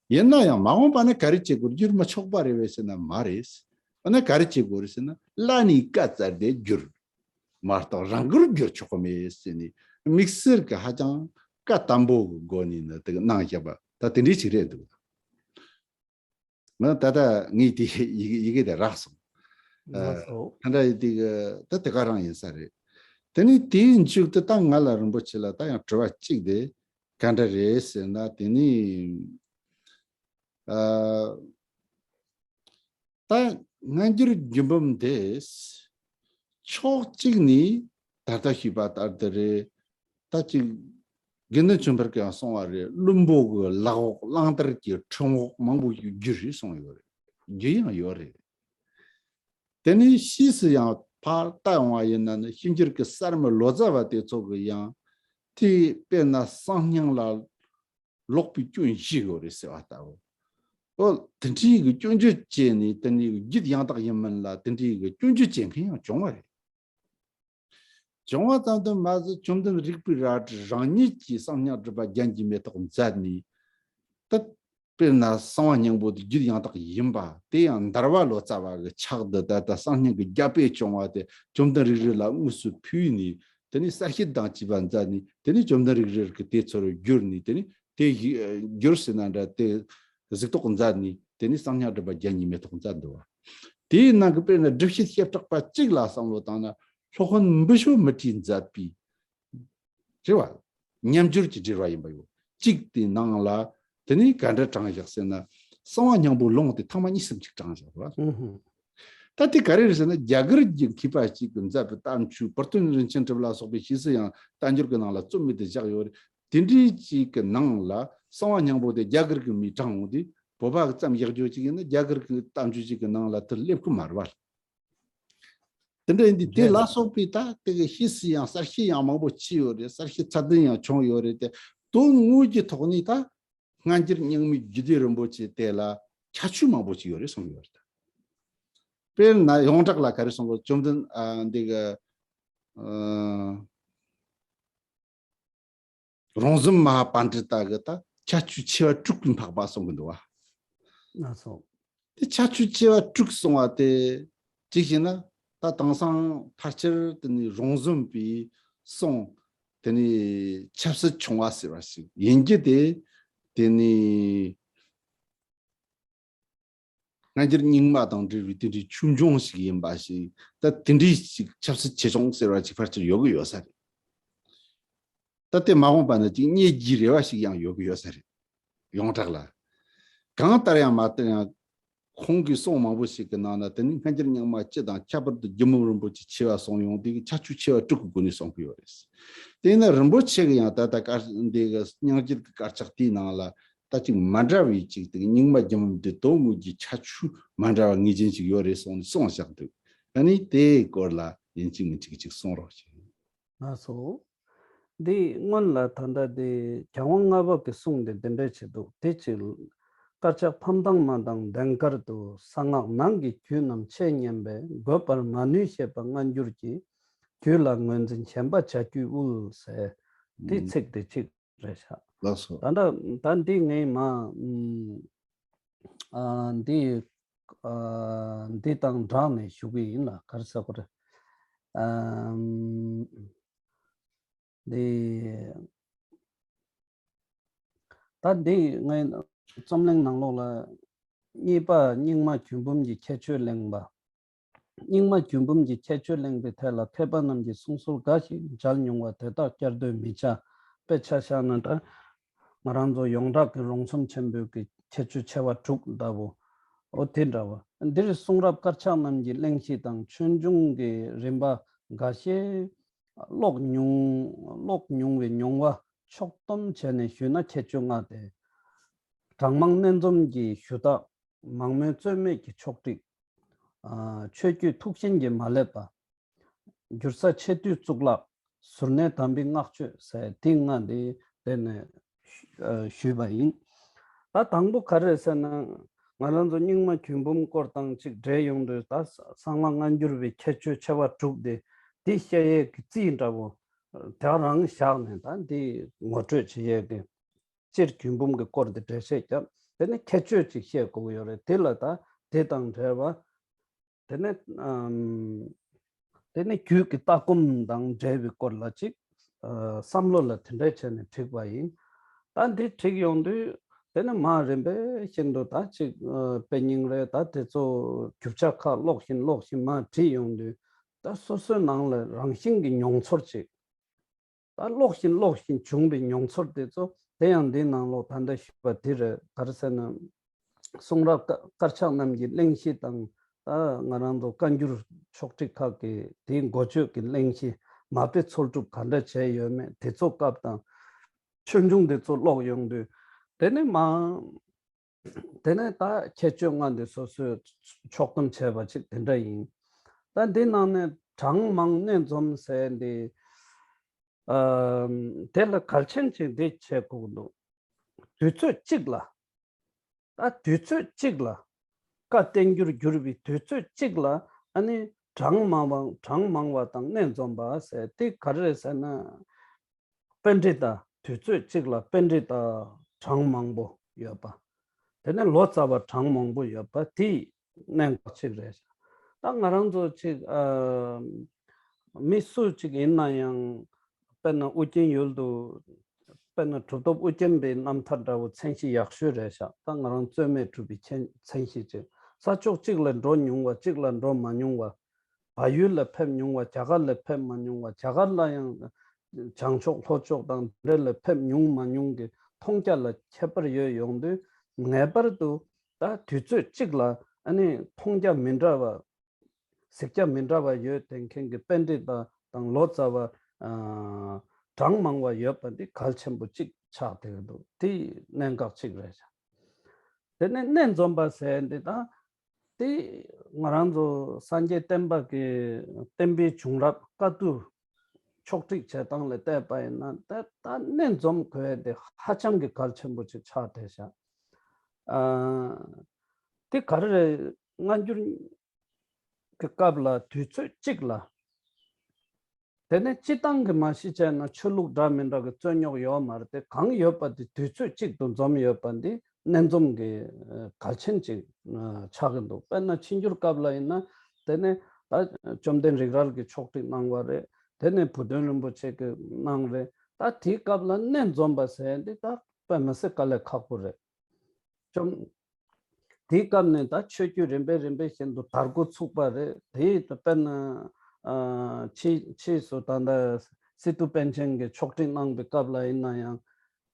ཡིན་ན་ཡང་མ་འོངས་པ་ན་ག་རེ་བྱེད་དགོས། བསྒྱུར་མི་ཆོག་པ་རེད་པས་ཟེར་ན་མ་རེད། འོ་ན་ག་རེ་བྱེད་དགོས་རེད་ཟེར་ན་བླ་ནས་བཀའ་སྩལ་ཏེ་བསྒྱུར། མ་གཏོགས་རང་བསྒྱུར་བསྒྱུར་ཆོག་གི་མེད་ཟེར་ནས་དམིགས་བསལ་གྱི་ཧ་ཅང་བཀའ་དམ་པོ་གི་སྒོ་ནས་ནི་དེ་གནང་བཞག་པ་ད་དེ་འདྲའི་ཅིག་རེད་འདུག། ང་ད་ལྟ་ངས་དེ་ཡི་གེ་ཡི་གེ་དེ་རག་སོང་། ལགས་སོ། ཨ་ད་ལྟ་དེ་གི་ད་དེ་ག་རང་ཡིན་ས་རེད། དེ་ནས་དེའི་མཇུག་ཏུ་ད་ང་ལ་རིན་པོ་ཆེ་ལ་ད་ཡང་དྲི་བ་གཅིག་དེ་ག་འདྲ་རེད་ཟེར་ན། དེ་ནས་ཨ་ད་སྔ་འགྱུར་རྒྱུད་འབུམ་དེ་ཕྱོགས་གཅིག་ནས་ད་ལྟ་ཞུས་པ་ལྟར་དུ་རེད། ད་ཅིག་དགེ་འདུན་ཆོས་འཕེལ་གྱིས་ཡང་གསུངས་པ་རེད། བླུན་པོ་གི་ལག་འོག་གླང་དར་གྱི་ཁྲིམས་འོག་མང་པོ་ཞིག་བསྒྱུར་རེད་གསུངས་ཡོད་རེད། བསྒྱུར་ཡང་ཡོད་རེད། དེ་ནས་ཕྱིས་སུ་ཡང་ཕར་ལྟ་ཡོང་བ་ཡིན་ན་ནི་ཕྱི་འགྱུར་གྱི་གསར་མའི་ལོ་ཙཱ་བ་དེ་ཚོ་གི་ཡང་དེ་དཔེར་ན་གསང་སྙིང་ལ་ལོག་པའི་སྐྱོན་བཞི་ཡོད་རེད་ཟེར་བ་ལྟ་བུ། ཨོ་དེ་འདྲའི་གི་སྐྱོན་བརྗོད་བྱས་ནས་དེ་ནས་རྒྱུད་ཡང་དག་ཡིན་མིན་ལ་དེ་འདྲའི་གི་སྐྱོན་བརྗོད་བྱེད་མཁན་ཡང་བྱུང་བ་རེད། བྱུང་བ་ཙམ་དུ་མ་ཟད་བཅོམ་ལྡན་རིག་པའི་རལ་གྲི་རང་ཉིད་ཀྱིས་གསང་སྙིང་སྒྲུབ་པ་རྒྱན་གྱི་མེ་ཏོག་མཛད་ནས། ད་དཔེར་ན་གསང་བ་སྙིང་པོ་དེ་རྒྱུད་ཡང་དག་ཡིན་པ་དེ་ཡང་འདར་བ་ལོ་ཙཱ་བ་གི་ཕྱག་ཏུ་ད་ལྟ་གསང་སྙིང་གི་རྒྱ་དཔེ་བྱུང་བ་དེ་བཅོམ་ལྡན་རིག་རལ་ལ་དངོས་སུ་ཕུལ་ནས། དེ་ནས་གསལ་བཤད་དང་བཅས་པ་མཛད་ནས། དེ་ནས་བཅོམ་ལྡན་རིག་རལ་གྱིས་དེ་ཚོར་བསྒྱུར་ནས། དེ་ནས་དེ་བསྒྱུར་ཟེར་ན་འདྲ། དེ་གཟིགས་རྟོག་མཛད་ནས། དེ་ནས་གསང་སྙིང་སྒྲུབ་པ་རྒྱན་གྱི་མེ་ཏོག་མཛད་འདུག་བ། དེའི་ནང་གི་དཔེར་ན་སྒྲུབ་བྱེད་བྱེ་བྲག་པ་གཅིག་ལ་བསམ་བློ་བཏང་ན། སློབ་དཔོན་འབུམ་ཞོ་མུ་ཏིག་མཛད་པའི་རེད་བ། མཉམ་སྦྱོར་གྱི་འགྲེལ་བ་ཡིན་པ་ཡོད། གཅིག་དེའི་ནང་ལ་དེ་ནས་ག་འདྲ་དྲངས་བཞག་ཟེར་ན། གསང་བ་སྙིང་པོ་ལུང་དེ་ཐེངས་མ་གཉིས་གསུམ་ཅིག་དྲངས་བཞག་བ། ཨུ་ཧུ། ད་དེ་ག་རེ་རེད་ཟེར་ན། རྒྱ་གར་གྱི་མཁས་པ་ཅིག་གིས་མཛད་པའི་བསྟན་བཅོས་བུར་སྟོན་རིན་ཆེན་གྲུབ་ལ་སོགས་པའི་ཕྱིས་སུ་ཡང་བསྟན་འགྱུར་གྱི་ནང་ལ་རྩོམ་མེད་དུ་བཞག་ཡོད་རེད། དེ་འདྲའི་ཅིག་གི་ནང་ལ་གསང་བ་སྙིང་པོ་དེ་རྒྱ་གར་གྱི་མིས་དྲངས་འོང་དུས། བོད་པ་གིས་བརྩམས་བཞག་རྒྱུ་ཅིག་ཡིན་ན་རྒྱ་གར་གྱི་བསྟན་བཅོས་ཅིག་གི་ནང་ལ་དེ་སླེབས་ཀྱི་མ་རེད་བ། དེ་འདྲ་ཡིན་དུས་དེ་རེད། ལ་སོགས་པའི་ད་དེ་གི་ཕྱིས་སུ་ཡང་གསལ་བཤད་ཡང་མང་པོ་བྱས་ཡོད་རེད། གསལ་བཤད་ཚད་ལྡན་ཡང་བྱུང་ཡོད་རེད་དེ། དོན་དངོས་ཀྱི་ཐོག་ནས་ད་སྔ་འགྱུར་རྙིང་མའི་རྒྱུད་སྡེ་རིན་པོ་ཆེ་དེ་ལ་ཁྱད་ཆོས་མང་པོ་ཅིག་ཡོད་རེད་གསུངས་ཡོད་རེད། དཔེར་ན་ཡོངས་གྲགས་ལ་ག་རེ་གསུངས་པ། བཅོམ་ལྡན་ཨ་འདི་གི་ཨ་རོང་ཟོམ་མ་ཧཱ་པཎྜི་ཏ་གིས་ད་ཁྱད་ཆོས་ཆེ་བ་དྲུག་གིས་འཕགས་པ་གསུང་གི་འདུག་བ། ལགས་སོ། དེ་ཁྱད་ཆོས་ཆེ་བ་དྲུག་གསུང་བ་དེ་གཅིག་བྱས་ན། ད་དེང་སང་ཕལ་ཆེར་དེ་ནི་རོང་ཟོམ་པའི་གསུང་དེ་ནི་ཆབ་སྲིད་ཆུང་བ་ཟེར་བ་ཞིག་ཡིན་རྒྱུ་དེ། དེ་ནི་སྔ་འགྱུར་རྙིང་མ་དང་འབྲེལ་བའི་དེ་འདྲའི་ཆོས་འབྱུང་ཞིག་ཡིན་པ་ཞིག་ད་དེ་འདྲའི་ཞིག་ཆབ་སྲིད་ཆེ་ཆུང་ཟེར་བ་ཅིག་ཕལ་ཆེར་ཡོད་གི་ཡོད་ས་རེད། ད་དེ་མ་འོངས་པ་ན་ཅིག་རྙེད་རྒྱུའི་རེ་བ་ཞིག་ཡང་ཡོད་གི་ཡོད་ས་རེད། ཡོངས་གྲགས་ལ། གང་ལྟར་ཡང་མ་ལྟར་ཡང་ཁོང་གི་གསུང་མང་པོ་ཞིག་གི་ནང་ན་དེ་ནི་སྔ་འགྱུར་རྙིང་མ་སྤྱི་དང་ཁྱད་པར་དུ་རྒྱལ་མོ་རིན་པོ་ཆེ་ཆེ་བ་གསུངས་ཡོང་དུས་ཁྱད་ཆོས་ཆེ་བ་དྲུག་གི་སྒོ་ནས་གསུང་གི་ཡོད་རེད། དེས་ན་རིན་པོ་ཆེ་གི་ཡང་ད་ལྟ་དཀར་འདི་གི་སྙིང་རྒྱུད་ཀྱི་དཀར་ཆག་དེའི་ནང་ལ་ད་ཅིག་མ་འདྲ་བའི་ཅིག་དེ་རྙིང་མ་རྒྱལ་མོ་འདི་དོན་དངོས་ཀྱི་ཁྱད་ཆོས་མ་འདྲ་བ་ངེས་ཅན་ཞིག་ཡོད་རེད་གསུངས་ནས་གསུངས་བཞག་འདུག། ཨ་ནི་དེའི་སྐོར་ལ་ཡིན་གཅིག་མིན་གཅིག་ཅིག་གསུང་རོགས་ཞུ། ལགས་སོ། འདི་སྔོན་ལ་ད་ལྟ་དེ་རྒྱལ་དབང་ལྔ་པ་གི་གསུང་དེ་འདི་འདྲ་བྱས་འདུག། དེ་ཅིག་དཀར་ཆག་ཕམ་དང་མ་དང་ལྡན་དཀར་དུ། གསང་སྔགས་ནང་གི་རྒྱུད་རྣམས་ཆེས་སྙན་པས། འགོད་པར་མ་ནུས་ཞེས་པ་སྔ་འགྱུར་གྱི། རྒྱུད་ལ་ངོས་འཛིན་ཞེན་པ་བྱ་རྒྱུད་དབུལ་ཟེར། དེ་ཨུམ། ཚིག་དེ་གཅིག་རེད་ཤག། ལགས་སོ། ད་ལྟ་ད་འདི་ངས་མ་ཨ་འདི་ཨ་འདི་དང་སྦྲགས་ནས་ཞུ་གི་ཡིན་ལ། ག་རེ་ཟེར་དགོས་རེད། ཨམ། འདི། ད་འདི་ངའི་རྩོམ་གླེང་ནང་ལོགས་ལ། གཉིས་པ་རྙིང་མ་རྒྱུད་འབུམ་གྱི་ཁྱད་ཆོས་གླེང་བ། རྙིང་མ་རྒྱུད་འབུམ་གྱི་ཁྱད་ཆོས་གླེང་པའི་ཐད་ལ་མཁས་པ་རྣམས་ཀྱིས་གསུང་སྲོལ་འགའ་ཞིག་མཇལ་མྱོང་བ་དེ་དག་བསྐྱར་ཟློས་མི་བྱ། དཔེ་ཆ་བཞག་ན་འདྲ། ང་རང་ཚོ་ཡོངས་གྲགས་ཀྱི་རོང་ཟོམ་ཆེན་པོའི་གི་ཁྱད་ཆོས་ཆེ་བ་དྲུག་ལྟ་བུ། འོ་དེ་འདྲ་བ། འདིར་གསུང་རབ་དཀར་ཆག་རྣམས་ཀྱི་གླེང་གཞི་དང་ཆོས་འབྱུང་གི་རིམ་པ་འགའ་ཤས་ཀློག་མྱོང་ཀློག་མྱོང་བའི་མྱོང་བ་ཕྱོགས་བསྡོམས་བྱས་ནས་ཞུས་ན་ཁྱད་ཆོས་ལྔ་སྟེ། གྲངས་མང་སྣེ་འཛོམས་ཀྱི་ཞུ་དག། མང་མོས་རྩོད་མེད་ཀྱི་ཕྱོགས་སྒྲིག། ཨ། ཆོས་བརྒྱུད་ཐུགས་ཞེན་གྱིས་མ་བསླད་པ། འགྱུར་ས་ཆེ་བསྡུས་གཙུག་ལག། གཟུར་གནས་དམ་པའི་བསྔགས་བརྗོད་ཟེར་དེ་ལྔ་འདི་དེ་ནས་ཞུས་པ་ཡིན། ད་དང་པོ་ག་རེ་ཟེར་ན། ང་རང་ཚོ་རྙིང་མ་རྒྱུད་འབུམ་སྐོར་དང་གཅིག་འབྲེལ་ཡོང་དུས། ད་གསང་སྔགས་སྔ་འགྱུར་བའི་ཁྱད་ཆོས་ཆེ་བ་དྲུག་དེ་འདི་བཤད་ཡས་ཀྱི་རྩིས་འདྲ་བོ་དེ་རང་བཞག་ནས། ད་འདི་ངོ་སྤྲོད་བྱེད་ཡས་ཀྱི་སྤྱིར་རྒྱུད་འབུམ་གྱི་སྐོར་དེ་འགྲེལ་བཤད་བརྒྱབ། དེ་ནས་ཁྱད་ཆོས་ཅིག་བཤད་དགོས་ཀྱི་ཡོད་རེད། དེ་ལ་ད་དེ་དང་འབྲེལ་བ། དེ་ནས་ཨམ། དེ་ནས་རྒྱུད་ཀྱི་ལྟ་སྒོམ་དང་འབྲེལ་བའི་སྐོར་ལ་ཅིག་ཨ། བསམ་བློ་ལ་དེ་འདྲ་བྱས་ནས་བསྒྲིགས་པ་ཡིན། ད་འདི་བསྒྲིགས་ཡོང་དུས། དེ་ནས་མར་རིམ་པས་བཞིན་དུ་ད་ཅིག་ཨ། དཔེ་རྙིང་རེད། ད་དེ་ཚོ་རྒྱུ་ཆ་ཁག་ཀློག་བཞིན་ཀློག་བཞིན་མར་བྲིས་ཡོང་དུས། ད་སོ་སོའི་ནང་ལ་རང་བཞིན་གྱི་མྱོང་ཚོར་ཅིག་ད་ཀློག་བཞིན་ཀློག་བཞིན་བྱུང་བའི་མྱོང་ཚོར་དེ་ཚོ། དེ་ཡང་འདིའི་ནང་ལོགས་ད་ལྟ་ཞུས་པ་དེ་རེད། ག་རེ་ཟེར་ན། གསུང་རབ་དཀར་ཆག་རྣམས་ཀྱི་གླེང་གཞི་དང་། ད་ང་རང་ཚོ་བཀའ་འགྱུར་ཕྱོགས་སྒྲིག་ཁག་གི་དེའི་འགོ་བརྗོད་ཀྱི་གླེང་གཞི། མ་དཔེ་འཚོལ་སྒྲུབ་ག་འདྲ་བྱས་ཡོད་མེད་དེ་ཚོ་སྐབས་དང་། ཆོས་འབྱུང་དེ་ཚོ་ཀློག་ཡོང་དུས། དེ་ནས་མ། དེ་ནས་ད་ཁྱད་ཆོས་ལྔ་འདི་སོ་སོས་ཕྱོགས་བསྡོམས་བྱས་པ་ཅིག་དེ་འདྲ་ཡིན། ད་འདི་ནང་ནས་གྲངས་མང་གནད་འཛོམས་ཟེར་འདི། ཨ། དེ་ལ་གལ་ཆེན་ཅིག་འདི་བྱེད་དགོས་འདུག་དུས་ཚོད་གཅིག་ལ། ད་དུས་ཚོད་གཅིག་ལ། བཀའ་བསྟན་འགྱུར་བསྒྱུར་བའི་དུས་ཚོད་གཅིག་ལ། ཨ་ནི་གྲངས་མང་བ། གྲངས་མང་བ་དང་གནད་འཛོམས་པ་ཟེར་དེ་ག་རེ་རེད་ཟེར་ན། པཎྜི་ཏ། དུས་ཚོད་གཅིག་ལ་པཎྜི་ཏ་གྲངས་མང་པོ་ཡོད་པ། དེ་ནས་ལོ་ཙཱ་བ་གྲངས་མང་པོ་ཡོད་པ་དེ་གནད་འགག་ཅིག་རེད། ད་ང་རང་ཚོ་ཅིག་ཨ། མི་སུ་ཅིག་ཡིན་ན་ཡང་། དཔེར་ན་ཨུ་རྒྱན་ཡུལ་དུ། དཔེར་ན་གྲུབ་ཐོབ་ཨུ་རྒྱན་པའི་རྣམ་ཐར་འདྲ་བོ་མཚན་གཞི་ཡག་ཤོས་རེད་ཤག་ད་ང་རང་རྩོད་མེད་གྲུབ་པའི་མཚན་མཚན་གཞི་ཅིག་ས་ཕྱོགས་གཅིག་ལ་འགྲོ་མྱོང་བ། གཅིག་ལ་འགྲོ་མ་མྱོང་བ། བལ་ཡུལ་ལ་ཕེབས་མྱོང་བ། རྒྱ་གར་ལ་ཕེབས་མ་མྱོང་བ། རྒྱ་གར་ལ་ཡང་བྱང་ཕྱོགས་ལྷོ་ཕྱོགས་དང་དེ་འདྲ་ལ་ཕེབས་མྱོང་མ་མྱོང་གི་མཐོང་རྒྱ་ལ་ཁྱད་པར་ཡོད་ཡོང་དུས། ངེས་པར་དུ་ད་དུས་ཚོད་གཅིག་ལ་ཨ་ནི་མཐོང་རྒྱ་མི་འདྲ་བ། གཟིགས་རྒྱ་མི་འདྲ་བ་ཡོད་བསྡད་མཁན་གྱི་པཎྜི་ཏ་དང་ལོ་ཙཱ་བ། ཨ། གྲངས་མང་བ་ཡོད་པ་འདི་གལ་ཆེན་པོ་གཅིག་ཆགས་བསྡད་ཀྱི་འདུག་དེ་གནད་འགག་གཅིག་རེད་ཤག་དེ་ནས་གནད་འཛོམས་པ་ཟེར་འདི་དང་། དེ་ང་རང་ཚོ་སངས་རྒྱས་བསྟན་པ་གི་བསྟན་པའི་བྱུང་རབས་བཀའ་བསྡུ་ཕྱོགས་སྒྲིག་བྱེད་སྟངས་ལ་བལྟས་པ་ཡིན་ན། ད་ད་གནད་འཛོམས་དགོས་དེ་ཧ་ཅང་གི་གལ་ཆེན་པོ་ཅིག་ཆགས་བསྡད་ཤག་ཨ། དེ་ག་རེ་རེད། སྔ་འགྱུར་གྱི་སྐབས་ལ་དུས་ཚོད་གཅིག་ལ། དེ་ནས་སྤྱི་བཏང་གི་མ་གཞི་བྱས་ན་ཆོས་ལུགས་འདྲ་མི་འདྲ་གི་རྩོད་རྙོག་ཡོད་མ་རེད་དེ། གང་ཡོད་པ་དེ་དུས་ཚོད་གཅིག་ཏུ་འཛོམས་ཡོད་པ་འདི་གནད་འཛོམས་ཀྱི་ཨ། གལ་ཆེན་ཅིག་ཨ། ཆགས་ཀྱི་འདུག་དཔེར་ན་ཕྱི་འགྱུར་སྐབས་ལ་ཡིན་ན། དེ་ནས་ད་བཅོམ་ལྡན་རིག་རལ་གྱིས་ཕྱོགས་སྒྲིག་གནང་བ་རེད། དེ་ནས་བུ་སྟོན་རིན་པོ་ཆེ་གིས་གནང་རེད། ད་དེའི་སྐབས་ལ་གནད་འཛོམས་པ་ཟེར་འདི་ད་དཔེ་མི་སྲིད་དཀའ་ལས་ཁག་པོ་རེད། བཅོམ། དེའི་སྐབས་ནས་ད་ཆོས་བརྒྱུད་རིམ་པས་རིམ་པས་བཞིན་དུ་དར་འགོ་ཚུགས་པ་རེད། དེ་དཔེར་ན། ཨ། ཕྱིས་ཕྱིས་སུ་ད་ལྟ་སི་ཏུ་པཎ་ཆེན་གྱིས་ཕྱོགས་སྒྲིག་གནང་བའི་སྐབས་ལ་ཡིན་ན་ཡང་།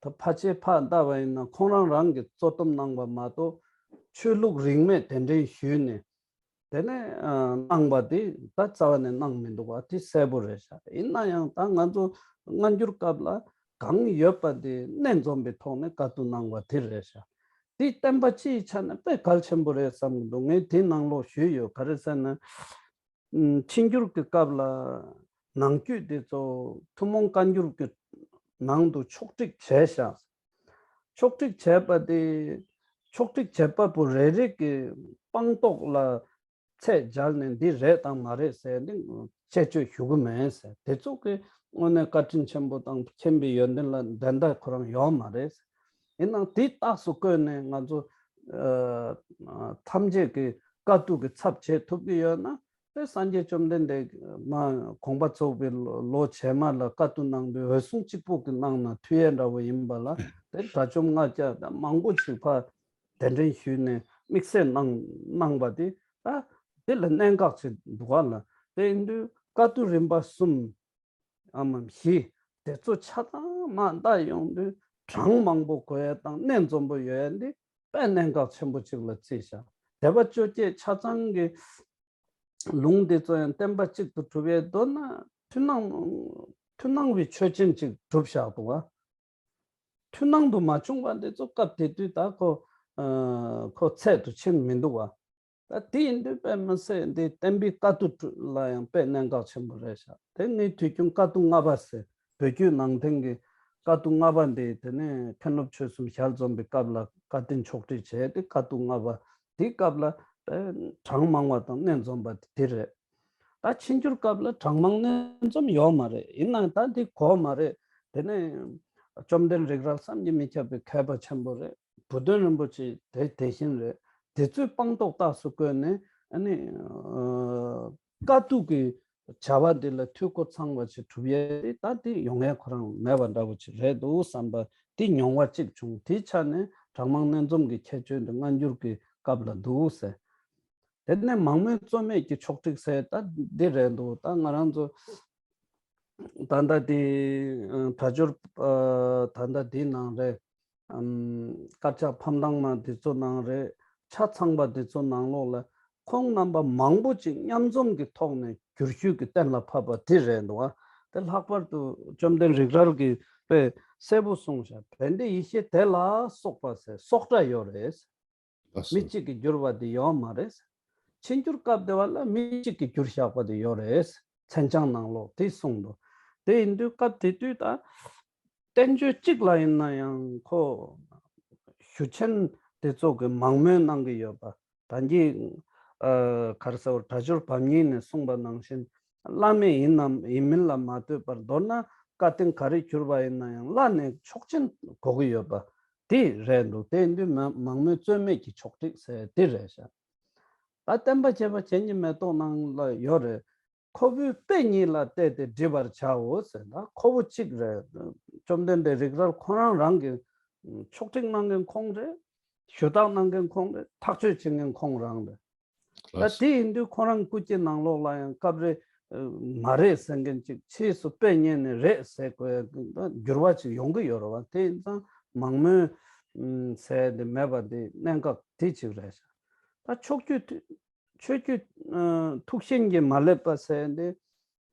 ད་ཕལ་ཆེར་ཕར་ལྟ་བ་ཡིན་ན་ཁོང་རང་རང་གིས་གཙོ་བསྡོམས་གནང་བ་མ་གཏོགས། ཆོས་ལུགས་རིས་མེད་གདན་འདྲེན་ཞུས་ནས། དེ་ནས་ཨ། གནང་བ་དེ་ད་རྩ་བ་ནས་གནང་མི་འདུག་པ་དེ་གསལ་པོ་རེད་ཤག་ཡིན་ན་ཡང་ད་ང་ཚོ་སྔ་འགྱུར་སྐབས་ལ་གང་ཡོད་པ་དེ་གནད་འཛོམས་པའི་ཐོག་ནས་བཀའ་བསྡུ་གནང་བ་དེ་རེད་ཤག་དེ་བསྟན་པ་སྤྱིའི་ཆ་ནས་དཔེ་གལ་ཆེན་པོ་རེད་བསམ་གྱི་འདུག་ངས་དེ་ནང་ལོགས་ཞུས་ཡོད། ག་རེ་ཟེར་ན། ཨམ། ཕྱི་འགྱུར་གྱི་སྐབས་ལ་ནང་རྒྱུད་དེ་ཚོ་ཐུན་མོང་བཀའ་འགྱུར་གྱི་ནང་དུ་ཕྱོགས་སྒྲིག་བྱས་ཤག་ཕྱོགས་སྒྲིག་བྱས་པ་དེ། ཕྱོགས་སྒྲིག་བྱས་པ་པོ་རེ་རེ་གི་སྤངས་རྟོགས་ལ་ཚད་སྦྱར་ནས་འདི་རེད་དང་མ་རེད་ཟེར་ནས་དཔྱད་བརྗོད་ཞུ་གི་མེད་ཟེར། དེ་ཚོ་གི་དངོས་གནས་བཀའ་དྲིན་ཆེན་པོ་དང་མཁྱེན་པའི་ཡོན་ཏན་ལ་འགྲན་ཟླ་ཁོ་རང་ཡོད་མ་རེད་ཟེར། ཡིན་ནའང་དེ་རྟགས་སུ་བཀོད་ནས་ང་ཚོ་ཨ་ཐམས་ཅད་ཀྱི་བཀའ་བསྡུ་གི་ཚབ་བྱེད་ཐུབ་ཀྱི་ཡོད་ན། དེ་སངས་རྒྱས་བཅོམ་ལྡན་འདས་མ་དགོངས་པ་རྫོགས་པའི་ལོ་ལོ་རྗེས་མ་ལ་བཀའ་བསྡུ་གནང་དུས་འོད་སྲུང་གཅིག་པུ་གི་གནང་ན་མཐུ་ཡས་འདྲ་བོ་ཡིན་པ་ལ། དེ་དགྲ་བཅོམ་ལྔ་བརྒྱ་དང་མང་པོ་ཞིག་ཕར་གདན་འདྲེན་ཞུས་ནས་དམིགས་བསལ་གནང་གནང་བ་དེ། ད་དེ་ལ་གནད་འགག་ཅིག་འདུག་ག་ལ། དེ་ཡིན་དུས་བཀའ་བསྡུ་རིམ་པ་གསུམ་ཨམ་བཞི་དེ་ཚོ་ཆ་ཚང་མར་བལྟ་ཡོང་དུས་གྲངས་མང་པོ་དགོས་ཡ་དང་གནད་འཛོམས་པོ་ཡོད་ཡ་འདི་དཔེ་གནད་འགག་ཆེན་པོ་ཅིག་ལ་བརྩིས་བཞག་སྡེ་པ་བཅོ་བརྒྱད་ཆ་ཚང་གི་ལུང་འདི་ཚོ་ཡང་བསྟན་པ་གཅིག་ཏུ་གྲུབ་ཡས་མདོར་ན་མཐུན་སྣང་མཐུན་སྣང་བའི་ཆོས་ཅན་ཅིག་གྲུབ་བཞག་འདུག་བ། མཐུན་སྣང་དུ་མ་བྱུང་བ་འདི་ཚོ་སྐབས་དེ་དུས་ད་ཁོ་ཨ་ཁོ་ཚད་དུ་ཕྱིན་མི་འདུག་བ། ད་དེ་ཡིན་དུས་དཔེ་མི་སྲིད་འདི་བསྟན་པའི་དཀའ་སྡུག་ལ་ཡང་དཔེ་གནད་འགག་ཆེན་པོ་རེད་ཤག་དེ་ནི་དུས་རྒྱུན་དཀའ་སྡུག་ལྔ་པ་ཟེར། བོད་བརྒྱུད་ནང་བསྟན་གྱི་དཀའ་སྡུག་ལྔ་པ་འདི་དེ་ནས་མཁན་སློབ་ཆོས་གསུམ་ཞལ་འཛོམས་པའི་སྐབས་ལ་བཀའ་བསྟན་ཕྱོགས་སྒྲིག་བྱས་ཏེ། དཀའ་སྡུག་ལྔ་པ་དེའི་སྐབས་ལ་དཔེ་གྲངས་མང་བ་དང་གནད་འཛོམས་པ་དེ་རེད། ད་ཕྱིས་འགྱུར་སྐབས་ལ་གྲངས་མང་གནད་འཛོམས་ཡོད་མ་རེད། ཡིན་ནའང་ད་འདི་གོ་མ་རེད། དེ་ནས་བཅོམ་ལྡན་རིག་རལ་བསམ་གྱིས་མི་ཁྱབ་པའི་མཁས་པ་ཆེན་པོ་རེད། བུ་སྟོན་རིན་པོ་ཆེ་དེ་དེ་བཞིན་རེད། དེ་ཚོའི་སྤངས་རྟོགས་རྟགས་སུ་བཀོད་ནས་ཨ་ནི་ཨ་དཀའ་སྡུག་གི་བྱ་བ་འདི་ལ་འཐུས་སྒོ་ཚང་བ་ཞིག་གྲུབ་ཡས་དེ། ད་འདི་ཡོང་ཡས་ཁོ་རང་མེད་པ་འདྲ་བོ་ཅིག་རེད་འདུག་བསམ་པ་འདི་མྱོང་བ་གཅིག་བྱུང་། དེའི་ཆ་ནས་གྲངས་མང་གནད་འཛོམས་ཀྱི་ཁྱད་ཆོས་འདི་སྔ་འགྱུར་གྱི་སྐབས་ལ་འདུག་ཟེར། དེ་ནས་མང་མོས་རྩོལ་མེད་ཀྱི་ཕྱོགས་སྒྲིག་ཟེར་ད་འདི་རེད་འདུག་ད་ང་རང་ཚོ་ད་ལྟ་དེ་ཨ་སྒྲ་སྦྱོར་ཨ་ད་ལྟ་དེའི་ནང་རེད། ཨམ་དཀར་ཆག་ཕམ་ཐང་མ་དེ་ཚོ་ནང་རེད། ཆ་ཚང་པ་དེ་ཚོ་ནང་ལོགས་ལ་ཁོང་རྣམ་པ་མང་པོ་ཅིག་མཉམ་འཛོམས་ཀྱི་ཐོག་ནས་བསྒྱུར་ཞུས་ཀྱི་གཏན་ལ་ཕབ་པ་དེ་རེད་འདུག་ཨ། དེ་ལྷག་པར་དུ་བཅོམ་ལྡན་རིག་རལ་གྱིས་དཔེ་གསལ་པོ་གསུངས་ཤག་བན་དེ་ཡེ་ཤེས་དེ་ལ་སོགས་པ་ཟེར་སོགས་སྒྲ་ཡོད་རེད། ལགས་སོ། མི་གཅིག་གིས་བསྒྱུར་བ་དེ་ཡོད་མ་རེད། ཕྱིས་འགྱུར་སྐབས་དེ་བ་ལ་མི་གཅིག་གིས་བསྒྱུར་བཞག་པ་དེ་ཡོད་རེད། མཚན་བྱང་ནང་ལོགས་དེ་གསུངས་འདུག་དེ་ཡིན་དུས་སྐབས་དེ་དུས་ད་བསྟན་བཅོས་གཅིག་ལ་ཡིན་ན་ཡང་ཁོ་ཞུ་ཆེན་དེ་ཚོ་གི་མང་མོས་གནང་གི་ཡོད་པ། ད་གིན་ཨ་ག་རེ་ཟེར་བ་སྒྲ་སྦྱོར་བམ་གཉིས་ནས་གསུངས་པ་ནང་བཞིན། བླ་མེད་ཡིན་ནམ་ཡིན་མིན་ལ་མ་ལྟོས་པར། མདོར་ན་བཀའ་བསྟན་ག་རེ་བསྒྱུར་བ་ཡིན་ན་ཡང་བླ་ནས་ཆོག་མཆན་དགོས་ཀྱི་ཡོད་པ་དེ་རེད་འདུག་དེ་ཡིན་དུས་མ་མང་མོས་རྩོལ་མེད་ཀྱི་ཕྱོགས་སྒྲིག་ཟེར་དེ་རེད་ཤག་ད་བསྟན་པ་བྱེ་བ་བྱེད་སྙིང་མེ་ཏོག་ནང་ལ་ཡོད་རེད། ཁོ་བོའི་དཔེ་ཉིད་ལ་བལྟས་ཏེ་འབྲི་བར་བྱའོ་ཟེར། ད་ཁོ་བོ་གཅིག་རེད། བཅོམ་ལྡན་འདས་རིག་རལ་ཁོ་རང་རང་གི་ཕྱོགས་སྒྲིག་གནང་མཁན་ཁོང་རེད། ཞུ་དག་གནང་མཁན་ཁོང་རེད། ཐག་གཅོད་བྱེད་མཁན་ཁོང་རང་རེད། ད་ལགས། དེ་ཡིན་དུས་ཁོ་རང་སྐུ་སྐྱེ་ནང་ལོགས་ལ་ཡང་སྐབས་རེ་ཨ་མ་རེད་ཟེར་མཁན་ཅིག་ཕྱིས་སུ་དཔེ་རྙེད་ནས་རེད་ཟེར་དགོས་ཡ་འགྱུར་བ་ཅིག་ཡོང་གི་ཡོད་རེད་བ། དེ་ཡིན་ཙང་མང་མོས་ཨ་ཟེར་དེ་མེད་པ་དེ་གནད་འགག་དེ་ཅིག་རེད་ཤག་ད་ཕྱོགས་བཅུའི་ཐུ་ཆོས་བརྒྱུད་ཨ་ཐུགས་ཞེན་གྱིས་མ་སླེབས་པ་ཟེར་དེ་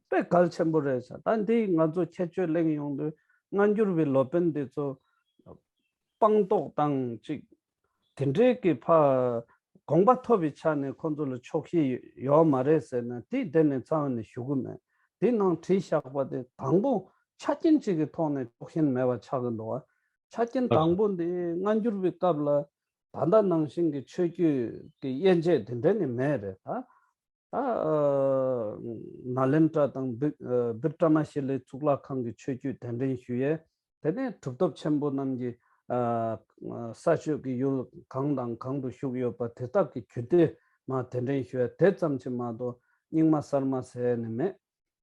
དཔེ་གལ་ཆེན་པོ་རེད་ཤག་ད་འདི་ང་ཚོ་ཁྱད་ཆོས་གླེང་ཡོང་དུས་སྔ་འགྱུར་བའི་ལོ་པཎ་འདི་ཚོ་སྤངས་རྟོགས་དང་ཅིག་དེ་འདྲའི་གི་ཕ་དགོངས་པ་ཐོབ་པའི་ཆ་ནས་ཁོ་ཚོ་ལ་ཆོག་ཤེས་ཡོད་མ་རེད་ཟེར་ན་དེ་དེ་ནས་རྩ་བ་ནས་ཞུ་གི་མེད། དེ་ནང་བྲིས་བཞག་པ་དེ་དང་པོ་ཆ་རྐྱེན་གཅིག་གི་ཐོག་ནས་ཆོག་ཤེས་མེད་པ་ཆགས་ཀྱི་འདུག་བ། ཆ་རྐྱེན་དང་པོ་འདི་སྔ་འགྱུར་བའི་སྐབས་ལ་ད་ལྟ་ནང་བཞིན་གྱི་ཆོས་བརྒྱུད་ཀྱི་དབྱེ་འབྱེད་དེ་འདྲ་ནི་མེད་རེད་ད། ད་ཨ་ནཱ་ལེནྡྲ་དང་བི་ཨ་བིཀྲ་མ་ཤི་ལའི་གཙུག་ལག་ཁང་གི་ཆོས་བརྒྱུད་གདན་འདྲེན་ཞུ་ཡས། དེ་ནས་གྲུབ་ཐོབ་ཆེན་པོ་རྣམས་ཀྱིས་ཨ་ས་ཆོས་ཀྱི་ཡུལ་གང་དང་གང་དུ་བཞུགས་ཡོད་པ་དེ་དག་གི་རྒྱུད་སྡེ་མར་གདན་འདྲེན་ཞུ་ཡས། དེ་ཙམ་གྱིས་མ་གཏོགས་རྙིང་མ་གསར་མ་ཟེར་ནི་མེད།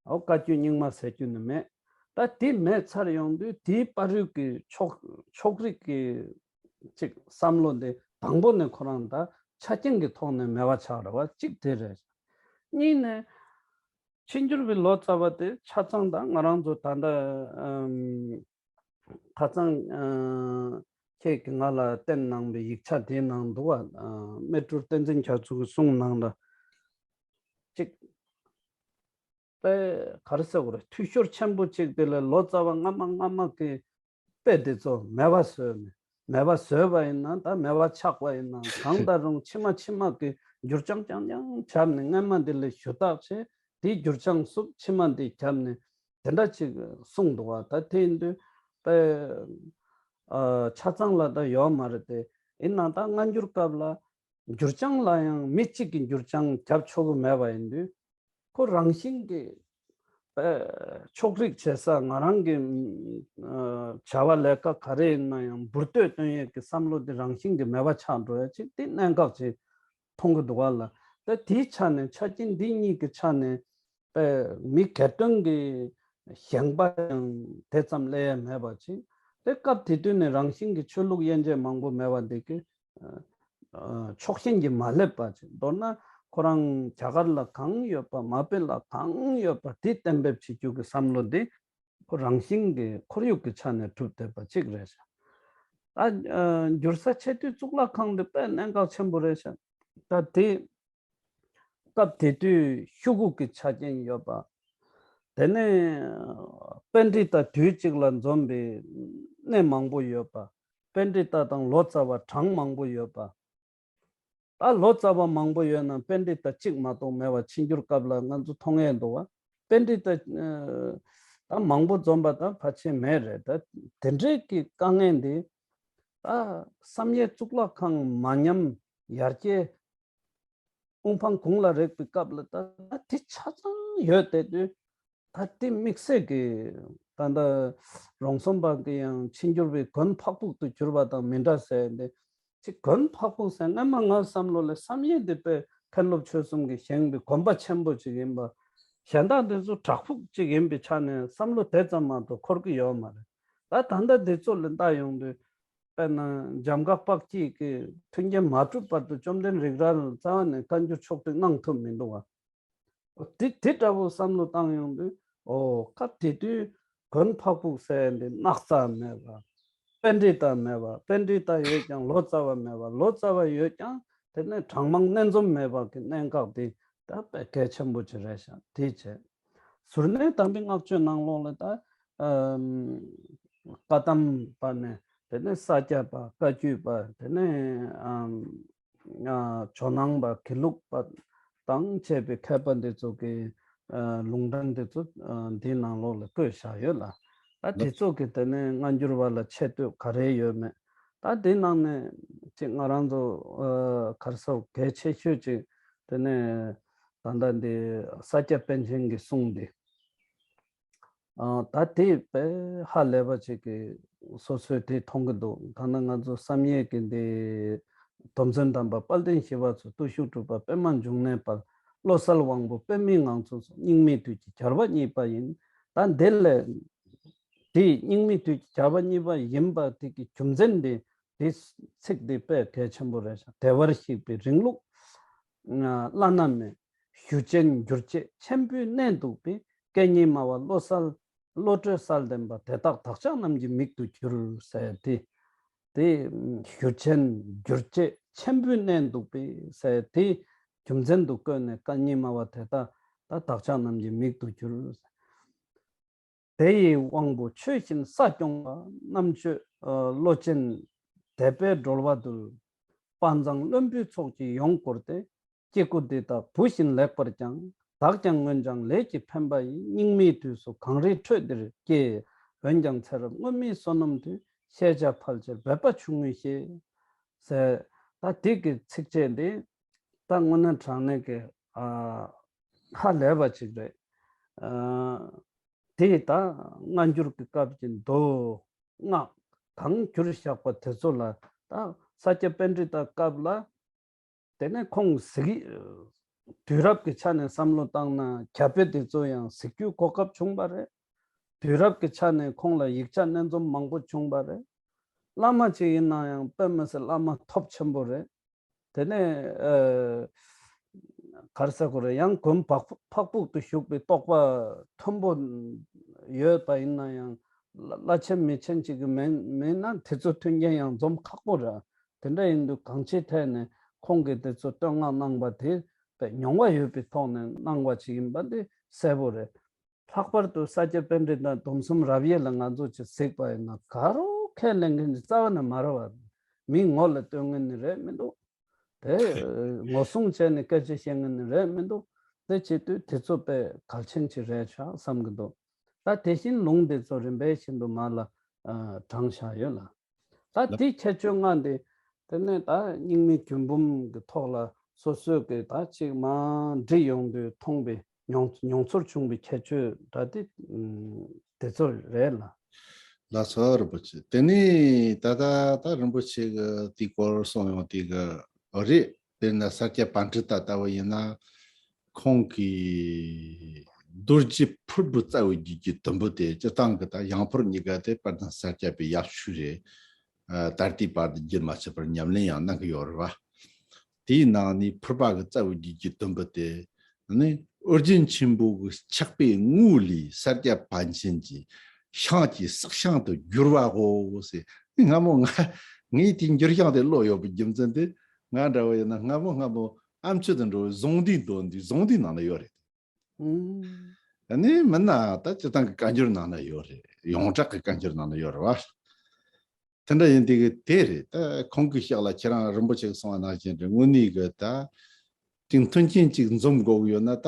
ཨོ་བཀའ་བརྒྱུད་རྙིང་མ་ཟེར་རྒྱུ་ནི་མེད། ད་དེ་མེད་ཚར་ཡོང་དུས་དེའི་བར་དུ་གི་ཕྱོགས་ཕྱོགས་རིས་ཀྱི་ཅིག་བསམ་བློ་འདི་དང་པོ་ནས་ཁོ་རང་ད་ཆ་རྐྱེན་གྱི་ཐོག་ནས་མེད་པ་ཆགས་རེད་བ། གཅིག་དེ་རེད། གཉིས་ནས་ཕྱིས་འགྱུར་བའི་ལོ་ཙཱ་བ་དེ་ཆ་ཚང་ད་ང་རང་ཚོ་ད་ལྟ་ཨམ་ཁ་སང་ཨ་ཁྱེད་ཀྱིས་ང་ལ་བསྟན་གནང་པའི་ཡིག་ཆ་དེའི་ནང་འདུག་བ། ཨ་མཻ་ཏྲུར་བསྟན་འཛིན་རྒྱ་མཚོ་གིས་གསུངས་གནང་ལ་གཅིག་དཔེ་ག་རེ་ཟེར་དགོས་རེད། འཐུས་ཤོར་ཆེན་པོ་གཅིག་དེ་ལ་ལོ་ཙཱ་བ་སྔ་མ་སྔ་མ་གི་དཔེ་དེ་ཚོ་མེད་པ་བཟོས་ནས། མེད་པ་བཟོས་པ་ཡིན་ན་ད་མེད་པ་ཆགས་པ་ཡིན་ན་གང་ལྟར་རུང་ཕྱི་མ་ཕྱི་མ་གི་འགྱུར་བྱང་རྐྱང་རྐྱང་བརྒྱབ་ནས་སྔ་མ་འདི་ལ་ཞུ་དག་བྱས། དེའི་འགྱུར་བྱང་བསུབ། ཕྱི་མ་འདི་བརྒྱབ་ནས་དེ་འདྲ་ཅིག་གསུངས་འདུག་བ། ད་དེ་ཡིན་དུས་དཔེ་ཨ་ཆ་ཚང་ལ་ད་ཡོད་མ་རེད་དེ། ཡིན་ནའང་ད་སྔ་འགྱུར་སྐབས་ལ་འགྱུར་བྱང་ལ་ཡང་མི་གཅིག་གིས་འགྱུར་བྱང་བརྒྱབ་ཆོག་གི་མེད་པ་ཡིན་དུས། ཁོ་རང་བཞིན་གྱིས་ཨ་ཕྱོགས་རིས་བྱེད་ས། ང་རང་གི་ཨ་བྱ་བ་ལས་ཀ་ག་རེ་ཡིན་ན་ཡང་འབུར་དོད་སྟོན་ཡས་ཀྱི་བསམ་བློ་དེ་རང་བཞིན་གྱིས་མེད་པ་ཆགས་འགྲོ་ཡ་ཅིག་དེ་གནད་འགག་ཅིག་མཐོང་གི་འདུག་བ་ལ། ད་དེའི་ཆ་ནས་ཆ་རྐྱེན་འདི་གཉིས་ཀྱི་ཆ་ནས་ཨ་མི་སྒེར་དོན་གྱི་ཞེན་པ་ཡང་དེ་ཙམ་སླེབས་ཡ་མེད་པ་ཅིག་དེ་སྐབས་དེ་དུས་ནས་རང་བཞིན་གྱིས་ཆོས་ལུགས་དབྱེ་འབྱེད་མང་པོ་མེད་པ་འདི་གི་ཨ་ཕྱོགས་ཞེན་གྱིས་མ་སླེབས་པ་ཅིག་མདོར་ན་ཁོ་རང་རྒྱ་གར་ལ་གང་ཡོད་པ། མ་དཔེ་ལ་གང་ཡོད་པ་དེ་གཏན་འབེབས་བྱེད་རྒྱུ་གི་བསམ་བློ་འདི་ཁོ་རང་བཞིན་གྱི་ཁོར་ཡུག་གི་ཆ་ནས་གྲུབ་བསྡད་པ་ཅིག་རེད་ཤག་ད་ཨ་འགྱུར་ས་ཆེ་དུས་གཙུག་ལག་ཁང་འདི་དཔེ་གནད་འགག་ཆེན་པོ་རེད་ཤག་ད་དེ་སྐབས་དེ་དུས་ཤོག་གུ་གི་ཆ་རྐྱེན་ཡོད་པ། དེ་ནས་པཎྜི་ཏ་དུས་གཅིག་ལ་འཛོམས་པའི་གནས་མང་པོ་ཡོད་པ། པཎྜི་ཏ་དང་ལོ་ཙཱ་བ་གྲངས་མང་པོ་ཡོད་པ། ད་ལོ་ཙཱ་བ་མང་པོ་ཡོད་ན་པཎྜི་ཏ་གཅིག་མ་གཏོགས་མེད་པ་ཕྱི་འགྱུར་སྐབས་ལ་ང་ཚོ་མཐོང་ཡས་འདུག་བ། པཎྜི་ཏ་ཨ་ད་མང་པོ་འཛོམས་པ་ད་ཕལ་ཆེར་མེད་རེད། ད་དེ་འདྲའི་གི་དཀའ་ངལ་འདི་ད་བསམ་ཡས་གཙུག་ལག་ཁང་མ་ཉམས་ཡར་རྒྱས་དབུ་འཕང་དགུང་ལ་རེག་པའི་སྐབས་ལ་ད་ད་དེ་ཆ་ཚང་ཡོད་བསྡད་དུས། ད་དེ་དམིགས་བསལ་གྱི་ད་ལྟ་རོང་ཟོམ་པ་གི་ཡང་ཕྱི་འགྱུར་བའི་དགོན་འཕགས་ཕུག་ཏུ་གྱུར་པ་དང་མི་འདྲ་ཟེར་ཏེ། ཅིག་དགོན་འཕགས་ཕུག་ཟེར་སྔ་མ་ང་བསམ་བློ་ལ་བསམ་ཡས་འདི་དཔེ་མཁན་སློབ་ཆོས་གསུམ་གྱིས་བཞེངས་པའི་དགོན་པ་ཆེན་པོ་ཅིག་ཡིན་པ། གཞན་དག་འདི་ཚོ་བྲག་ཕུག་ཅིག་ཡིན་པའི་ཆ་ནས་བསམ་བློ་དེ་ཙམ་མ་གཏོགས་འཁོར་གྱི་ཡོད་མ་རེད། ད་ད་ལྟ་འདི་ཚོ་ལ་ལྟ་ཡོང་དུས། དཔེར་ན་འཇམ་དཀར་དཔལ་སྐྱེས་ཀྱིས་མཐུན་རྐྱེན་མ་གྲུབ་བར་དུ་བཅོམ་ལྡན་རིག་རལ་རྩ་བ་ནས་བཀའ་འགྱུར་ཕྱོགས་བསྒྲིགས་གནང་ཐུབ་མི་འདུག་བ། དེ་དེ་འདྲ་བོ་བསམ་བློ་བཏང་ཡོང་དུས། ཨོ་སྐབས་དེ་དུས་དགོན་འཕགས་ཕུག་ཟེར་ཡ་འདི་སྣག་ཚ་མེད་པ། པཎྜི་ཏ་མེད་པ། པཎྜི་ཏ་ཡོད་ཀྱང་ལོ་ཙཱ་བ་མེད་པ། ལོ་ཙཱ་བ་ཡོད་ཀྱང་དེ་ནས་གྲངས་མང་སྣེ་འཛོམས་མེད་པ་གི་གནད་འགག་དེ་ད་དཔེ་གལ་ཆེན་པོ་ཅིག་རེད་ཤག་དེ་བྱས། གཟུར་གནས་དམ་པའི་བསྔགས་བརྗོད་ནང་ལོགས་ལ་ད་ཨམ་བཀའ་གདམས་པ་ནས་དེ་ནས་ས་སྐྱ་པ། བཀའ་བརྒྱུད་པ། དེ་ནས་ཨམ་ཨ་ཇོ་ནང་པ། དགེ་ལུགས་པ་དང་བཅས་པའི་མཁས་པ་འདི་ཚོ་གི་ཨ་ལུང་དྲངས་འདི་ཚོ་ཨ་འདིའི་ནང་ལོགས་ལ་བཀོད་བཞག་ཡོད་ལ། ད་དེ་ཚོ་གི་དེ་ནས་སྔ་འགྱུར་བ་ལ་ཆེ་བསྟོད་ག་རེ་ཡོད་མེད། ད་དེ་ནང་ནས་ཅིག་ང་རང་ཚོ་ཨ་ག་རེ་ཟེར། གལ་ཆེ་ཤོས་ཅིག་དེ་ནས་ད་ལྟ་འདི་ས་སྐྱ་པཎ་ཆེན་གྱི་གསུང་འདི། ཨ་ད་དེ་དཔེ་ཧ་ལས་པ་ཅིག་གི་སོ་སོས་དེ་མཐོང་གི་འདུག་ད་ནི་ང་ཚོ་བསམ་ཡས་ཀྱི་འདི་སྡོམ་བརྩོན་དམ་པ་དཔལ་ལྡན་ཞི་བ་འཚོ། བརྟུལ་ཞུགས་གྲུབ་པ་པདྨ་འབྱུང་གནས་དཔལ། བློ་གསལ་དབང་པོ་པདྨའི་ངང་ཚུལ་སོགས། རྙིང་མའི་དུས་ཀྱི་གྱལ་པ་གཉིས་པ་ཡིན། ད་འདི་ལས་དེ་རྙིང་མའི་དུས་ཀྱི་གྱལ་པ་གཉིས་པ་ཡིན་པ་དེ་གི་རྒྱུ་མཚན་དེ། དེ་ཚིག་དེ་དཔེ་གལ་ཆེན་པོ་རེད་ཤག་བདེ་བར་གཤེགས་པའི་རིང་ལུགས་བླ་ན་མེད། གཞུ་ཆེན་འགྱུར་བཅས་ཆེན་པོའི་གནས་འདུག་པས། སྐད་གཉིས་སྨྲ་བ་བློ་གསལ། བློ་གྲོས་གསལ་ལྡན་པ་དེ་དག་བདག་ཅག་རྣམས་ཀྱི་མིག་ཏུ་གྱུར་ཟེར་དེ། དེ་གཞུ་ཆེན་འགྱུར་བཅས་ཆེན་པོའི་གནས་འདུག་པས་ཟེར་དེ་རྒྱུ་མཚན་དུ་བཀོད་ནས། སྐད་གཉིས་སྨྲ་བ་དེ་དག་ད་བདག་ཅག་རྣམས་ཀྱི་མིག་ཏུ་གྱུར། དེ་ཡི་དབང་པོ་ཆོས་བཞིན་ས་སྐྱོང་བ། རྣམ་དཔྱོད་ཨ་བློ་ཅན་དད་པས་སྒྲོལ་བ་འདུལ། དཔའ་མཛངས་བློན་པོའི་ཚོགས་ཀྱིས་ཡོངས་བསྐོར་ཏེ། སྐྱེ་དགུ་འདི་དག་བུ་བཞིན་ལེགས་པར་སྐྱོང་། བདག་ཀྱང་སྔོན་སྦྱངས་ལས་ཀྱི་འཕེན་པ་ཡིས། སྙིགས་མའི་དུས་སུ་གངས་རིའི་ཁྲོད་འདིར་སྐྱེས། འོན་ཀྱང་ཚེ་རབས་སྔོན་མའི་བསོད་ནམས་དུས། ཤེས་བྱ་ཕལ་ཆེར་འབད་པ་ཆུང་ངུས་ཤེས། ཟེར། ད་དེ་གི་ཚིགས་བཅད་འདི་ད་དངོས་གནས་དྲང་གནས་ཀྱི་ཨ་ཧ་ལས་པ་ཅིག་རེད། ཨ་དེ་ད་སྔ་འགྱུར་གྱི་སྐབས་ཀྱི་མདོ་སྔགས་གང་བསྒྱུར་བཞག་པ་དེ་ཚོ་ལ། ད་ས་སྐྱ་པཎྜི་ཏ་སྐབས་ལ་དེ་ནས་ཁོང་གཟིགས། དུས་རབས་ཀྱི་ཆ་ནས་བསམ་བློ་བཏང་ན་གྱ་དཔེ་དེ་ཚོ་ཡང་གཟིགས་རྒྱུའི་གོ་སྐབས་བྱུང་བ་རེད། དུས་རབས་ཀྱི་ཆ་ནས་ཁོང་ལ་ཡིག་ཆ་སྣ་འཛོམས་མང་པོ་བྱུང་བ་རེད། བླ་མ་ཅིག་ཡིན་ན་ཡང་དཔེ་མི་སྲིད་བླ་མ་སྟོབས་ཆེན་པོ་རེད། དེ་ནས་ཨ་ག་རེ་ཟེར་དགོས་རེད། ཡང་དགོན་འཕགས་འཕགས་ཕུག་ཏུ་བཞུགས་པའི་རྟོགས་པ་མཐོན་པོ་ཡོད་པ་ཡིན་ན་ཡང་། བླ་བླ་ཆེན་མི་ཆེན་ཅིག་གི་མིན་མིན་ན་དེ་ཚོ་མཐུན་རྐྱེན་ཡང་འཛོམས་ཁག་པོ་རེད། དེ་འདྲ་ཡིན་དུས་གང་ཅིའི་ཐད་ནས་ཁོང་གིས་དེ་ཚོ་བསྟོད་བསྔགས་གནང་བ་དེ་དཔེ་མྱོང་བ་ཡོད་པའི་ཐོག་ནས་གནང་བ་ཅིག་ཡིན་པ་འདི་གསལ་པོ་རེད། ལྷག་པར་དུ་ས་སྐྱ་པཎྜི་ཏ་སྡོམ་གསུམ་རབ་དབྱེ་ལ་ང་ཚོ་ཅིག་གཟིགས་པ་ཡིན་ན། ག་རུ་ཁས་ལེན་མཁན་གྱི་རྩ་བ་ནས་མ་རེད་བ། མིའི་ངོ་ལ་སྟོན་མཁན་ནི་རེད་མི་འདུག་དེ་ངོ་སྲུང་བྱས་ནས་སྐད་ཆ་བཤད་མཁན་ནི་རེད་མི་འདུག་དེ་བྱེད་དུས་དེ་ཚོ་དཔེ་གལ་ཆེན་ཅིག་རེད་ཤག་བསམ་གྱི་འདུག་ད་དེ་བཞིན་ལུང་དེ་ཚོ་རིམ་པས་བཞིན་དུ་མར་ལ་ཨ་དྲངས་བཞག་ཡོད་ལ། ད་དེའི་ཁྱད་ཆོས་ལྔ་འདི། དེ་ནས་ད་རྙིང་མའི་རྒྱུད་འབུམ་གྱི་ཐོག་ལ་སོ་སོས་ཀྱི་ད་ཅིག་མར་འབྲི་ཡོང་དུས་མཐོང་པའི་མྱོང་མྱོང་ཚོར་བྱུང་བའི་ཁྱད་ཆོས་འདྲ་དེ་ཨུམ་དེ་ཚོ་རེད་ལ། ལགས་སོ་རིན་པོ་ཆེ། དེ་ནས་ད་ལྟ་ད་རིན་པོ་ཆེ་གི་དེའི་སྐོར་གསུངས་ཡོང་དེ་གི་རེད། དཔེར་ན་ས་སྐྱ་པཎྜི་ཏ་ལྟ་བུ་ཡིན་ན། ཁོང་གིས་རྡོ་རྗེ་ཕུར་བུ་རྩ་བའི་རྒྱུད་ཀྱི་དུམ་བུ་དེ། སྤྱིར་བཏང་གི་ད་ཡང་ཕུར་གཉིས་ཀ་དེ་དཔེར་ན་ས་སྐྱ་པའི་ཡབ་ཆོས་རེད། ཨ་ད་ལྟའི་བར་དུ་རྒྱུན་མ་ཆད་པར་ཉམས་ལེན་ཡང་གནང་གི་ཡོད་རེད་བ། དེའི་ནང་ནས་ཕུར་པ་གི་རྩ་བའི་རྒྱུད་ཀྱི་དུམ་བུ་དེ་ནི། ཨོ་རྒྱན་ཆེན་པོ་གི་ཕྱག་དཔེའི་ངོ་བོ་ལས། ས་སྐྱ་པཎ་ཆེན་གྱི་ཤངས་ཀྱི་བསྲེགས་ཤིང་དུ་བསྒྱུར་བའོ་ཟེར། སྔ་མོ་ང་ངས་དེའི་འགྱུར་ཤིང་དེ་ཀློག་ཡོད་པའི་རྒྱུ་མཚན་དེ། ང་འདྲ་བོ་ཡིན་ན་སྔ་མོ་སྔ་མོ་ཨ་མཆོད་དུ་འགྲོ་བའི་གཟུངས་འདུས་འདོན་དུས་གཟུངས་འདུས་ནང་ན་ཡོད་རེད། ཨ་ནི་མིན་ན་ད་སྤྱིར་བཏང་གི་བཀའ་འགྱུར་ནང་ན་ཡོད་རེད། ཡོངས་གྲགས་ཀྱི་བཀའ་འགྱུར་ནང་ན་ཡོད་རེད་བ། དེ་འདྲ་ཡིན་དུས་ཀྱི་དེ་རེད། ད་ཁོང་གི་ཕྱག་ལ་ཁྱེད་རང་རིན་པོ་ཆེ་གིས་གསུངས་པ་ནང་བཞིན་རེད། དངོས་གནས་ཀྱི་ད་ཅིག་མཐུན་རྐྱེན་ཅིག་འཛོམས་དགོས་ཀྱི་ཡོད་ན། ད་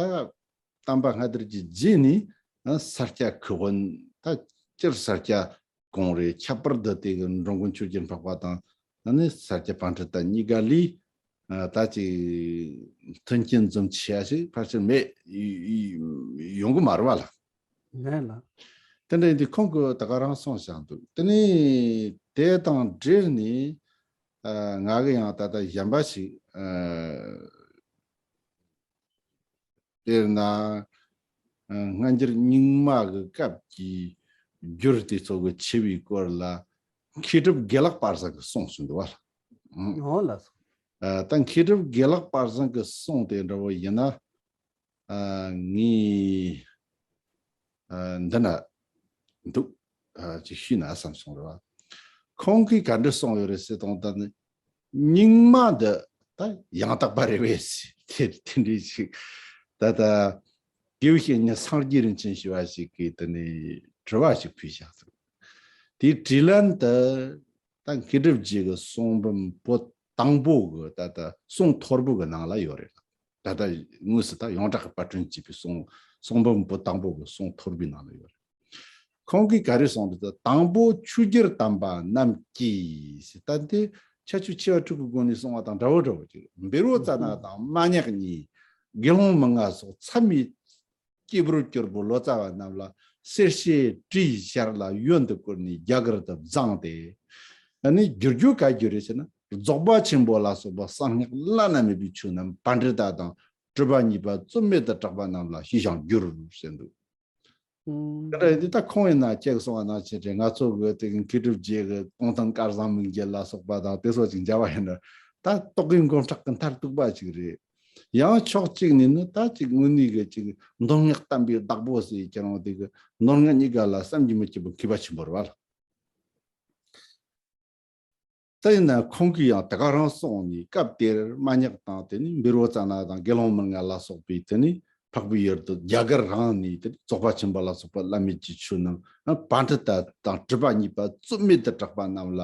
དམ་པ་མངའ་བདག་གི་རྗེས་ནས་ཨ་ས་སྐྱ་ཁུ་དབོན། ད་སྤྱིར་ས་སྐྱ་གོང་རེད། ཁྱད་པར་དུ་དེ་གི་འགྲོ་མགོན་ཆོས་རྒྱལ་འཕགས་པ་དང་། ཨ་ནི་ས་སྐྱ་པཎྜི་ཏ་གཉིས་ཀ་ལས་ཨ་ད་ཅིག་མཐུན་རྐྱེན་འཛོམས་ཆེ་བ་ཞིག་ཕལ་ཆེར་མེད། ཡོང་གི་མ་རེད་བ་ལ། ལགས་ལགས། དེ་འདྲ་ཡིན་དུས་ཁོང་གིས་ད་ག་རང་གསུངས་བཞག་འདུག། དེ་ནས་དེ་དང་འབྲེལ་ནས་ཨ་ང་གི་ཡང་ད་ལྟ་གཞན་པ་ཞིག་ཨ་དཔེར་ན་ཨ་སྔ་འགྱུར་རྙིང་མ་གི་སྐབས་ཀྱི་འགྱུར་དེ་ཚོ་གི་ཆེ་བའི་སྐོར་ལ་མཁས་གྲུབ་དགེ་ལེགས་དཔལ་བཟང་གིས་གསུངས་བཞིན་འདུག་བ་ལ། ཨང་། འོ་ལགས་སོ། ཨ་ད་མཁས་གྲུབ་དགེ་ལེགས་དཔལ་བཟང་གིས་གསུངས་དེ་འདྲ་བོ་ཡིན་ན། ཨ་ངས་ཨ་འདི་ན་འདུག། ཨ་ཅིག་ཞུས་ན་བསམ་སོང་རེད་བ། ཁོང་གིས་ག་འདྲ་གསུངས་ཡོད་རེད་ཟེར་དང་། ད་ནི་རྙིང་མ་འདི་ད་ཡང་དག་པ་རེད་པས་ཟེར། དེ་དེ་འདྲའི་ཞིག་ད་ལྟ་དགེ་བའི་བཤེས་གཉེན་སངས་རྒྱས་རིན་ཆེན་ཞེས་པ་ཞིག་གིས་དེ་ནས་དྲི་བ་ཞིག་ཕུལ་བཞག་འདུག། དེའི་དྲིས་ལན་དུ་ད་མཁས་གྲུབ་རྗེ་གི་གསུང་འབུམ་པོད་དང་པོ་གི་ད་ལྟ་གསུང་ཐོར་བུ་གི་ནང་ལ་ཡོད་རེད། ད་ལྟ་དངོས་སུ་ད་ཡོངས་གྲགས་ཀྱི་པར་སྐྲུན་བྱས་པའི་གསུང་གསུང་འབུམ་པོད་དང་པོ་གི་གསུང་ཐོར་བུའི་ནང་ལ་ཡོད་རེད། ཁོང་གིས་ག་རེ་གསུངས་འདུག་ཟེར། དང་པོ་ཆོས་རྒྱལ་དམ་པ་རྣམས་ཀྱིས་ཟེར། ད་འདི་ཁྱད་ཆོས་ཆེ་བ་དྲུག་གི་སྒོ་ནས་གསུངས་པ་དང་འདྲ་བོ་འདྲ་བོ་ཅིག། བཻ་རོ་ཙ་ན་དང་མ་ཉག་གཉིས། དགེ་སློང་མི་ལྔ་སོགས་མཚམས་མེད་སྐྱེས་བུར་གྱུར་པོ་ལོ་ཙཱ་བ་རྣམས་ལ་གསེར་ཕྱེ་བྲིས་ཤར་ལ་ཡོན་དུ་བསྐུར་ནས་རྒྱ་གར་དུ་བརྫངས་ཏེ། ཨ་ནི་བསྒྱུར་རྒྱུ་ག་བསྒྱུར་རེད་ཟེར་ན། རྫོགས་པ་ཆེན་པོ་ལ་སོགས་པ་གསང་སྔགས་བླ་ན་མེད་པའི་ཆོས་རྣམས་པཎྜི་ཏ་དང་སྤྲུལ་པ་གཉིས་པ་རྩོད་མེད་དུ་གྲགས་པ་རྣམས་ལ་ཞུས་ཤིང་བསྒྱུར་ཟེར་འདུག། ཨུམ། དེ་འདྲ་ཡིན་དུས་ད་ཁོང་ཡིན་ན་ཁྱེད་ཀྱིས་གསུངས་པ་ནང་བཞིན་རེད། ང་ཚོ་གི་དེ་གི་མཁས་གྲུབ་རྗེ་གི་སྟོང་ཐུན་སྐལ་བཟང་མིག་འབྱེད་ལ་སོགས་པ་དང་དེ་ཚོ་ཅིག་མཇལ་བ་ཡིན་ན། ད་རྟོག་གེའི་མགོ་ཁྲག་གི་མཐར་གཏུགས་པ་ཅིག་རེད། ཡང་ཕྱོགས་གཅིག་ནས་ནི་ད་ཅིག་དངོས་གནས་གི་ཅིག་མདོ་སྔགས་བསྟན་པའི་བདག་པོ་ཟེར། ཁྱེད་རང་དེ་གི་མདོ་སྔགས་གཉིས་ཀ་ལ་བསམ་གྱིས་མི་ཁྱབ་པའི་མཁས་པ་ཆེན་པོ་རེད་བ་ལ། ད་ཡིན་ན་ཁོང་གིས་ཡང་དེ་ག་རང་གསུངས་ནས། སྐབས་དེར་མ་ཉག་དང་དེ་ནས་བཻ་རོ་ཙ་ན་དང་དགེ་སློང་མི་ལྔ་ལ་སོགས་པས་དེ་ནས་འཕགས་པའི་ཡུལ་དུ་རྒྱ་གར་རང་ནས་དེ་རྫོགས་པ་ཆེན་པོ་ལ་སོགས་པ་བླ་མེད་ཀྱི་ཆོས་རྣམས་པཎྜི་ཏ་དང་སྤྲུལ་པ་གཉིས་པ་རྩོད་མེད་དུ་གྲགས་པ་རྣམས་ལ་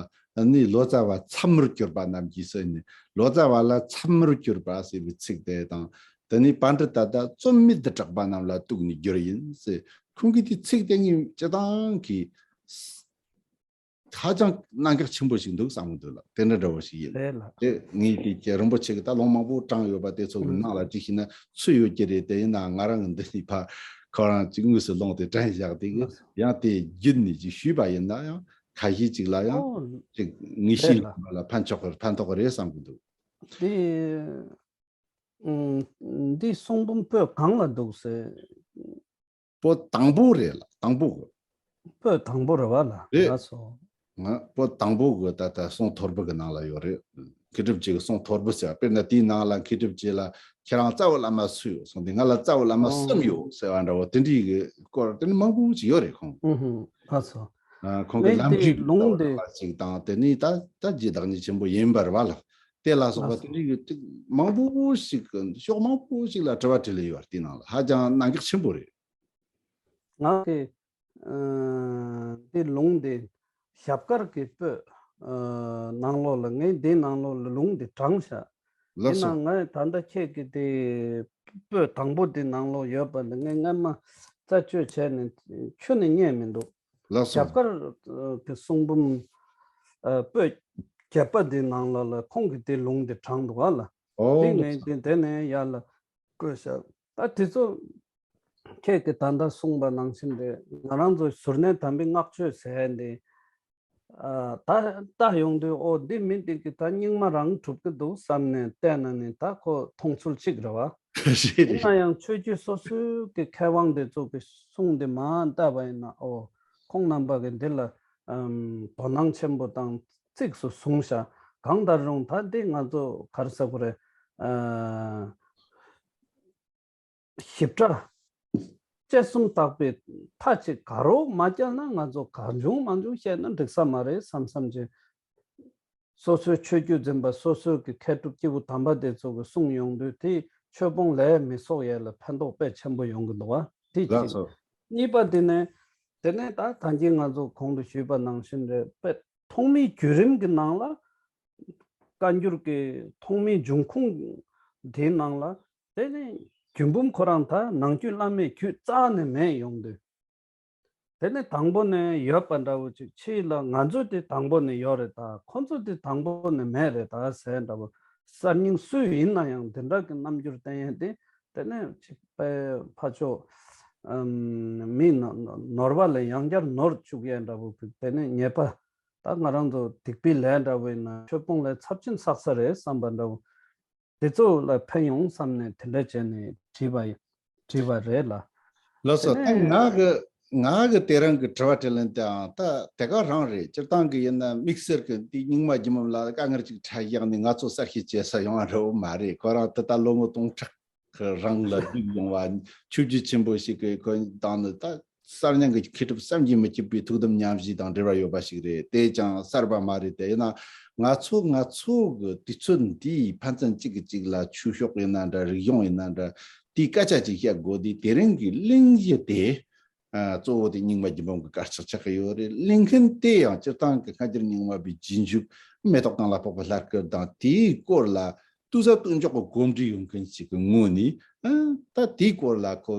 ནི། ལོ་ཙཱ་བ་མཚམས་མར་གྱུར་པ་རྣམས་ཀྱིས་ཟེར་ནས། ལོ་ཙཱ་བ་ལ་མཚམས་མར་གྱུར་པ་ཟེར་བའི་ཚིག་དེ་དང་། དེ་ནས་པཎྜི་ཏ་དང་རྩོད་མེད་དུ་གྲགས་པ་རྣམས་ལ་གཏུགས་ནས་བསྒྱུར་ཡིན་ཟེར། ཁོང་གིས་དེ་ཚིག་དེ་ངས་སྤྱིར་བཏང་གི་ཧ་ཅང་གནད་འགག་ཆེན་པོ་ཞིག་འདུག་བསམ་གྱི་འདུག་ལ། དེ་འདྲ་འདྲ་བོ་ཞིག་ཡིན། རེད་ལ། དེ་ངས་དེ་ཀྱི་རིན་པོ་ཆེ་གི་ད་ལུང་མང་པོ་དྲངས་ཡོད་པ་དེ་ཚོ་གི་ནང་ལ་ཅིག་ཞིག་ན་ཚུད་ཡོད་ཀྱི་རེད། དེ་ཡིན་ན་ང་རང་གི་འདི་ནས་ཕར་ཁོ་རང་ཅིག་དངོས་སུ་ལུང་དེ་དྲན་བཞག་དེ་གི་ཡང་དེ་བརྒྱུད་ནས་ཅིག་ཞུས་པ་ཡིན་ན་ཡང་། ཁ་ཤས་ཅིག་ལ་ཡང་ཅིག་ངེས་ཤེས་ལ་ཕན་ཆོག་གི། ཕན་ཐོགས་གི་རེད་བསམ་གྱི་འདུག། དེ་འདི་གསུང་འབུམ་པོད་གང་ལ་འདུག་ཟེར། པོད་དང་པོ་རེད་ལ། དང་པོ་གི། པོད་དང་པོ་རེད་བ་ལ། རེད། ལགས་སོ། ང་པོད་དང་པོ་གི་ད་ལྟ་གསུང་ཐོར་བུ་གི་ནང་ལ་ཡོད་རེད། མཁས་གྲུབ་རྗེ་གི་གསུང་ཐོར་བུ་ཟེར་བ། དཔེར་ན་དེའི་ནང་ལ་མཁས་གྲུབ་རྗེ་ལ་ཁྱེད་རང་རྩ་བའི་བླ་མ་སུ་ཡོད་གསུངས་ཏེ། ང་ལ་རྩ་བའི་བླ་མ་གསུམ་ཡོད་ཟེར་བ་འདྲ་བོ་དེ་འདྲའི་གི་སྐོར་དེ་ནི་མང་པོ་ཅིག་ཡོད་རེད་ཁོང་། ཨུ་ཧུ། ལགས་སོ། ཨ་ཁོང་གི་ངས་ལམ་དེ་རྒྱུད་ལུང་དེ། ཅིག་དང་དེ་ནི་ད་ད་རྗེ་བདག་ཉིད་ཆེན་པོ་ཡིན་པ་རེད་བ་ལ། དེ་ལ་སོགས་པ་ལགས་སོ། དེ་འདྲའི་གི་མང་པོ་ཞིག་གི་ཕྱོགས་མང་པོ་ཞིག་ལ་དྲི་བ་དྲིས་ལན་ཡོད་པ། དེའི་ནང་ལ་ཧ་ཅང་གནད་འགག་ཆེན་པོ་རེད། ང་གི་ཨ་འདི་ལུང་འདི་ཞབས་དཀར་གྱི་པོད་ཨ་ནང་ལོགས་ལ། ངས་འདི་ནང་ལོགས་ལ་ལུང་འདི་དྲངས་ཤག། ཡིན་ལགས་སོ། ནའང་ངས་ད་ལྟ་ཁྱེད་ཀྱི་དེ་པོད་དང་པོ་འདི་ནང་ལོགས་ཡོད་པ་འདི་ངས་སྔན་མ་རྩད་གཅོད་བྱས་ནས་ཁྱོན་ནས་རྙེད་མི་འདུག། ལགས་སོ། ཞབས་དཀར་གྱི་གསུང་འབུམ་ཨ་པོད་བརྒྱད་པ་འདི་ནང་ལོགས་ལ་ཁོང་གིས་དེ་ལུང་འདི་དྲངས་འདུག་ག་ལ། ཨོ་དེ་ལགས་ངས་སོ། དེ་དེ་ནས་ཡར་ལ་བཀོད་བཞག། ད་དེ་ཚོ་ཁྱེད་ཀྱིས་ད་ལྟ་གསུངས་པ་ནང་བཞིན་རེད། ང་རང་ཚོ་གཟུར་གནས་དམ་པའི་བསྔགས་བརྗོད་ཟེར་འདི་ཨ་ད་ལྟ་ཡོང་དུས། ཨོ་འདི་མི་འདི་གིས་ད་རྙིང་མ་རང་གྲུབ་ཀྱི་འདུག་བསམ་ནས་བལྟས་ན་ནི་ད་ཁོ་མཐོང་ཚུལ་གཅིག་རེད་བ། རེད་རེད། ཡིན་ན་ཡང་ཆོས་བརྒྱུད་སོ་སོའི་གི་མཁས་དབང་དེ་ཚོ་གི་གསུང་དེ་མར་བལྟས་པ་ཡིན་ན། ཨོ་ཁོང་རྣམ་པ་གི་འདི་ལ་ཨམ་དོ་སྣང་ཆེན་པོ་དང་གཙིགས་སུ་བཟུང་བཞག། གང་ལྟར་རུང་ད་འདི་ང་ཚོ་ག་རེ་ཟེར་དགོས་རེད། ཨ་ཞིབ་ཕྲ་དཔྱད་གསུམ་བརྟག་པའི་མཐའ་གཅིག་ག་རེ་མ་བསྐྱལ་ན་ང་ཚོ་གང་བྱུང་མང་བྱུང་བཤད་ན་འགྲིག་ས་མ་རེད་བསམ་བསམ་བྱས། སོ་སོའི་ཆོས་བརྒྱུད་འཛིན་པ་སོ་སོའི་གི་མཁས་གྲུབ་སྐྱེས་བུ་དམ་པ་དེ་ཚོ་གི་གསུང་ཡོང་དུས་དེས་ཆོས་སྤོང་ལས་མི་གསོག་ཡས་ལ་ཕན་ཐོགས་དཔེ་ཆེན་པོ་ཡོང་གི་འདུག་བ། དེ་ལགས་གཅིག། སོ། གཉིས་པ་དེ་ནས་དེ་ནས་ད་ད་གིན་ང་ཚོ་གོང་དུ་ཞུས་པ་ནང་བཞིན་རེད། དཔེ་ ཐོག་མའི་བརྒྱུད་རིམ་གྱི་ནང་ལ། བཀའ་འགྱུར་གྱི་ཐོག་མའི་འབྱུང་ཁུངས་དེའི་ནང་ལ། དེ་ནས་རྒྱུད་འབུམ་ཁོ་རང་ད་ནང་རྒྱུད་བླ་མེད་རྒྱུད་རྩ་ནས་མེད་ཡོང་དུས། དེ་ནས་དང་པོ་ནས་ཡོད་པ་འདྲ་བོ་ཅིག་ཕྱིས་ལ་ང་ཚོ་དེ་དང་པོ་ནས་ཡོད་རེད་ད། ཁོ་ཚོ་དེ་དང་པོ་ནས་མེད་རེད་ད་ཟེར་འདྲ་བོ། གསར་རྙིང་སུ་ཡིན་ན་ཡང་དེ་འདྲ་གི་རྣམ་འགྱུར་བསྟན་ཡས་དེ། དེ་ནས་ཅིག་པའི་ཕ་ཕྱོགས་ཨམ་མི་ནོར་བ་ལས་ཡང་བསྐྱར་ནོར་བཅུག་ཡས་འདྲ་བོ་གི། དེ་ནས་ཉེས་པ་ད་ང་རང་ཚོ་སྡིག་པའི་ལས་འདྲ་བོ་ཡིན་ན་ཆོས་སྤོང་ལས་ཚབས་ཆེན་བསགས་ས་རེད་བསམ་པ་འདྲ་བོ། དེ་ཚོ་ལ་ཕན་ཡོང་བསམ་ནས་དེ་འདྲ་བྱས་ནས་བྲིས་པ་ཡིན། བྲིས་པ་རེད་ལ། ལགས་སོ། དེ་ད་ནས་ང་གི་ང་གི་དེ་རིང་གི་དྲི་བ་དྲིས་ལན་དེའང་ད་དེ་ག་རང་རེད། སྤྱིར་བཏང་གི་ཡིན་ན་དམིགས་བསལ་གི་འདི་རྙིང་མ་རྒྱུད་འབུམ་ལ་དཀའ་ངལ་ཅིག་འཕྲད་བཞག་ནས་ང་ཚོ་གསར་ཤེས་བྱེད་ས་ཡོང་བ་རེད་མ་རེད། ཁོ་རང་ད་ལྟ་ལོ་ངོ་སྟོང་ཕྲག་གི་རིང་ལ་བསྒྲིགས་ཡོང་བ་ཆོས་བརྒྱུད་ཆེན་པོ་ཞིག་གི་ཁོ་དང་ནི་ད་གསར་རྙིང་གི་མཁས་གྲུབ་བསམ་གྱིས་མི་ཁྱབ་པའི་ཐུགས་དམ་ཉམས་བཞེས་དང་འབྲེལ་བ་ཡོད་པ་ཞིག་རེད། དེ་ཀྱང་གསར་པ་མ་རེད། དེ་ཡིན་ན་ང་ཚོ་ང་ཚོ་གི་དུས་ཚོད་འདིའི་ཕན་ཚུན་གཅིག་གིས་གཅིག་ལ་ཆོས་ཕྱོགས་ཡིན་ན་འདྲ། རིག་གཞུང་ཡིན་ན་འདྲ། དེའི་སྐད་ཆ་ཅིག་བཤད་དགོས་དུས་དེ་རིང་གི་གླེང་གཞི་དེ། ཨ། གཙོ་བོ་དེ་རྙིང་མ་རྒྱུད་འབུམ་གྱི་དཀར་ཆག་ཆགས་ཀྱི་ཡོད་རེད། གླེང་མཁན་དེ་ཡང་སྤྱིར་བཏང་གི་སྔ་འགྱུར་རྙིང་མ་པའི་རྗེས་འཇུག་མེ་ཏོག་གང་ལ་ཕོག་པའི་ལྷ་སྐུ་དང་དེའི་སྐོར་ལ་ཏུ་ས་ཏུ་འཇོག་གི་གོམས་འདྲིས་ཡོད་མཁན་ཞིག་གི་ངོས་ནས། ཨ། ད་དེའི་སྐོར་ལ་ཁོ་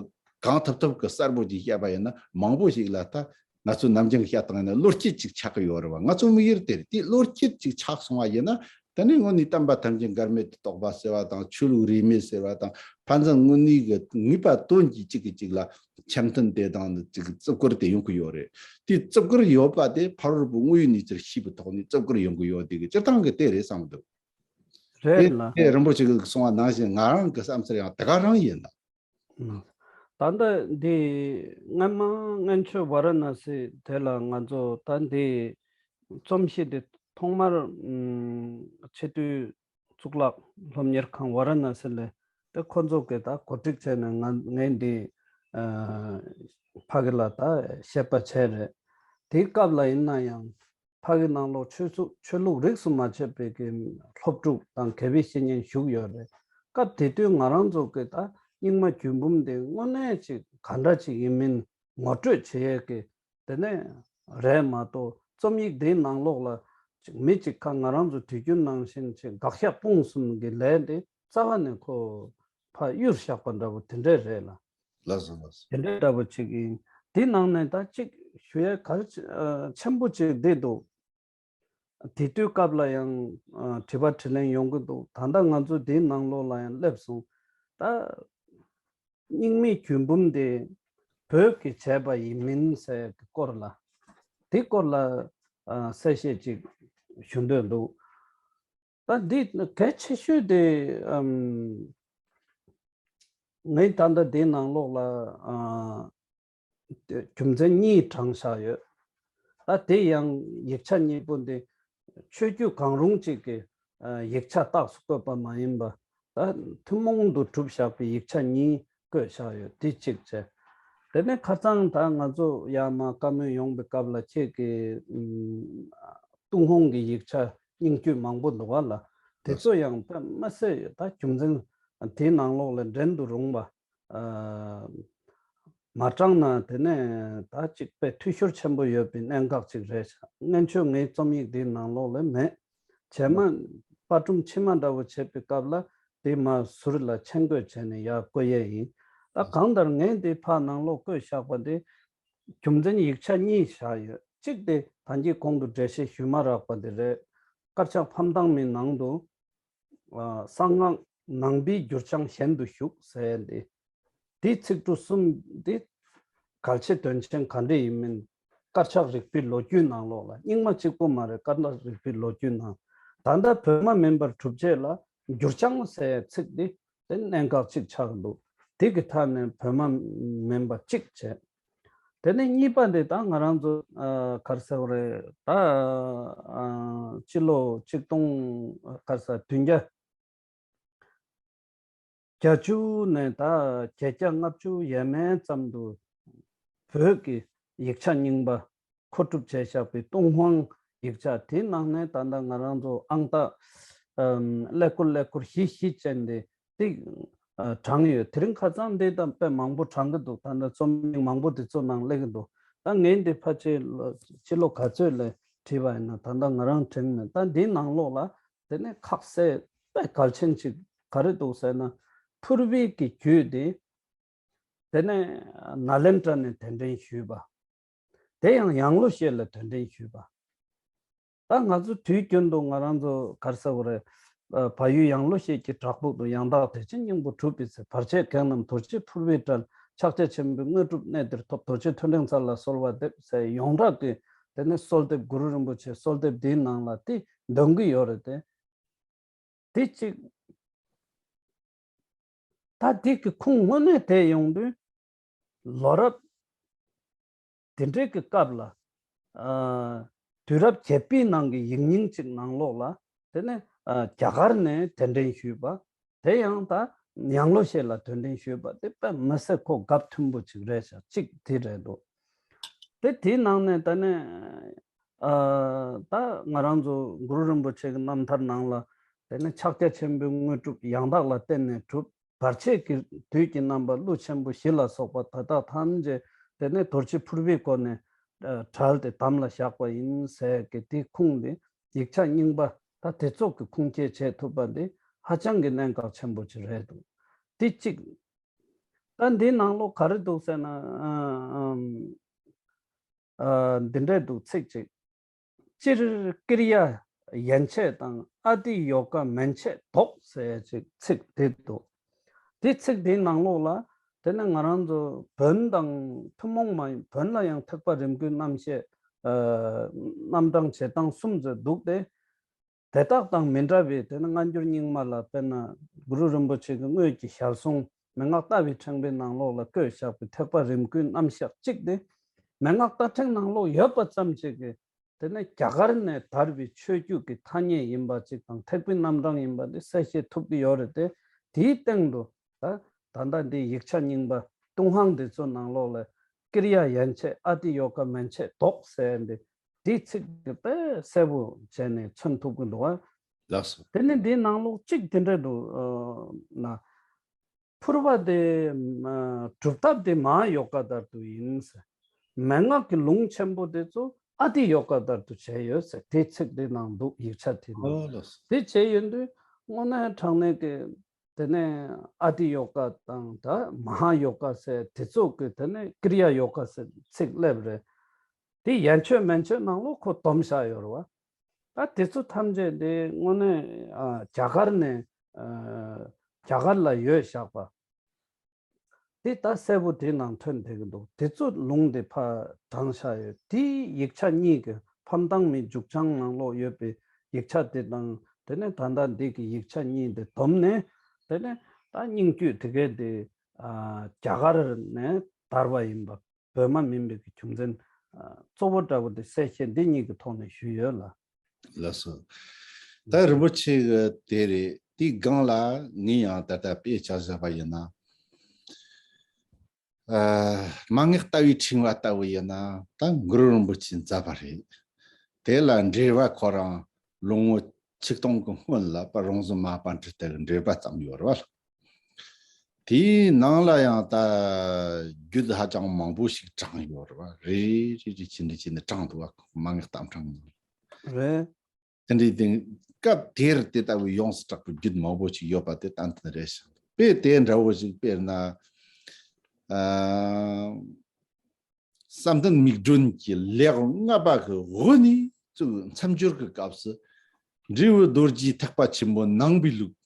གང་ཐུབ་ཐུབ་ཀྱི་གསལ་པོ་ཅིག་བཤད་པ་ཡིན་ན། མང་པོ་ཞིག་ལ་ད་ང་ཚོ་ནམ་རྒྱུན་བཤད་སྟངས་ཡིན་ན་བློ་སྐྱེད་ཅིག་ཆགས་ཀྱི་ཡོད་རེད་བ། ང་ཚོ་དམིགས་ཡུལ་དེ་རེད། དེ་བློ་སྐྱེད་ཅིག་ཆགས་སོང་བ་ཡིན་ན། དེ་ནས་དངོས་གནས་བསྟན་པ་ཐམས་ཅད་འགལ་མེད་དུ་རྟོགས་པ་ཟེར་བ་དང་། ཆོས་ལུགས་རིས་མེད་ཟེར་བ་དང་། ཕན་ཚུན་དངོས་གནས་ཀྱི་ངེས་པ་དོན་གྱིས་གཅིག་གིས་གཅིག་ལ་འཆམ་མཐུན་དེ་དང་ནི་ཅིག་བརྩི་བཀུར་དེ་ཡོང་གི་ཡོད་རེད། དེ་བརྩི་བཀུར་ཡོད་པ་དེ་ཕ་རོལ་པོ་དངོས་ཡོད་གནས་ཚུལ་ཤེས་པའི་ཐོག་ནས་བརྩི་བཀུར་ཡོང་གི་ཡོད། དེ་གི་སྤྱིར་བཏང་གི་དེ་རེད་བསམ་གི་འདུག་རེད་ལ། དེ་རིན་པོ་ཆེ་གིས་གསུངས་པ་ནང་བཞིན་ང་རང་གི་བསམ་ཚུལ་ཡང་དེ་ག་རང་ཡིན་ལ། ད་ལྟ་འདི་སྔ་མ་སྔོན་ཆད་ཝཱ་ར་ཎ་སི་དེ་ལ་ང་ཚོ་ད་འདི་རྩོམ་གཞི་འདི་ཐོག་མར་ཨམ་ཆེས་མཐོའི་གཙུག་ལག་སློབ་གཉེར་ཁང་ཝཱ་ར་ཎ་སི་ལ་དེ་ཁོ་ཚོ་གིས་ད་གོ་སྒྲིག་བྱས་ནས་ང་ངས་འདི་ཨ་ཕ་གི་ལ་ད་བཤད་པ་བྱས་རེད། དེའི་སྐབས་ལ་ཡིན་ན་ཡང་ཕ་གི་ནང་ལོགས་ཆོས་སུ་ཆོས་ལུགས་རིས་སུ་མ་ཆད་པའི་གི་སློབ་ཕྲུག་དང་དགེ་བའི་བཤེས་གཉེན་བཞུགས་ཡོད་རེད། སྐབས་དེ་དུས་ང་རང་ཚོ་གི་ད་རྙིང་མ་རྒྱུད་འབུམ་དེ་དངོས་གནས་ཅིག་ག་འདྲ་ཅིག་ཡིན་མིན་ངོ་སྤྲོད་བྱེད་ཡས་ཀྱི་དེ་ནས་རེད་མ་གཏོགས། རྩོམ་ཡིག་འདིའི་ནང་ལོགས་ལ་ཅིག་མི་གཅིག་ཁ་ང་རང་ཚོ་དུས་རྒྱུན་ནང་བཞིན་ཅིག་དགག་བཞག་སྤོང་གསུམ་གྱི་ལས་འདི་རྩ་བ་ནས་ཁོ་ཕར་གཡུར་བཞག་པ་འདྲ་བོ་དེ་འདྲས་རེད་ལ། ལགས་སོ། ལགས་སོ། དེ་འདྲས་འདྲ་བོ་ཅིག་ཡིན། དེའི་ནང་ནས་ད་ཅིག་ཞུ་ཡས་གལ་ཆེ་ཨ་ཆེན་པོ་ཅིག་འདི་འདུག་དེ་དུས་སྐབས་ལ་ཡང་ཨ་དྲི་བ་དྲིས་ལན་ཡོང་གི་འདུག་ད་ལྟ་ང་ཚོ་འདིའི་ནང་ལོགས་ལ་ཡང་སླེབས་སོང་། ད་རྙིང་མའི་རྒྱུད་འབུམ་དེ་བོད་ཀྱིས་བྱས་པ་ཡིན་མིན་ཟེར་གྱི་སྐོར་ལ། དེ་སྐོར་ལ་ཨ་གསལ་བཤད་ཅིག་ཞུ་འདོད་འདུག་ད་འདི་གལ་ཆེ་ཤོས་དེ་ཨམ་ངས་ད་ལྟ་འདིའི་ནང་ལོགས་ལ་ཨ་རྒྱུ་མཚན་གཉིས་དྲངས་བཞག་ཡོད། ད་དེ་ཡང་ཡིག་ཆ་གཉིས་པོ་འདི་ཆོས་བརྒྱུད་གང་རུང་གཅིག་གི་ཨ་ཡིག་ཆ་རྟགས་སུ་བཀོད་པ་མ་ཡིན་པ། ད་ཐུན་མོང་དུ་གྲུབ་བཞག་པའི་ཡིག་ཆ་གཉིས་བཀོད་བཞག་ཡོད། དེ་གཅིག་བྱས། དེ་ནས་ཁ་སང་ད་ང་ཚོ་ཡར་མར་བཀའ་མོལ་ཡོང་པའི་སྐབས་ལ་ཁྱེད་ཀྱིས་ཨམ་ཏུན་ཧོང་གི་ཡིག་ཆ་རྙིང་བརྒྱུད་མང་པོ་འདུག་ག་ལ། དེ་ཚོ་ཡང་དཔེ་མི་སྲིད་ཡོད། ད་རྒྱུ་མཚན་དེའི་ནང་ལོགས་ལ་འགྲན་དུ་རུང་བ་ཨ་མ་དྲངས་ན་དེ་ནས་ད་ཅིག་དཔེ་འཐུས་ཤོར་ཆེན་པོ་ཡོད་པའི་གནད་འགག་ཅིག་རེད་ཤག་སྔོན་ཆད་ངའི་རྩོམ་ཡིག་དེའི་ནང་ལོགས་ལ་མེད། རྗེས་མ་པར་སྒྲོམ་ཕྱི་མ་འདྲ་བོ་བྱེད་པའི་སྐབས་ལ་དེ་མར་ཟུར་ལ་མཆན་འགོད་བྱས་ནས་ཡར་བཀོད་ཡས་ཡིན། ད་གང་ལྟར་ངས་འདི་ཕར་ནང་ལོགས་བཀོད་བཞག་པ་འདི་རྒྱུ་མཚན་ཡིག་ཆ་གཉིས་བཞག་ཡོད། གཅིག་དེ་ད་གིན་གོང་དུ་འགྲེལ་བཤད་ཞུས་མ་རག་པ་འདི་རེད། དཀར་ཆག་ཕམ་ཐང་མའི་ནང་དུ་ཨ་གསང་སྔགས་ནང་པའི་འགྱུར་བྱང་གཞན་དུ་ཞུགས་ཟེར་ཡས་འདི། དེའི་ཚིག་འབྲུ་གསུམ་འདི་གལ་ཆེ་དོན་ཆེན་ག་འདྲ་ཡིན་མིན་དཀར་ཆག་རིག་པའི་ལོ་རྒྱུས་ནང་ལོགས་ལ། རྙིང་མ་གཅིག་པོ་མ་རེད། དཀར་ཆག་རིག་པའི་ལོ་རྒྱུས་ནང་ད་ལྟ་བོད་མ་མིན་པར་གྲུབ་རྗེས་ལ་འགྱུར་བྱང་ཟེར་ཡས་ཚིག་འདི་དེ་གནད་འགག་ཅིག་ཆགས་འདུག་དེ་གི་ཐད་ནས་བོད་མ་མིན་པ་གཅིག་བྱས། དེ་ནས་གཉིས་པ་འདི་ད་ང་རང་ཚོ་ཨ་ག་རེ་ཟེར་བ་རེད། ད་ཨ་སྤྱི་ལོ་ཆིག་སྟོང་ག་རེ་ཟེར་བདུན་བརྒྱ་བརྒྱད་ཅུ་ནས་ད་བརྒྱད་བརྒྱ་ལྔ་བཅུ་ཡས་མས་ཙམ་དུ་བོད་ཀྱི་ཡིག་ཆ་རྙིང་པ་མཁོ་སྒྲུབ་བྱས་བཞག་པའི་ཏུན་ཧོང་ཡིག་ཆ་དེའི་ནང་ནས་ད་ལྟ་ང་རང་ཚོ་ཨང་རྟགས་ཨམ་ཀླད་ཀོར་ཀླད་ཀོར་བཞི་བཞི་ཅན་དེ་དེ་ཨ་དྲངས་ཡོད། དེ་རིང་ཁ་སང་འདི་ད་དཔེ་མང་པོ་དྲངས་ཀྱི་འདུག་ད་ལྟ་རྩོམ་ཡིག་མང་པོ་དེ་ཚོ་ནང་སླེབས་ཀྱི་འདུག་ད་ངས་འདི་ཕལ་ཆེར་ལོ་ཕྱི་ལོ་ག་ཚོད་ལ་ བྲིས་པ་ཡིན་ན་ད་ལྟ་ང་རང་དྲན་མེད། ད་འདིའི་ནང་ལོགས་ལ་དེ་ནས་ཁ་གསལ་དཔེ་གལ་ཆེན་ཅིག་ག་རེ་འདུག་ཟེར་ན། ཕུར་བི་གི་རྒྱུད་དེ་དེ་ནས་ནཱ་ལེནྡྲ་ནས་གདན་འདྲེན་ཞུས་པ། དེ་ཡང་ཡང་ལོ་ཤས་ལ་གདན་འདྲེན་ཞུས་པ། ད་ང་ཚོ་དུས་རྒྱུན་དུ་ང་རང་ཚོ་ག་རེ་ཟེར་དགོས་རེད། ཨ། བལ་ཡུལ་ཡང་ལོ་ཤས་ཀྱི་བྲག་ཕུག་ཏུ་ཡང་དག་བདེ་ཆེན་སྙིང་པོ་གྲུབ་པའི་ཚེ། བར་ཆད་བགེགས་རྣམས་དོར་བྱེད་ཕུར་བིས་བསྒྲལ། ཕྱག་རྒྱ་ཆེན་པོའི་དངོས་གྲུབ་གནས་འདིར་ཐོབ། རྡོ་རྗེ་ཐོད་ཕྲེང་རྩལ་ལ་གསོལ་བ་འདེབས་ཟེར་ཡོངས་གྲགས་ཀྱི་དེ་ནས་གསོལ་འདེབས། གུ་རུ་རིན་པོ་ཆེའི་གསོལ་འདེབས་འདིའི་ནང་ལ་དེ་འདོན་གྱི་ཡོད་རེད་དེ། དེ་གཅིག་ད་འདི་གི་ཁུངས་དངོས་གནས་དེ་ཡོང་དུས། ལོ་རབས་དེ་འདྲའི་གི་སྐབས་ལ། ཨ། དུས་རབས་བརྒྱད་པའི་ནང་གི་ཡིག་རྙིང་གཅིག་ནང་ལོགས་ལ། དེ་ནས། ཨ། རྒྱ་གར་ནས་གདན་འདྲེན་ཞུས་པ། དེ་ཡང་ད་ཡང་ལོ་ཤས་ལ་གདན་འདྲེན་ཞུས་པ་དེ་དཔེ་མི་སྲིད་ཁོ་རྒྱབ་མཐུན་པོ་ཅིག་རེད་ཤག་གཅིག་དེ་རེད་འདུག་དེ་དེའི་ནང་ནས་ད་ནས། ཨ། ད་ང་རང་ཚོ་གུ་རུ་རིན་པོ་ཆེ་གི་རྣམ་ཐར་ནང་ལ། དེ་ནས་ཕྱག་རྒྱ་ཆེན་པོའི་དངོས་གྲུབ་ཡང་དག་ལ་བརྟེན་ནས་གྲུབ། བར་ཆད་ཀྱི་དུས་ཀྱི་རྣམ་པ་ཀླུ་ཆེན་པོ་བཞི་ལ་སོགས་པ་དེ་དག་ཐམས་ཅད་དེ་ནས་རྡོ་རྗེ་ཕུར་བུའི་སྒོ་ནས། ཨ། བསྒྲལ་ཏེ་དམ་ལ་བཞག་པ་ཡིན་ཟེར་གི་དེ་ཁུངས་དེ། ཡིག་ཆ་རྙིང་པ་ད་དེ་ཚོ་གི་ཁུངས་སྐྱེལ་བྱེད་ཐུབ་པ་འདི་ཧ་ཅང་གི་གནད་འགག་ཆེན་པོ་ཅིག་རེད་འདུག་དེ་གཅིག་ད་འདི་ནང་ལོགས་ག་རེ་འདུག་ཟེར་ན། ཨ། ཨ། འདི་འདྲས་འདུག་ཚིག་ཅིག་སྤྱིར་ཀིར་ཡ་ཡན་ཆད་དང་ཨ་ཏི་ཡོ་ག་མན་ཆད་བཟློག་ཟེར་ཅིག་ཚིག་དེ་འདུག་དེ་ཚིག་དེའི་ནང་ལོགས་ལ། དེ་ནས་ང་རང་ཚོ་བོན་དང་ཐུན་མོང་མ་ཡིན་བོན་ལ་ཡང་ཐེག་པ་རིམ་དགུའི་རྣམ་བཤད། ཨ། རྣམ་གྲངས་བྱེད་སྟངས་གསུམ་ཙམ་འདུག་སྟེ། དེ་དག་དང་མི་འདྲ་བའི་དེ་ནི་སྔ་འགྱུར་རྙིང་མ་ལ་དཔེར་ན་གུ་རུ་རིན་པོ་ཆེ་གི་དངོས་ཀྱི་ཞལ་གསུང་མན་ངག་ལྟ་བའི་ཕྲེང་བའི་ནང་ལོགས་ལ་བཀོད་བཞག་པའི་ཐེག་པ་རིམ་དགུའི་རྣམ་གཞག་གཅིག་དེ། མན་ངག་ལྟ་ཕྲེང་ནང་ལོགས་ཡོད་པ་ཙམ་ཞིག་གིས་དེ་ནི་རྒྱ་གར་ནས་དར་བའི་ཆོས་བརྒྱུད་ཀྱི་ཐ་སྙད་ཡིན་པ་གཅིག་དང་ཐེག་པའི་རྣམ་གྲངས་ཡིན་པ་དེ་གསལ་བཤད་ཐུབ་ཀྱི་ཡོད་རེད་དེ། དེའི་སྟེང་དུ་ད་ད་ལྟ་འདི་ཡིག་ཆ་རྙིང་པ་ཏུན་ཧོང་འདི་ཚོ་ནང་ལོགས་ལ་ཀིར་ཡ་ཡན་ཆད་ཨ་ཏི་ཡོ་ག་མན་ཆད་བཟློག་ཟེར་འདི། དེའི་ཚིག་དེ་དཔེ་གསལ་པོ་བྱས་ནས་མཚོན་ཐུབ་ཀྱི་འདུག་ཨ། ལགས་སོ། དེ་ནི་འདིའི་ནང་ལོགས་གཅིག་དེ་འདྲ་འདུག་ཨ། ན། ཕུར་པ་དེ། ཨ། སྒྲུབ་ཐབས་དེ་མ་ཧཱ་ཡོ་ག་ལྟར་དུ་ཡིན། མན་ངག་གི་ལུང་ཆེན་པོ་དེ་ཚོ་ཨ་ཏི་ཡོ་ག་ལྟར་དུ་བྱས་ཡོད་ཟེར་དེ་ཚིག་དེ་ནང་འདུག་ཡིག་ཆ་དེ་ནང་། ཨོ་ལགས་སོ། དེ་བྱས་ཡོད་དུས་དངོས་གནས་དྲང་གནས་ཀྱི། དེ་ནས་ཨ་ཏི་ཡོ་ག་དང་ད་མ་ཧཱ་ཡོ་ག་ཟེར་དེ་ཚོ་གི་དེ་ནས་ཀིར་ཡ་ཡོ་ག་ཟེར་ཚིག་སླེབས་རེད། དེ་ཡན་ཆོད་མན་ཆོད་ནང་ལོགས་ཁོ་སྡོམ་བཞག་ཡོད་རེད་བ། ད་དེ་ཚོ་ཐམས་ཅད་དེ་དངོས་གནས། ཨ། རྒྱ་གར་ནས། ཨ། རྒྱ་གར་ལ་ཡོད་བཞག་པ། དེ་ད་གསལ་པོ་དེ་ནང་ཐོན་བསྡད་ཀྱི་འདུག་དེ་ཚོ་ལུང་དེ་ཕར་དྲངས་བཞག་ཡོད། དེའི་ཡིག་ཆ་གཉིས་ཀྱི་ཕ་མདང་མའི་མཇུག་བྱང་ནང་ལོགས་ཡོད་པའི་ཡིག་ཆ་དེ་དང་། དེ་ནས་ད་ལྟ་འདི་གི་ཡིག་ཆ་གཉིས་དེ་བསྡོམས་ནས། དེ་ནས་ད་རྙིང་བརྒྱུད་དེ་གའི་དེ། ཨ། རྒྱ་གར་ནས་དར་བ་ཡིན་པ། བོད་མ་མིན་པའི་གི་རྒྱུ་མཚན། ཨ། གཙོ་བོ་འདྲ་བོ་དེ་གསལ་བཤད་འདི་གཉིས་ཀྱི་ཐོག་ནས་ཞུས་ཡོད་ལ། ལགས་སོ། ད་རིན་པོ་ཆེ་གི་དེ་རེད། དེའི་སྒང་ལ་ངས་ཡང་ད་ལྟ་དཔེ་ཆ་བཞག་པ་ཡིན་ན། ཨ། མན་ངག་ལྟ་བའི་ཕྲེང་བ་ལྟ་བུ་ཡིན་ན་ད་གུ་རུ་རིན་པོ་ཆེ་མཛད་པ་རེད། དེ་ལ་འགྲེལ་པ་ཁོ་རང་ལོ་ངོ་ཆིག་སྟོང་གི་སྔོན་ལ་པ་རོང་ཟོམ་མ་པཎྜི་ཏ་གི་འགྲེལ་པ་བརྩམས་ཡོད་རེད་བ། དེའི་ནང་ལ་ཡང་ད་རྒྱུད་ཧ་ཅང་མང་པོ་ཞིག་དྲངས་ཡོད་རེད་བ། རེ་རེ་རེ་རེ་བྱས་ནས་བྱས་ནས་དྲངས་འདུག་བ། མན་ངག་ལྟ་ཕྲེང་ནང་། རེད། དེ་འདྲའི་སྟེང་སྐབས་དེར་དེ་ལྟ་བུའི་ཡོངས་སུ་གྲགས་པའི་རྒྱུད་མང་པོ་ཞིག་ཡོད་པ་དེ་ཏན་ཏན་རེད་ཤག་དཔེ་དེ་འདྲ་བོ་ཞིག་དཔེར་ན། ཨ། བསམ་གཏན་མིག་སྒྲོན་གྱི་ལེའུ་ལྔ་པ་གི་འོག་ནས་ཚུར་མཚམས་སྦྱོར་གྱི་སྐབས་སུ། འབྲས་བུ་རྡོ་རྗེ་ཐེག་པ་ཆེན་པོ་ནང་པའི་ལུགས།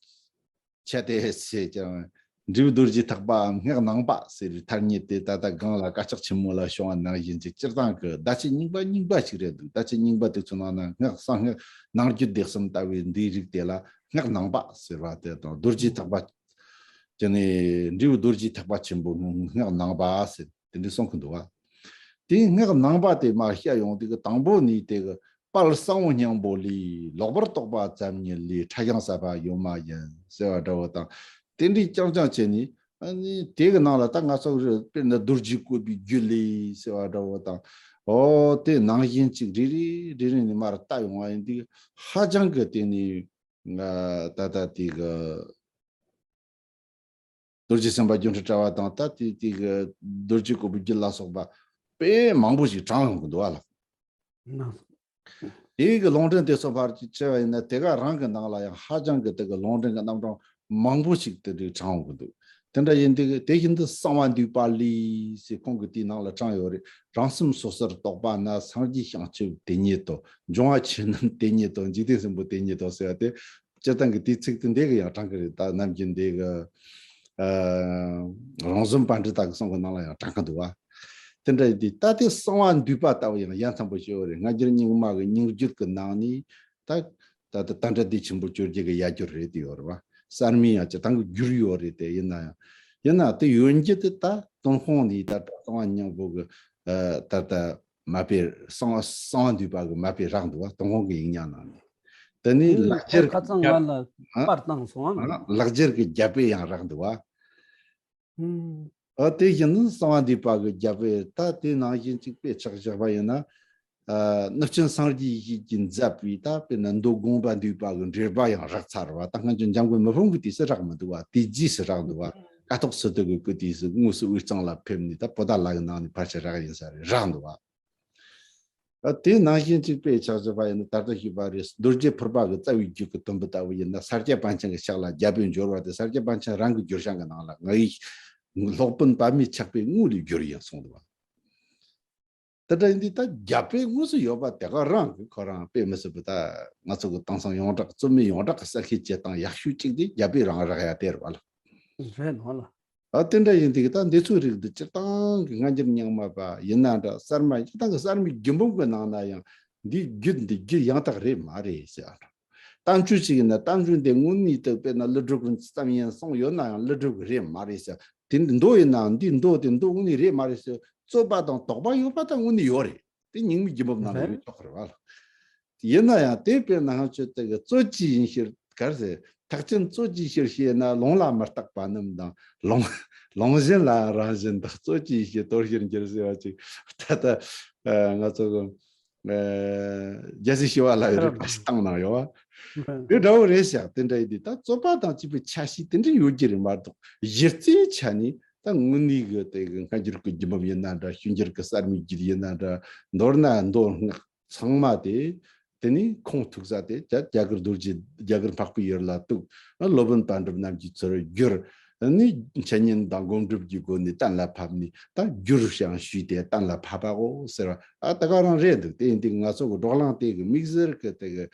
ཆ་དེ་ཟེར་ཀྱང་། འབྲས་བུ་རྡོ་རྗེ་ཐེག་པའམ་སྔགས་ནང་པ་ཟེར་བའི་ཐ་སྙད་དེ་ད་ལྟ་སྒང་ལ་དཀར་ཆག་ཆེན་མོ་ལ་བྱུང་བ་ནང་བཞིན་གྱི་སྤྱིར་བཏང་གི་བརྡ་ཆད་རྙིང་པ་རྙིང་པ་ཞིག་རེད་འདུག་བརྡ་ཆད་རྙིང་པ་དེ་ཚོ་ནང་ན་སྔགས་གསང་སྔགས་ནང་རྒྱུད་སྡེ་གསུམ་ལྟ་བུའི་འདིའི་རིགས་དེ་ལ་སྔགས་ནང་པ་ཟེར་བ་དེ་དང་། རྡོ་རྗེ་ཐེག་པ། དེ་ནས་འབྲས་བུ་རྡོ་རྗེ་ཐེག་པ་ཆེན་པོ་སྔགས་ནང་པ་ཟེར་དེ་འདྲ་གསུང་གི་འདུག་བ། དེའི་སྔགས་ནང་པ་དེ་མར་བཤད་ཡོང་དུས་ཀྱི་དང་པོ་ནས་དེ་གི་དཔལ་གསང་བ་སྙིང་པོ་ལས། ལོག་པར་རྟོག་པ་ཙམ་ཉིད་ལས། ཕྲ་ཞིང་ཟད་པ་ཡོད་མ་ཡིན་ཟེར་བ་འདྲ་བོ་དང་། དེ་འདྲའི་རྐྱང་རྐྱང་བྱས་ནས། ཨ་ནི་དེ་གི་ནང་ལ་ད་ང་ཚོ་དཔེར་ན་རྡོ་རྗེ་བཀོད་པའི་རྒྱུད་ལས་ཟེར་བ་འདྲ་བོ་དང་། ཨོ་དེ་ནང་བཞིན་ཅིག་རེ་རེ་རེ་རེ་ནས་མར་བལྟ་ཡོང་བ་ཡིན་དུས་ཧ་ཅང་གི་དེ་ནི་ང་ད་ལྟ་དེ་གི། རྡོ་རྗེ་སེམས་དཔའ་སྒྱུ་འཕྲུལ་དྲ་བ་དང་། ད་དེ་དེ་གི་རྡོ་རྗེ་བཀོད་པའི་རྒྱུད་ལ་སོགས་པ་དཔེ་མང་པོ་ཞིག་དྲངས་ཡོང་གི་འདུག་བ་ལགས། ན། དེའི་གི་ལུང་འདྲེན་དེ་ཚོ་ཕར་ཅིག་བྱས་པ་ཡིན་ན། དེ་ག་རང་གི་ནང་ལ་ཡང་ཧ་ཅང་གི་དེ་གི་ལུང་འདྲེན་གི་རྣམ་གྲངས་མང་པོ་ཞིག་དེ་འདྲའི་དྲངས་ཡོང་གི་འདུག་དེ་འདྲ་ཡིན་དུས་དེ་བཞིན་དུ་གསང་བ་འདུས་པ་ལས་ཟེར་ཁོང་གིས་དེའི་ནང་ལ་དྲངས་ཡོད་རེད། རང་སེམས་སོ་སོར་རྟོག་པ་ན། སངས་རྒྱས་བྱང་ཆུབ་དེ་ཉིད་དོ། འབྱུང་བ་ཆོས་རྣམས་དེ་ཉིད་དོ། འཇིག་རྟེན་གསུམ་པོ་དེ་ཉིད་དོ་ཟེར་བ་དེ། སྤྱིར་བཏང་གི་དེའི་ཚིག་དེ་འདི་གི་ཡང་དྲངས་གི་རེད། ད་ནམ་རྒྱུན་འདི་གི་ཨ་རོང་ཟོམ་པཎྜི་ཏ་གི་གསུང་གི་ནང་ལ་ཡང་དྲངས་གི་འདུག་བ། དེ་འདྲ་ཡིན་དུས་ད་དེ་གསང་བ་འདུས་པ་ལྟ་བུ་ཡང་ཡ་མཚན་པོ་ཞིག་ཡོད་རེད། སྔ་འགྱུར་རྙིང་མ་གི་རྙིང་བརྒྱུད་ཀྱི་ནང་ནས་ད་ད་ད་ཏནྟྲ་སྡེ་ཆེན་པོ་བཅོ་བརྒྱད་ཀྱི་ཡ་གྱལ་རེད། དེ་ཡོད་རེད་བ། གསར་མའི་ཡང་སྤྱིར་བཏང་གི་བསྒྱུར་ཡོད་རེད། དེ་ཡིན་ན་ཡང་། ཡིན་ན་དེ་ཡོད་རྒྱུ་དེ་ད་ཏུན་ཧོང་ནས་ད་གསང་བ་སྙིང་པོ་གི་ཨ་ད་ལྟ་མ་པའི་གསང་བ་གསང་བ་འདུས་པ་གི་མ་པའི་རག་འདུག་བ། ཏུན་ཧོང་གི་ཡིག་རྙིང་ནང་ནས། དེ་ནས་ཨུམ། ལག་ཁྱེར་ཁ་སང་ང་ལ་ཨ་པར་བཏང་སོང་ཨ། ལག་ཁྱེར་གྱི་རྒྱ་དཔེ་ཡང་རག་འདུག་བ། ཨུམ། ཨ་དེ་བཞིན་གསང་བ་འདུས་པ་གི་རྒྱ་དཔེ་ད་དེ་ནང་བཞིན་གཅིག་དཔེ་ཆ་བཞག་པ་ཡིན་ན། ཨ་གནུབས་ཆེན་སངས་རྒྱས་ཡེ་ཤེས་ཀྱིས་མཛད་པའི་ད་དཔེར་ན་མདོ་དགོངས་པ་འདུས་པ་གི་འགྲེལ་པ་ཡང་རག་ཚར་བ། ད་སྔ་འགྱུར་འཇམ་མགོན་མི་ཕམ་གི་དུས་སུ་རག་མི་འདུག་བ། དེ་རྗེས་སུ་རག་འདུག་བ། ཀཿཐོག་སི་ཏུ་གི་སྐུ་དུས་སུ་དངོས་སུ་དབུས་གཙང་ལ་ཕེབས་ནས་ད་པོ་ཏཱ་ལ་གི་ནང་ནས་ཕལ་ཆེར་རག་ཡིན་ས་རེད། རག་འདུག་བ། ཨ་དེ་ནང་བཞིན་གཅིག་དཔེ་ཆ་བཞག་པ་ཡིན་ན། ད་ལྟ་ཞུས་པ་རེད། རྡོ་རྗེ་ཕུར་པ་གི་རྩ་བའི་རྒྱུད་ཀྱི་དོན་པོ་ལྟ་བུ་ཡིན་ན། ས་སྐྱ་པཎ་ཆེན་གྱི་ཕྱག་ལ་རྒྱ་དཔེ་འབྱོར་བ་དེ། ས་སྐྱ་པཎ་ཆེན་རང་གི་བསྒྱུར་བྱ་གི་ནང་ལ་ང་ཡི་སློབ་དཔོན་པདྨའི་ཕྱག་དཔེ་དངོས་ལས་བསྒྱུར་ཡིན་གསུངས་འདུག་བ། དེ་འདྲ་ཡིན་དུས་ད་རྒྱ་དཔེ་དངོས་སུ་ཡོད་པ་དེ་ག་རང་གི་ཁོ་རང་དཔེ་མི་སྲིད་པ། ད་ང་ཚོ་གི་དེང་སང་ཡོངས་གྲགས་རྩོད་མེད་ཡོངས་གྲགས་ཀྱི་གསལ་བཤད་བྱེད་སྟངས་ཡག་ཤོས་གཅིག་དེ་རྒྱ་དཔེ་རང་རག་ཡ་དེ་རེད་བ་ལ། རེད་ནོ་ལ། ཨ་དེ་འདྲ་ཡིན་དུས་ད་འདི་ཚོའི་རིགས་འདི་སྤྱིར་བཏང་གི་སྔ་འགྱུར་རྙིང་མ་པ་ཡིན་ན་འདྲ། གསར་མ་སྤྱིར་བཏང་གི་གསར་མའི་རྒྱུད་འབུམ་གི་ནང་ན་ཡང་འདིའི་རྒྱུད་འདི་རྒྱུད་ཡང་དག་རེད་མ་རེད་ཟེར་ཨ་འདྲ། གཏམ་རྒྱུད་ཅིག་ཡིན་ན་གཏམ་རྒྱུད་འདི་དངོས་གནས་དུ་དཔེར་ན་ཀླུ་སྒྲུབ་ཀྱིས་ཙམ་ཡིན་གསུངས་ཡོད་ན་ཡང་ཀླུ་སྒྲུབ་ཀྱི་རེད་མ་རེད་ཟེར། དེ་འདི་མདོ་ཡིན་ན་འདི་མདོ་དེ་མདོ་དངོས་གནས་རེད་མ་རེད་ཟེར་རྩོད་པ་དང་དོགས་པ་ཡོད་པ་ད་དངོས་གནས་ཡོད་རེད། དེ་རྙིང་མའི་རྒྱུད་འབུམ་ནང་ལ་རེད་ཡོད་ཆོག་གི་རེད་བ་ལ། ཡིན་ན་ཡང་དེ་དཔེར་ན་ང་ཚོས་དེ་གི་རྩོད་ཀྱི་ཡིན་ཕྱིར་ག་རེ་ཟེར། ཐེག་ཆེན་རྩོད་ཀྱི་ཕྱིར་ཞེ་ན། ལུང་ལ་མི་རྟག་པ་རྣམས་དང་། ལུང་ལུང་གཞན་ལའང་རང་བཞིན་དག་རྩོད་ཀྱི་ཡིན་ཕྱིར་དོར་ཞིར་འགྱུར་ཟེར་བ་ཅིག་ད་ལྟ་ཨ་ང་ཚོ་གི་ཨ་རྒྱལ་སྲས་ཞི་བ་ལྷ་ཡི་རིགས་པ་ཞིག་བཏང་གནང་ཡོད་བ། དེ་འདྲ་བོ་རེད་ཤག་དེ་འདྲ་ཡིན་དུས་ད་རྩོད་པ་དང་བཅས་པའི་ཆ་ཤས་དེ་འདྲ་ཡོད་ཀྱི་རེད་མ་གཏོགས། གཞི་རྩའི་ཆ་ནས་ད་དངོས་གནས་གི་དེ་གི་སྔ་འགྱུར་གི་རྒྱུད་འབུམ་ཡིན་ན་འདྲ། ཕྱི་འགྱུར་གི་གསར་མའི་རྒྱུད་ཡིན་ན་འདྲ། མདོར་ན་མདོ་སྔགས་ཚང་མ་དེ། དེ་ནས་ཁུངས་ཐུག་ས་དེ་རྒྱ་རྒྱ་གར་རྡོ་རྗེ། རྒྱ་གར་འཕགས་པའི་ཡུལ་ལ་གཏུགས། སློབ་དཔོན་པཎ་གྲུབ་རྣམས་ཀྱིས་ཚུར་བསྒྱུར་ནས། འཆད་ཉན་དང་སྒོམ་སྒྲུབ་ཀྱི་སྒོ་ནས་གཏན་ལ་ཕབ་ནས། ད་བསྒྱུར་ཞིང་ཞུས་ཏེ་གཏན་ལ་ཕབ་པའོ་ཟེར་བ། ཨ་ད་ག་རང་རེད་འདུག་དེ་ཡིན་དུས་ང་ཚོ་གི་བགྲོ་གླེང་དེ་གི་དམིགས་བསལ་གི་དེ་གི་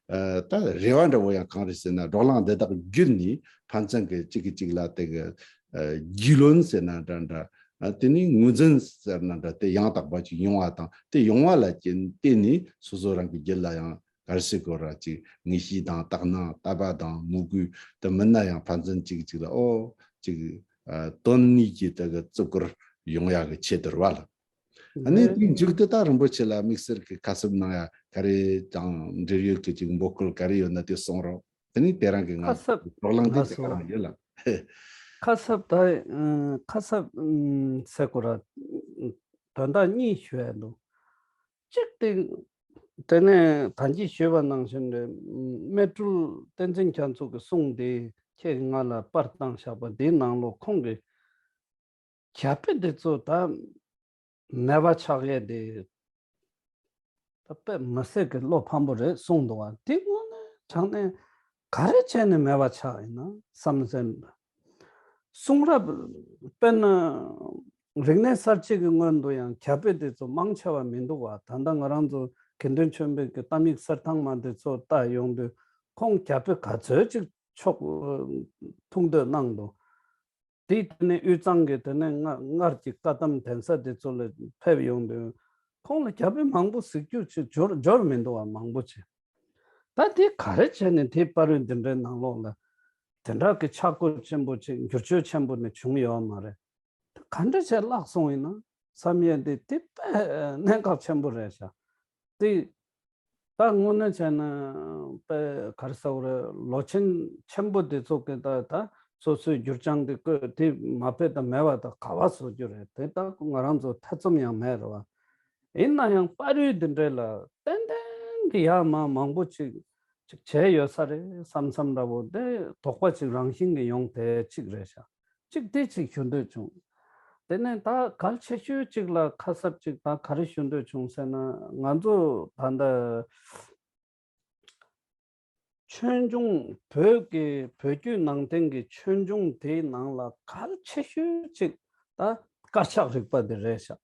ཨ་ད་རེ་བ་འདྲ་བོ་ཡང་གང་རེད་ཟེར་ན། བགྲོ་གླེང་འདི་དག་བརྒྱུད་ནས་ཕན་ཚུན་གི་གཅིག་གིས་གཅིག་ལ་དེ་གི་ཨ་རྒྱུས་ལོན་ཟེར་ན་འདྲ་འདྲ། ཨ་དེ་ནས་ངོས་འཛིན་ཟེར་ན་འདྲ། དེ་ཡང་དག་པ་ཅིག་ཡོང་བ་དང་། དེ་ཡོང་བ་ལ་བརྟེན་བརྟེན་ནས་སོ་སོ་རང་གི་རྒྱུད་ལ་ཡང་ག་རེ་ཟེར་དགོས་ར། ཅིག་ངེས་ཤེས་དང་དག་སྣང་། ལྟ་བ་དང་མོས་གུས། དེ་མིན་ན་ཡང་ཕན་ཚུན་གཅིག་གཅིག་ལ་ཨོ་ཅིག་ཨ་དོན་གཉིས་ཀྱི་དེ་གི་བརྩི་བཀུར་ཡོང་ཡག་གི་ཆེད་དུ་རེད་བ་ལ། ཨ་ནི་རེད། དེའི་མཇུག་ཏུ་ད་རིན་པོ་ཆེ་ལ་དམིགས་བསལ་གྱི་ཁ་གསབ་གནང་ཡ་ག་རེ་དང་འབྲེལ་ཡོད་ཀྱི་ཅིག་འབོད་སྐུལ་ག་རེ་ཡོད་ན་དེ་གསུང་རོགས། དེ་ནས་དེ་རིང་གི་ང་ཁ་གསབ། བགྲོ་གླེང་དེ་ལགས་དེ་ག་སོ། རང་ཡོད་ལ། ཁ་གསབ་ད་ཨ་ཁ་གསབ་ཨ་ཟེར་དགོས་ར། དོན་དག་གཉིས་ཞུ་ཡ་འདུག་གཅིག་དེ། དེ་ནས་ད་གིན་ཞུས་པ་ནང་བཞིན་རེད། མཻ་སྤྲུལ་བསྟན་འཛིན་རྒྱ་མཚོ་གི་གསུང་དེ་ཁྱེད་ཀྱིས་ང་ལ་པར་བཏང་བཞག་པ་དེའི་ནང་ལོགས་ཁོང་གིས་རྒྱ་དཔེ་འདི་ཚོ་ད་མེད་པ་ཆགས་ཡས་དེ་ད་དཔེ་མི་སྲིད་ཀྱི་བློ་ཕམ་པོ་རེད་གསུངས་འདུག་བ། དེ་དངོས་གནས་དྲང་གནས་ག་རེ་བྱས་ནས་མེད་པ་ཆགས་ཡིན་ན་བསམ་བསམ། གསུང་རབ་དཔེར་ན་རིག་གནས་གསར་བརྗེ་གི་སྔོན་དུ་ཡང་རྒྱ་དཔེ་དེ་ཚོ་མང་ཆེ་བ་མི་འདུག་བ། ད་ལྟ་ང་རང་ཚོ་དགེ་འདུན་ཆོས་འཕེལ་གྱི་གཏམ་ཡིག་གསེར་ཐང་མ་དེ་ཚོ་ལྟ་ཡོང་དུས་ཁོང་རྒྱ་དཔེ་ག་ཚོད་ཅིག་ཕྱོགས་ཐུགས་འདོད་གནང་འདུག་དེ་དེ་ནས་དབུས་གཙང་གི་དེ་ནས་སྔ་སྔར་གྱི་བཀའ་གདམས་གདན་ས་དེ་ཚོ་ལ་ཕེབས་ཡོང་དུས་ཁོང་ལ་རྒྱ་དཔེ་མང་པོ་གཟིགས་རྒྱུ་ཅིག་འབྱོར་འབྱོར་མི་འདུག་བ། མང་པོ་ཅིག་ད་དེ་ག་རེ་བྱས་ནས་དེ་པར་རིས་འདི་འདྲའི་ནང་ལོགས་ལ་དེ་འདྲ་གི་ཆག་སྒོ་ཆེན་པོ་ཅིག་འགྱུར་བཅོས་ཆེན་པོ་ནི་བྱུང་ཡོད་མ་རེད། དེ་ག་འདྲ་བྱས་བརླག་སོང་ཡིན་ན་བསམ་ཡས་དེ་དེ་དཔེ་གནད་འགག་ཆེན་པོ་རེད་ཤག་དེ་ད་དངོས་གནས་བྱས་ན་དཔེ་ག་རེ་ཟེར་དགོས་རེད། ལོ་ཆེན་ཆེན་པོ་དེ་ཚོ་གི་ད་ད་སོ་སོའི་འགྱུར་བྱང་དེ་བཀོད་དེ་མ་དཔེ་ད་མེད་པ་ད་ག་བ་བཟོ་རྒྱུ་རེད། དེ་ད་ང་རང་ཚོ་ཐེ་ཚོམ་ཡང་མེད་རེད་བ། ཡིན་ན་ཡང་པར་རིས་འདི་འདྲའི་ལ་ཏན་ཏན་གྱི་ཡར་མར་མང་པོ་ཅིག་ཅིག་བྱས་ཡོད་ས་རེད་བསམ་བསམ་འདྲ་བོ་དེ་དོགས་པ་ཅིག་རང་བཞིན་གྱི་ཡོང་དེ་གཅིག་རེད་ཤག་གཅིག་དེ་གཅིག་ཞུ་འདོད་བྱུང་། དེ་ནས་ད་གལ་ཆེ་ཤོས་གཅིག་ལ་ཁ་གསབ་གཅིག་ད་ག་རེ་ཞུ་འདོད་བྱུང་ཟེར་ན། ང་ཚོ་ད་ལྟ་ཆོས་འབྱུང་བོད་ཀྱི་བོད་བརྒྱུད་ནང་བསྟན་གྱི་ཆོས་འབྱུང་དེའི་ནང་ལ་གལ་ཆེ་ཤོས་གཅིག་ད་དཀར་ཆག་རིག་པ་འདི་རེད་ཤག་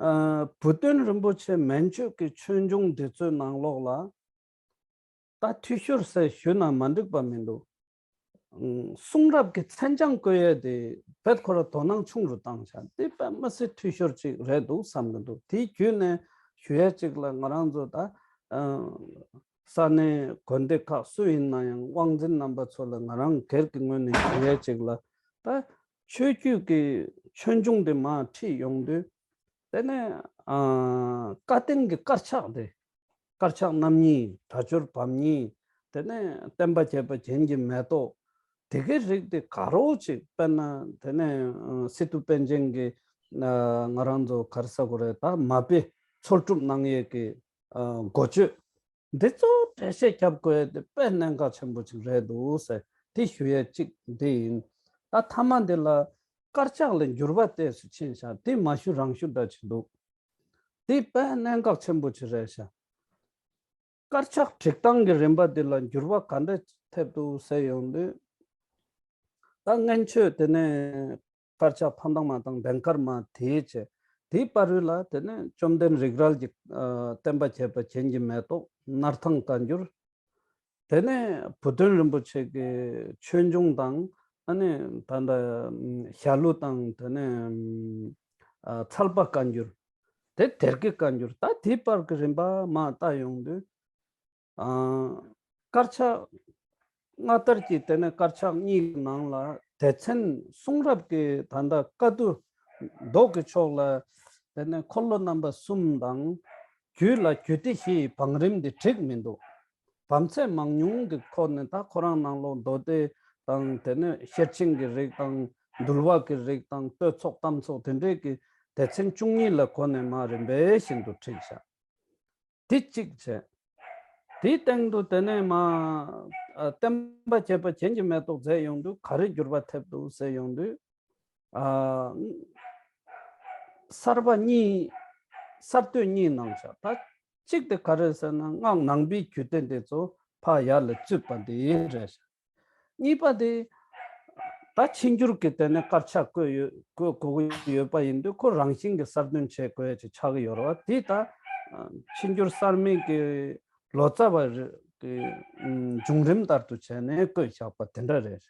ཨ། བུ་སྟོན་རིན་པོ་ཆེ་མན་ཆོད་ཀྱི་ཆོས་འབྱུང་འདི་ཚོའི་ནང་ལོགས་ལ་ད་འཐུས་ཤོར་ཟེར་ཞུས་ན་མ་འགྲིག་པ་མི་འདུག་ཨང་། གསུང་རབ་ཀྱི་མཚན་བྱང་བཀོད་ཡས་དེ་བེད་ཁོ་ར་དོ་སྣང་ཆུང་རུ་བཏང་བྱ། དེ་དཔེ་མི་སྲིད་འཐུས་ཤོར་ཅིག་རེད་འདུག་བསམ་གྱི་འདུག་དེའི་བརྒྱུད་ནས་ཞུ་ཡས་ཅིག་ལ་ང་རང་ཚོ་ད་ཨ་ས་གནས་དགོན་སྡེ་ཁག་སུ་ཡིན་ན་ཡང་དབང་འཛིན་རྣམ་པ་ཚོ་ལ་ང་རང་སྒེར་གྱི་ངོས་ནས་ཞུ་ཡས་ཅིག་ལ། ད་ཆོས་བརྒྱུད་ཀྱི་ཆོས་འབྱུང་དེ་མར་ཁྲིད་ཡོང་དུས། དེ་ནས་ཨ་བཀའ་བསྟན་གྱི་དཀར་ཆག་དེ། དཀར་ཆག་རྣམ་གཉིས། སྒྲ་སྦྱོར་བམ་གཉིས། དེ་ནས་བསྟན་པ་བརྒྱད་པ་རྒྱན་གྱི་མེ་ཏོག་དེ་གའི་རིགས་དེ་ག་རོ་ཅིག་དཔེར་ན་དེ་ནས་ཨ་སི་ཏུ་པཎ་ཆེན་གྱི་ཨ་ང་རང་ཚོ་ག་རེ་ཟེར་དགོས་རེད། ད་མ་དཔེ་འཚོལ་སྒྲུབ་གནང་ཡས་ཀྱི་ཨ་འགོ་བརྗོད། འདི་ཚོ་འགྲེལ་བཤད་རྒྱབ་དགོས་ཡས་དེ་དཔེ་གནད་འགག་ཆེན་པོ་ཅིག་རེད་འདུག་ཟེར་དེ་ཞུ་ཡས་གཅིག་འདི་ཡིན། ད་མཐའ་མ་འདི་ལ་དཀར་ཆག་ལ་འགྱུར་བ་ཏོག་ཙམ་ཕྱིན་ཤག་དེ་མ་ཞུ་རང་ཞུ་འདྲ་ཅིག་འདུག་དེ་དཔེ་གནད་འགག་ཆེན་པོ་ཅིག་རེད་ཤག་དཀར་ཆག་སྒྲིག་སྟངས་ཀྱི་རིམ་པ་འདི་ལ་འགྱུར་བ་ག་འདྲ་ཐེབས་འདུག་ཟེར་ཡོང་དུས། ད་སྔན་ཆད་དེ་ནས་དཀར་ཆག་ཕ་མདའ་མ་དང་ལྡན་དཀར་མ་དེའི་ཆེད། དེའི་བར་དུ་ལ་དེ་ནས་བཅོམ་ལྡན་རིག་རལ་གྱི་ཨ་བསྟན་པ་བརྒྱད་པ་རྒྱན་གྱི་མེ་ཏོག་སྣར་ཐང་བཀའ་འགྱུར། དེ་ནས་བུ་སྟོན་རིན་པོ་ཆེ་གི་ཆོས་འབྱུང་དང་། ཨ་ནི་ད་ལྟ་ཞྭ་ལུ་དང་དེ་ནས་ཨ་ཚལ་པ་བཀའ་འགྱུར། དེ་སྡེ་དགེ་བཀའ་འགྱུར། ད་དེའི་བར་གྱི་རིམ་པ་མར་བལྟ་ཡོང་དུས། ཨ། དཀར་ཆག་སྔ་དར་གྱི་དེ་ནས་དཀར་ཆག་གཉིས་ཀྱི་ནང་ལ་སྡེ་ཚན་གསུང་རབ་ཀྱི་ད་ལྟ་བཀའ་བསྡུ་མདོ་གི་ཕྱོགས་ལ་དེ་ནས་འཁོར་ལོ་རྣམ་པ་གསུམ་དང་རྒྱུད་ལ་རྒྱུད་སྡེ་བཞི་ཡི་བང་རིམ་འདི་བསྒྲིགས་མི་འདུག་བམ་ཚད་མང་ཉུང་གི་ཁོ་ནས་ད་ཁོ་རང་ནང་ལོགས་མདོ་སྡེ་དང་དེ་ནས་ཤེར་ཕྱིན་གྱི་རིགས་དང་འདུལ་བ་གི་རིགས་དང་བསྟོད་ཚོགས་གཏམ་ཚོགས་དེ་འདྲས་ཀྱི་སྡེ་ཚན་བཅུ་གཉིས་ལ་གོ་ནས་མར་རིམ་པས་བཞིན་དུ་བསྒྲིགས་བཞག་དེ་གཅིག་བྱས། དེའི་སྟེང་དུ་དེ་ནས་མ་ཨ་བསྟན་པ་བརྒྱད་པ་རྒྱན་གྱི་མེ་ཏོག་མཛད་ཡོང་དུས་ག་རེ་འགྱུར་བ་ཐེབས་འདུག་ཟེར་ཡོང་དུས། ཨ་གསར་པ་གཉིས། གསར་གཏོད་གཉིས་གནང་བཞག་ད་གཅིག་དེ་ག་རེ་ཟེར་ན་སྔགས་ནང་པའི་རྒྱུད་སྡེ་འདི་ཚོ་ཕར་ཡར་ལ་བཙུད་པ་འདི་རེད། གཉིས་པ་དེ། ད་ཕྱི་འགྱུར་གྱི་དེ་ནས་དཀར་ཆག་བཀོད་ཡོད་བཀོད་དགོས་ཀྱི་ཡོད་པ་ཡིན་དུས་ཁོ་རང་བཞིན་གྱི་གསར་འདོན་བྱེད་དགོས་ཡ་ཅིག་ཆགས་ཀྱི་ཡོད་རེད་བ། དེ་ད་ཕྱི་འགྱུར་གསར་མའི་གི་ལོ་ཙཱ་བ་རེ་གི་བྱུང་རིམ་ལྟར་དུ་བྱས་ནས་བཀོད་བཞག་པ་དེ་འདྲ་རེད།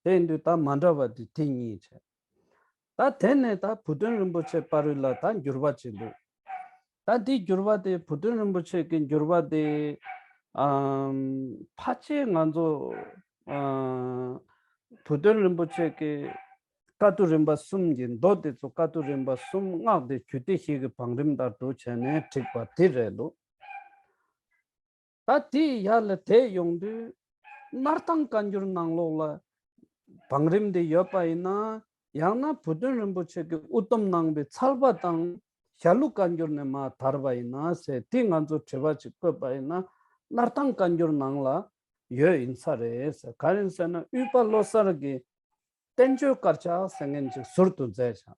དེ་ཡིན་དུས་ད་མ་འདྲ་བ་དེ་དེ་གཉིས་བྱས། ད་དེ་ནས་ད་བུ་སྟོན་རིན་པོ་ཆེ་བར་ལ་ད་འགྱུར་བ་ཅིག་འདུག་ད་འདི་འགྱུར་བ་དེ་བུ་སྟོན་རིན་པོ་ཆེ་གི་འགྱུར་བ་དེ་ཨམ་ཕལ་ཆེར་ང་ཚོ་ཨ་བུ་སྟོན་རིན་པོ་ཆེ་གི་བཀའ་བསྡུ་རིམ་པ་གསུམ་གྱི་མདོ་དེ་ཚོ་བཀའ་བསྡུ་རིམ་པ་གསུམ་སྔགས་དེ་རྒྱུད་སྡེ་བཞི་གི་བང་རིམ་ལྟར་དུ་བྱས་ནས་བསྒྲིགས་པ་དེ་རེད་འདུག་ད་དེ་ཡར་ལ་དེད་ཡོང་དུས་སྣར་ཐང་བཀའ་འགྱུར་ནང་ལོགས་ལ་བང་རིམ་དེ་ཡོད་པ་ཡིན་ན། ཡང་ན་བུ་སྟོན་རིན་པོ་ཆེ་གིས་དབུ་སྡོམ་གནང་བའི་ཚལ་པ་དང་ཞྭ་ལུ་བཀའ་འགྱུར་ནས་མར་དར་བ་ཡིན་ན་ཟེར་དེ་ང་ཚོ་དྲི་བ་ཅིག་བཀོད་པ་ཡིན་ན། སྣར་ཐང་བཀའ་འགྱུར་ནང་ལ་ཡོད་ཡིན་ས་རེད་ཟེར། ག་རེ་ཟེར་ན་དབུས་པ་བློ་གསར་གྱིས་བསྟན་བཅོས་དཀར་ཆག་ཟེར་མཁན་ཅིག་ཟུར་དུ་མཛད་བཞག་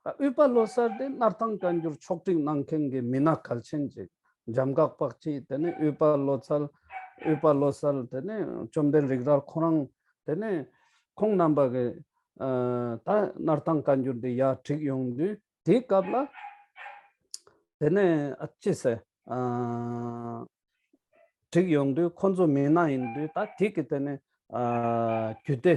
ཨ་དབུས་པ་བློ་གསར་དེ་སྣར་ཐང་བཀའ་འགྱུར་ཕྱོགས་སྒྲིག་གནང་མཁན་གྱི་མི་སྣ་གལ་ཆེན་ཅིག་འཇམ་འགག་པགས་ཅིག་དེ་ནས་དབུས་པ་བློ་གསར། དབུས་པ་བློ་གསར། དེ་ནས་བཅོམ་ལྡན་རིག་རལ་ཁོ་རང་། དེ་ནས་ཁོང་རྣམ་པ་གི་ཨ་ད་སྣར་ཐང་བཀའ་འགྱུར་དེ་ཡར་བསྒྲིགས་ཡོང་དུས་དེའི་སྐབས་ལ། དེ་ནས་ཨ་ཅི་ཟེར་ཨ་བསྒྲིགས་ཡོང་དུས་ཁོ་ཚོ་མི་སྣ་ཡིན་དུས་ད་དེ་གི་དེ་ནས་ཨ་རྒྱུད་སྡེ་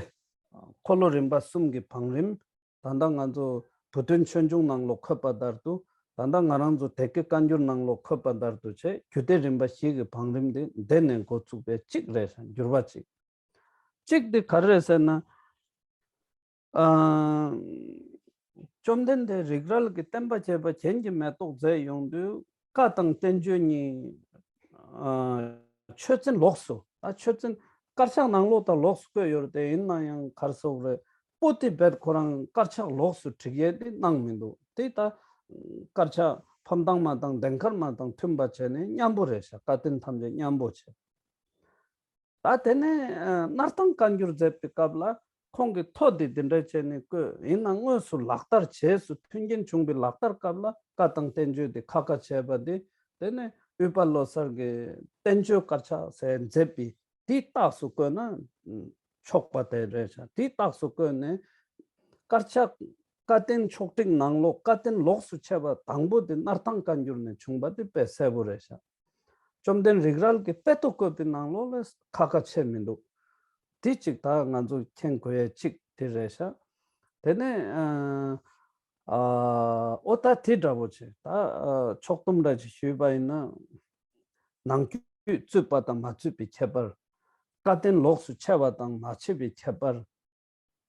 འཁོར་ལོ་རིམ་པ་གསུམ་གྱི་བང་རིམ། ད་ལྟ་ང་ཚོ་བུ་སྟོན་ཆོས་འབྱུང་ནང་ལོགས་འཁོད་པ་ལྟར་དུ། ད་ལྟ་ང་རང་ཚོ་སྡེ་དགེ་བཀའ་འགྱུར་ནང་ལོགས་འཁོད་པ་ལྟར་དུ་བྱས་རྒྱུད་སྡེ་རིམ་པ་བཞི་གི་བང་རིམ་དེ་འདི་ནས་འགོ་བཙུགས་པའི་གཅིག་རེད་ཤག་འགྱུར་བ་གཅིག་གཅིག་དེ་ག་རེ་རེད་ཟེར་ན། ཨ་བཅོམ་ལྡན་འདས་རིག་རལ་གྱི་བསྟན་པ་བྱེད་པ་རྒྱན་གྱི་མེ་ཏོག་མཛད་ཡོང་དུས་བཀའ་དང་བསྟན་བཅོས་གཉིས་ཨ་ཆོས་ཚན་ལོགས་སུ། ད་ཆོས་ཚན་དཀར་ཆག་ནང་ལོགས་དང་ལོགས་སུ་བཀོད་ཡོད་རེད་དེ། ཡིན་ན་ཡང་ག་རེ་ཟེར་དགོས་རེད། པོ་ཏི་བེད་ཁོ་རང་དཀར་ཆག་ལོགས་སུ་བསྒྲིགས་ཡས་དེ་གནང་མི་འདུག་དེ་ད་དཀར་ཆག་ཕ་མདའ་མ་དང་ལྡན་དཀར་མ་དང་མཐུན་པ་བྱས་ནས་མཉམ་པོ་རེད་ཤག་བཀའ་བསྟན་ཐམས་ཅད་མཉམ་པོ་བྱས། ད་དེ་ནས་ཨ་སྣར་ཐང་བཀའ་འགྱུར་མཛད་པའི་སྐབས་ལ་ ཁོང་གིས་ཐོ་དེ་དེ་འདྲ་བྱས་ནས་བཀོད། ཡིན་ན་དངོས་སུ་ལག་བསྟར་བྱས་སུ་མཐུན་རྐྱེན་བྱུང་བའི་ལག་བསྟར་སྐབས་ལ་བཀའ་དང་བསྟན་བཅོས་དེ་ཁ་ཁ་བྱས་པ་དེ། དེ་ནས་དབུས་པ་བློ་གསར་གྱིས་བསྟན་བཅོས་དཀར་ཆག་ཟེར་མཛད་པའི་དེའི་རྟགས་སུ་བཀོད་ན་ཆོག་པ་དེ་རེད་ཤག་དེའི་རྟགས་སུ་བཀོད་ནས་དཀར་ཆག་བཀའ་བསྟན་ཕྱོགས་བསྒྲིགས་ནང་ལོགས་བཀའ་བསྟན་ལོགས་སུ་ཆད་པ་དང་པོ་དེ་སྣར་ཐང་བཀའ་འགྱུར་ནས་བྱུང་བ་དེ་དཔེ་གསལ་པོ་རེད་ཤག་བཅོམ་ལྡན་རིག་རལ་གྱི་དཔེ་ཐོ་བཀོད་པའི་ནང་ལོགས་ལ་ཁ་ཁ་ཆད་མི་འདུག་དེ་གཅིག་ད་ང་ཚོ་མཁྱེན་དགོས་ཡ་གཅིག་དེ་རེད་ཤག་དེ་ནས་ཨ་ཨ་ཨོ་ད་དེ་འདྲ་པོ་བྱས། ད་ཨ་ཕྱོགས་བསྡོམས་འདྲ་ཅིག་ཞུས་པ་ཡིན་ན། ནང་རྒྱུད་བཙུད་པ་དང་མ་བཙུད་པའི་ཁྱད་པར། བཀའ་བསྟན་ལོགས་སུ་ཆད་པ་དང་མ་ཆད་པའི་ཁྱད་པར།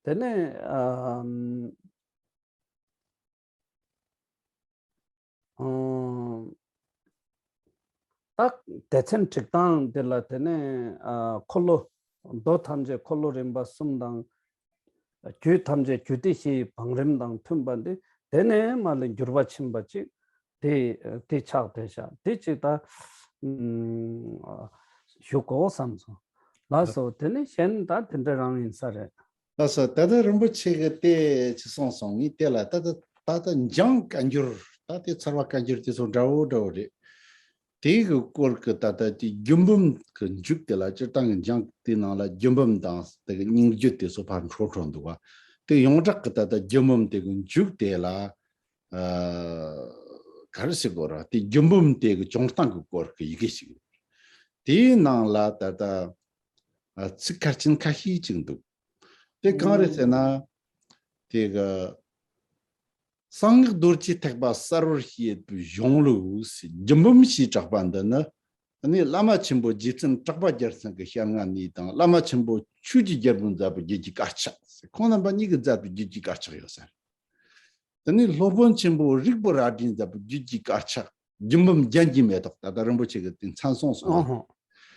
དེ་ནས་ཨ་ཨ་ད་སྡེ་ཚན་སྒྲིག་སྟངས་འདི་ལ། དེ་ནས་ཨ་འཁོར་ལོ། མདོ་ཐམས་ཅད་འཁོར་ལོ་རིམ་པ་གསུམ་དང་། རྒྱུད་ཐམས་ཅད་རྒྱུད་སྡེ་བཞི་ཡི་བང་རིམ་དང་མཐུན་པ་འདི། དེ་ནས་མར་ལ་འགྱུར་བ་ཕྱིན་པ་ཅིག་དེ་དེ་ཆགས་བསྡད་ཤག་དེ་ཅིག་ད་ཨུམ་ཞུ་དགོས་བསམ་སོང་། ལགས་སོ། དེ་ནས་གཞན་ད་དེ་འདྲ་རང་ཡིན་ས་རེད། ལགས་སོ། ད་ལྟ་རིན་པོ་ཆེ་གིས་དེ་ཅི་གསུངས་སོང་། ངས་དེ་ལ་ད་ལྟ་ད་ལྟ་འཇང་བཀའ་འགྱུར། ད་དེ་ཚར་བ་བཀའ་འགྱུར་དེ་ཚོ་འདྲ་བོ་འདྲ་བོ་རེད། དེ་གི་སྐོར་གྱི་ད་ལྟ་དེ་རྒྱུད་འབུམ་གྱི་མཇུག་དེ་ལ། སྤྱིར་བཏང་གི་འཇང་དེ་ནང་ལ་རྒྱུད་འབུམ་དང་དེ་གི་སྙིང་བརྒྱུད་དེ་ཚོ་ཕར་འཕྲོ་འཕྲོ་འདུག་བ། དེ་ཡོངས་གྲགས་ཀྱི་ད་ལྟ་རྒྱུད་འབུམ་དེ་གི་མཇུག་དེ་ལ་ཨ་ག་རེ་ཟེར་དགོས་ར། དེ་རྒྱུད་འབུམ་དེ་གི་བྱུང་སྟངས་ཀྱི་སྐོར་གྱི་ཡི་གེ་ཞིག་ཡོད། དེའི་ནང་ལ་ད་ལྟ་ཨ་ཚིག་ཁ་ཆེན་ཁ་ཤས་ཅིག་འདུག་དེ་གང་རེད་ཟེར་ན། དེ་གི་གསང་སྔགས་རྡོ་རྗེ་ཐེག་པ་གསར་བར་བཤད་པའི་གཞུང་ལུགས་རྒྱུད་འབུམ་ཞེས་གྲགས་པ་འདི་ནི། ནི་བླ་མ་ཆེན་པོ་རྗེ་བཙུན་གྲགས་པ་རྒྱལ་མཚན་གྱི་ཞལ་སྔ་ནས་དང་། བླ་མ་ཆེན་པོ་ཆོས་ཀྱི་རྒྱལ་པོས་མཛད་པའི་རྒྱུད་ཀྱི་དཀར་ཆག་ཟེར། ཁོང་རྣམ་པ་གཉིས་ཀྱིས་མཛད་པའི་རྒྱུད་ཀྱི་དཀར་ཆག་ཡོད་ཟེར། དེ་ནས་སློབ་དཔོན་ཆེན་པོ་རིགས་པ་རལ་གྲིས་མཛད་པའི་རྒྱུད་ཀྱི་དཀར་ཆག་རྒྱུད་འབུམ་རྒྱན་གྱི་མེ་ཏོག་ད་ལྟ་རིན་པོ་ཆེ་གིས་དེ་མཚན་གསུངས་སོང་། ཨོ་ཧོ།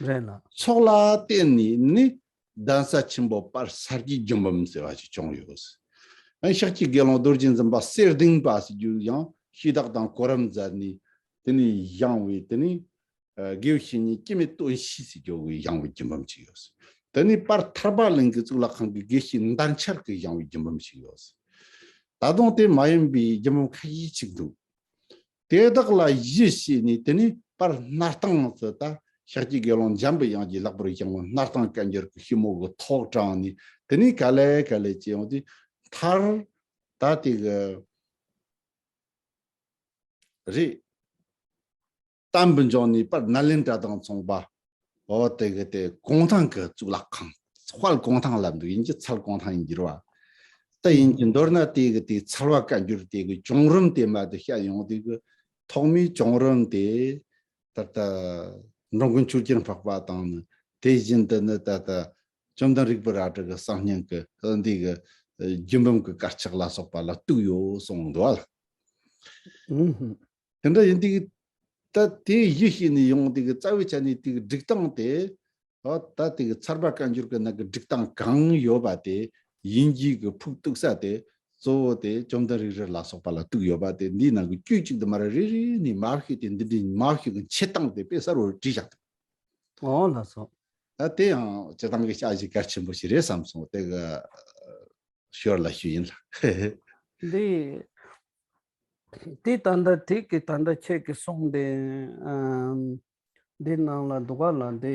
རེད་ལ། ཚོགས་ལ་བརྟེན་ནས་ནི་གདན་ས་ཆེན་པོ་དཔལ་ས་སྐྱའི་རྒྱུད་འབུམ་ཟེར་བ་ཞིག་བྱུང་ཡོད། ཨ་ཤཱཀྱའི་དགེ་སློང་རྡོ་རྗེ་འཛིན་པ་གསེར་གདེངས་པ་ཟེར་རྒྱུ་ཡང་ཤེས་རྟོགས་དང་གོ་རིམ་མཛད་ནས། དེ་ནས་བཞེངས་པའི་དེ་ནས་ཨ་དགེ་བའི་བཤེས་གཉེན་སྐྱེ་མེད་སྟོན་ཤེས་ཟེར་རྒྱུ་གིས་བཞེངས་པའི་རྒྱུད་འབུམ་ཅིག་ཡོད། དེ་ནས་དཔལ་ཐར་པ་གླིང་གི་གཙུག་ལག་ཁང་གི་དགེ་བཤེས་འདན་ཆར་གྱིས་བཞེངས་པའི་རྒྱུད་འབུམ་ཞིག་ཡོད། ད་དུང་དེ་མ་ཡིན་པའི་རྒྱུད་འབུམ་ཁ་ཤས་ཅིག་འདུག་དེ་དག་ལ་གཞི་བྱས་ནས་དེ་ནས་དཔལ་སྣར་ཐང་ཟེར། ད་ཤཱཀྱའི་དགེ་སློང་འཇམ་པའི་དབྱངས་ཀྱིས་ལེགས་པར་བཞེངས་པའི་སྣར་ཐང་བཀའ་འགྱུར་གྱི་ཞིབ་མོ་གི་ཐོག་དྲངས་ནས། དེ་ནས་ག་ལེ་ག་ལེ་བྱས་ཡོང་དུས་མཐར་ད་དེ་གི་རེད། གཏམ་བུ་འབྱུང་ནས་དཔལ་ནཱ་ལེནྡྲ་དང་མཚུངས་པ། འོ་དེ་གི་དེ་གུང་ཐང་གི་གཙུག་ལག་ཁང་། དཔལ་གུང་ཐང་ལབ་འདུག་ཡིན་གྱི་ཚལ་གུང་ཐང་ཡིན་གྱི་རེད་བ། ད་ཡིན་གྱི་མདོར་ན་དེ་གི་དེ་ཚལ་བ་བཀའ་འགྱུར་དེ་གི་བྱུང་རིམ་དེ་མར་དེ་བཤད་ཡོང་དུས་གི། ཐོག་མའི་བྱུང་རིམ་དེ་ད་ལྟ་འགྲོ་མགོན་ཆོས་རྒྱལ་འཕགས་པ་དང་ནི། དེ་བཞིན་དུ་ནི་ད་ལྟ་བཅོམ་ལྡན་རིག་པའི་རལ་གྲི་གི་གསང་སྙིང་གི་འདི་གི་རྒྱུད་འབུམ་གྱི་དཀར་ཆག་ལ་སོགས་པ་ལ་གཏུགས་ཡོད་གསུངས་འདུག་བ། ཨུ་ཧུ། དེ་འདྲ་ཡིན་དུས་ད་དེ་གཞི་བྱས་ནས་ཡོང་དུས་རྩ་བའི་ཆ་ནས་དེ་གི་སྒྲིག་སྟངས་དེ། ཨ་ད་དེ་གི་ཚལ་བ་བཀའ་འགྱུར་གྱི་ནང་གི་སྒྲིག་སྟངས་གང་ཡོད་པ་དེ། ཡིན་གྱི་གི་ཕུགས་གཏུགས་ས་དེ་གཙོ་བོ་དེ་བཅོམ་ལྡན་རིག་རལ་ལ་སོགས་པ་ལ་གཏུགས་ཡོད་པ་དེ། འདིའི་ནང་གི་དཀྱུས་གཅིག་ཏུ་མར་རེ་རེ་ནས་མར་བཤད་དེ། འདི་འདྲའི་མར་བཤད་གི་འཆད་སྟངས་དེ་དཔེ་གསལ་བོར་བྲིས་བཞག་འདུག་ཨོ་ལགས་སོ། ད་དེ་ཡང་སྤྱིར་བཏང་གི་བྱ་གཞི་གལ་ཆེན་པོ་ཞིག་རེད་བསམ་སོང་། དེ་གི་ཞོར་ལ་ཞུས་ཡིན་ལགས། འདི། འདི་ད་ལྟ་དེ་གི་ད་ལྟ་ཁྱེད་ཀྱིས་གསུངས་དེ། ཨམ། འདི་ནང་ལ་འདུག་ག་ལ། འདི།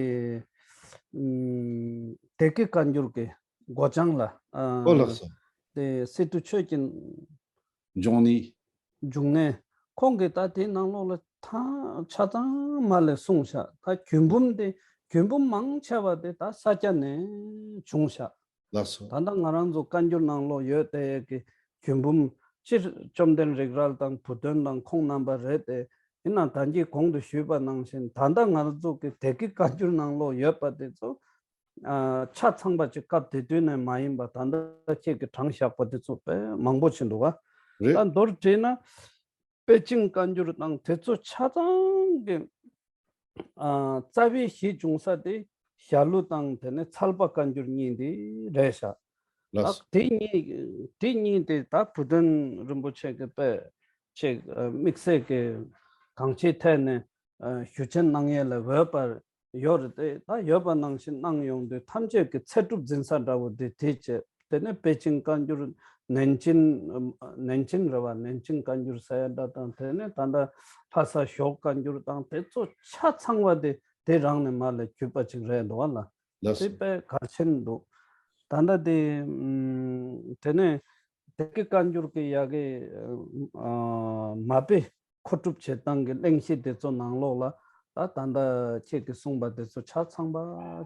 ཨམ། སྡེ་དགེ་བཀའ་འགྱུར་གྱི་མགོ་བྱང་ལ། ཨ། ཨོ་ལགས་སོ། དེ་སི་ཏུ་ཆོས་ཀྱི་འབྱུང་གནས། འབྱུང་གནས། ཁོང་གིས་ད་དེའི་ནང་ལོགས་ལ་ཐང་ཆ་ཚང་མ་ལས་གསུངས་ཤག་ད་རྒྱུད་འབུམ་དེ། རྒྱུད་འབུམ་མང་ཆེ་བ་དེ་ད་ས་སྐྱ་ནས་བྱུང་ཤག་ལགས་སོ། ད་ལྟ་ང་རང་ཚོ་བཀའ་འགྱུར་ནང་ལོགས་ཡོད་དེ་གི་རྒྱུད་འབུམ། སྤྱིར་བཅོམ་ལྡན་རིག་རལ་དང་བུ་སྟོན་དང་ཁོང་རྣམ་པ་རེད་དེ། ཡིན་ནའང་ད་གིན་གོང་དུ་ཞུས་པ་ནང་བཞིན་ད་ལྟ་ང་ཚོ་གི་སྡེ་དགེ་བཀའ་འགྱུར་ནང་ལོགས་ཡོད་པ་དེ་ཚོ། ཨ། ཆ་ཚང་པ་ཅིག་སྐབས་དེ་དུས་ནས་མ་ཡིན་པ་ད་ལྟ་ཁྱེད་ཀྱིས་དྲངས་བཞག་པ་དེ་ཚོ་དཔེ་མང་པོ་ཕྱིན་འདུག་ག་རེད། ད་མདོར་དྲིལ་ན། པེ་ཅིང་བཀའ་འགྱུར་དང་དེ་ཚོ་ཆ་ཚང་གི། ཨ། རྩ་བའི་གཞི་བྱུང་ས་དེ་ཞྭ་ལུ་དང་དེ་ནས་ཚལ་པ་བཀའ་འགྱུར་གཉིས་དེ་རེད་ཤག་ལགས། ད་དེ་གཉིས། དེ་གཉིས་དེ་ད་བུ་སྟོན་རིན་པོ་ཆེ་གི་དཔེ་ཅིག་ཨ། དམིགས་བསལ་གྱི་གང་ཅིའི་ཐད་ནས། ཨ། ཞུ་ཆེན་གནང་ཡས་ལ་འོས་པ་ཡོད་རེད་དེ། ད་ཡོད་པ་ནང་བཞིན་གནང་ཡོང་དུས་ཐམས་ཅད་ཀྱི་ཚད་གྲུབ་འཛིན་ས་འདྲ་བོ་དེ་དེ་བྱས། དེ་ནས་པེ་ཅིང་བཀའ་འགྱུར། ནན་ཅིན་ནན་ཅིན་རེད་བ། ནན་ཅིན་བཀའ་འགྱུར་ཟེར་ཡ་འདྲ་དང་། དེ་ནས་ད་ལྟ་ལྷ་ས་ཞོགས་བཀའ་འགྱུར་དང་། དེ་ཚོ་ཆ་ཚང་བ་དེ་དེ་རང་ནས་མར་ལ་བརྒྱུད་པ་ཅིག་རེད་འདུག་བ་ལ། ལགས་དེ་སོ། དཔེ་གལ་ཆེན་འདུག་ད་ལྟ་དེ་ཨམ། དེ་ནས་སྡེ་དགེ་བཀའ་འགྱུར་གྱི་ཡ་གི་ཨ། མ་དཔེ་མཁོ་སྒྲུབ་བྱེད་སྟངས་ཀྱི་གླེང་གཞི་དེ་ཚོ་ནང་ལོགས་ལ་ད་ད་ལྟ་ཁྱེད་ཀྱིས་གསུངས་པ་དེ་ཚོ་ཆ་ཚང་པ་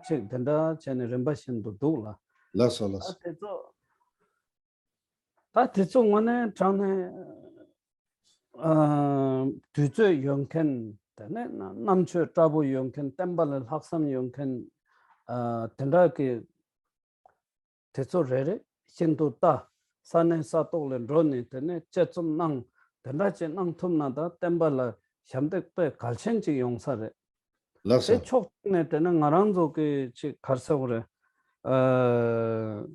ཅིག་དེ་འདྲ་བྱས་ནས་རིམ་པ་བཞིན་དུ་འདུག་ལ། ལགས་སོ། ལགས་སོ། ད་དེ་ཚོ་ད་དེ་ཚོ་དངོས་གནས་དྲང་གནས་ཨ། དུས་ཚོད་ཡོད་མཁན། དེ་ནས་རྣམ་དཔྱོད་འདྲ་པོ་ཡོད་མཁན། བསྟན་པ་ལ་ལྷག་བསམ་ཡོད་མཁན་ཨ། དེ་འདྲ་གི་དེ་ཚོ་རེ་རེ་བཞིན་དུ་ལྟ། ས་གནས་ས་ཐོག་ལ་འགྲོ་ནས་དེ་ནས་དཔྱད་རྩོམ་གནང་། དེ་འདྲ་ཅིག་གནང་ཐུབ་ན་ད་བསྟན་པ་ལ་ཞབས་འདེགས་དཔེ་གལ་ཆེན་ཅིག་ཡོང་ས་རེད། ལགས་སོ། དེ་ཕྱོགས་གཅིག་ནས་དེ་ནས་ང་རང་ཚོ་གི་ཅིག་ག་རེ་ཟེར་དགོས་རེད། ཨ།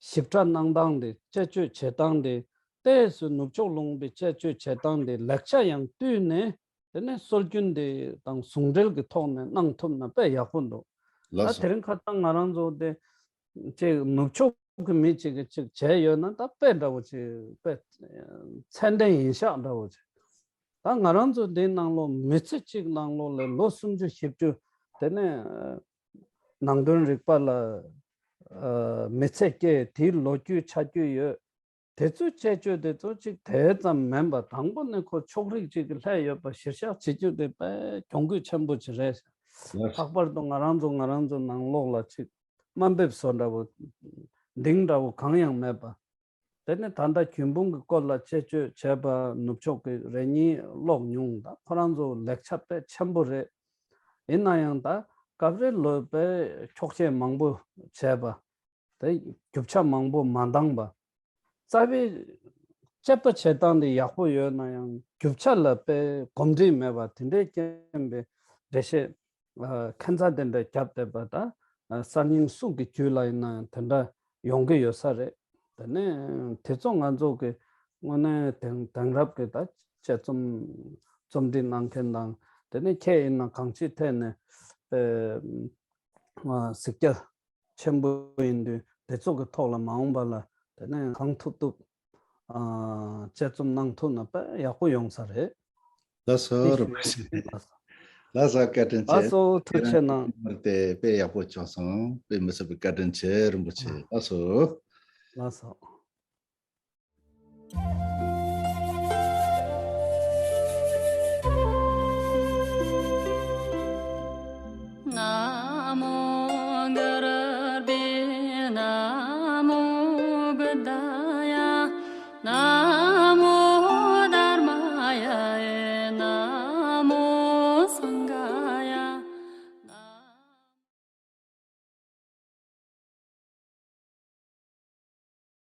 ཞིབ་ཕྲ་གནང་སྟངས་དེ། དཔྱད་བརྗོད་བྱེད་སྟངས་དེ། ཏོག་ཙམ་ནུབ་ཕྱོགས་ལུང་པའི་དཔྱད་བརྗོད་བྱེད་སྟངས་དེ་ལེགས་ཆ་ཡང་བཏུས་ནས། དེ་ནས་སྲོལ་རྒྱུན་དེ་དང་ཟུང་འབྲེལ་གྱི་ཐོག་ནས་གནང་ཐུབ་ན་དཔེ་ཡག་པོ་འདུག་ལགས་ད་སོ། དེ་རིང་ཁ་སང་ང་རང་ཚོ་དེ་ཅིག་ནུབ་ཕྱོགས་ཀྱི་མི་ཅིག་གིས་ཅིག་བྱས་ཡོད་ན་ད་དཔེ་འདྲ་བོ་ཅིག་དཔེ་ཚད་ལྡན་ཡིན་ཤག་འདྲ་བོ་ཅིག་ད་ང་རང་ཚོ་འདིའི་ནང་ལོགས་མི་ཚེ་གཅིག་ནང་ལོགས་ལ་ལོ་སུམ་ཅུ་བཞི་བཅུ་དེ་ནས་ནང་དོན་རིག་པ་ལ་ཨ། མི་ཚེ་སྐྱེལ། དེའི་ལོ་རྒྱུས་ཆ་རྒྱུས་ཡོད། དེ་ཚོའི་དཔྱད་བརྗོད་དེ་ཚོ་གཅིག་དེ་ཙམ་མིན་པ། དང་པོ་ནས་ཁོ་ཕྱོགས་རིས་གཅིག་གི་སླེབས་ཡོད་པ་གཞིར་བཞག་བྱེད་རྒྱུ་དེ་དཔེ་གྱོང་གུད་ཆེན་པོ་ཅིག་རེད། ལགས། ལྷག་པར་དུ་ང་རང་ཚོ་ང་རང་ཚོ་ནང་ལོགས་ལ་ཅིག་དམའ་འབེབས་བཟོ་འདྲ་བོ་འདིང་འདྲ་བོ་གང་ཡང་མེད་པ། དེ་ནས་ད་ལྟ་རྒྱུན་སྤུངས་ཀྱི་སྐོར་ལ་དཔྱད་བརྗོད་བྱས་པ་ནུབ་ཕྱོགས་ཀྱི་རེ་གཉིས་ཀློག་མྱོང་། ད་ཁོ་རང་ཚོ་ལེགས་ཆ་དཔེ་ཆེན་པོ་རེད། ཡིན་ན་ཡང་ད་སྐབས་རེ་ལོས་དཔེ་འཁྱོག་བཤད་མང་པོ་བྱས་པ། དེ་རྒྱུ་ཆ་མང་པོ་མ་འདང་པ། རྩ་བའི་དཔྱད་པ་བྱེད་སྟངས་དེ་ཡག་པོ་ཡོད་ན་ཡང་རྒྱུ་ཆ་ལ་དཔེ་གོམས་འདྲིས་མེད་པ། དེ་འདྲའི་རྐྱེན་པས་འགྲེལ་བཤད་ཨ། ཁྱད་མཚར་དེ་འདྲ་བརྒྱབ་བསྡད་པ་དང་། ཨ། གསར་རྙིང་གསུང་གི་རྒྱུད་ལ་ཡིན་ན་ཡང་དེ་འདྲ་ཡོང་གི་ཡོད་ས་རེད། དེ་ནས་དེ་ཚོ་ང་ཚོ་གི་དངོས་གནས་དེང་དེང་རབས་ཀྱི་ད་དཔྱད་རྩོམ་རྩོམ་སྒྲིག་གནང་མཁན་དང་། དེ་ནས་ཁྱེད་ཡིན་ན་གང་ཅིའི་ཐད་ནས་ཨ། གཟིགས་རྒྱ་ཆེན་པོ་ཡིན་དུས། དེ་ཚོ་གི་ཐོག་ལ་མ་འོངས་པ་ལ་དེ་ནས་གང་ཐུབ་ཐུབ་ཨ། དཔྱད་རྩོམ་གནང་ཐུབ་ན་དཔེ་ཡག་པོ་ཡོང་ས་རེད། ལགས་སོ། དེ་རིན་པོ་ཞུ་ཆེ། ཡིན། ལགས་སོ། ལགས་སོ། བཀའ་དྲིན་ཆེ། ལགས་སོ། ཐུགས་རྗེ་གནང་། དེ་དཔེ་ཡག་པོ་བྱུང་སོང་། དཔེ་མི་སྲིད་པའི་བཀའ་དྲིན་ཆེ། རིན་པོ་ཆེ། ལགས་སོ། ལགས་སོ།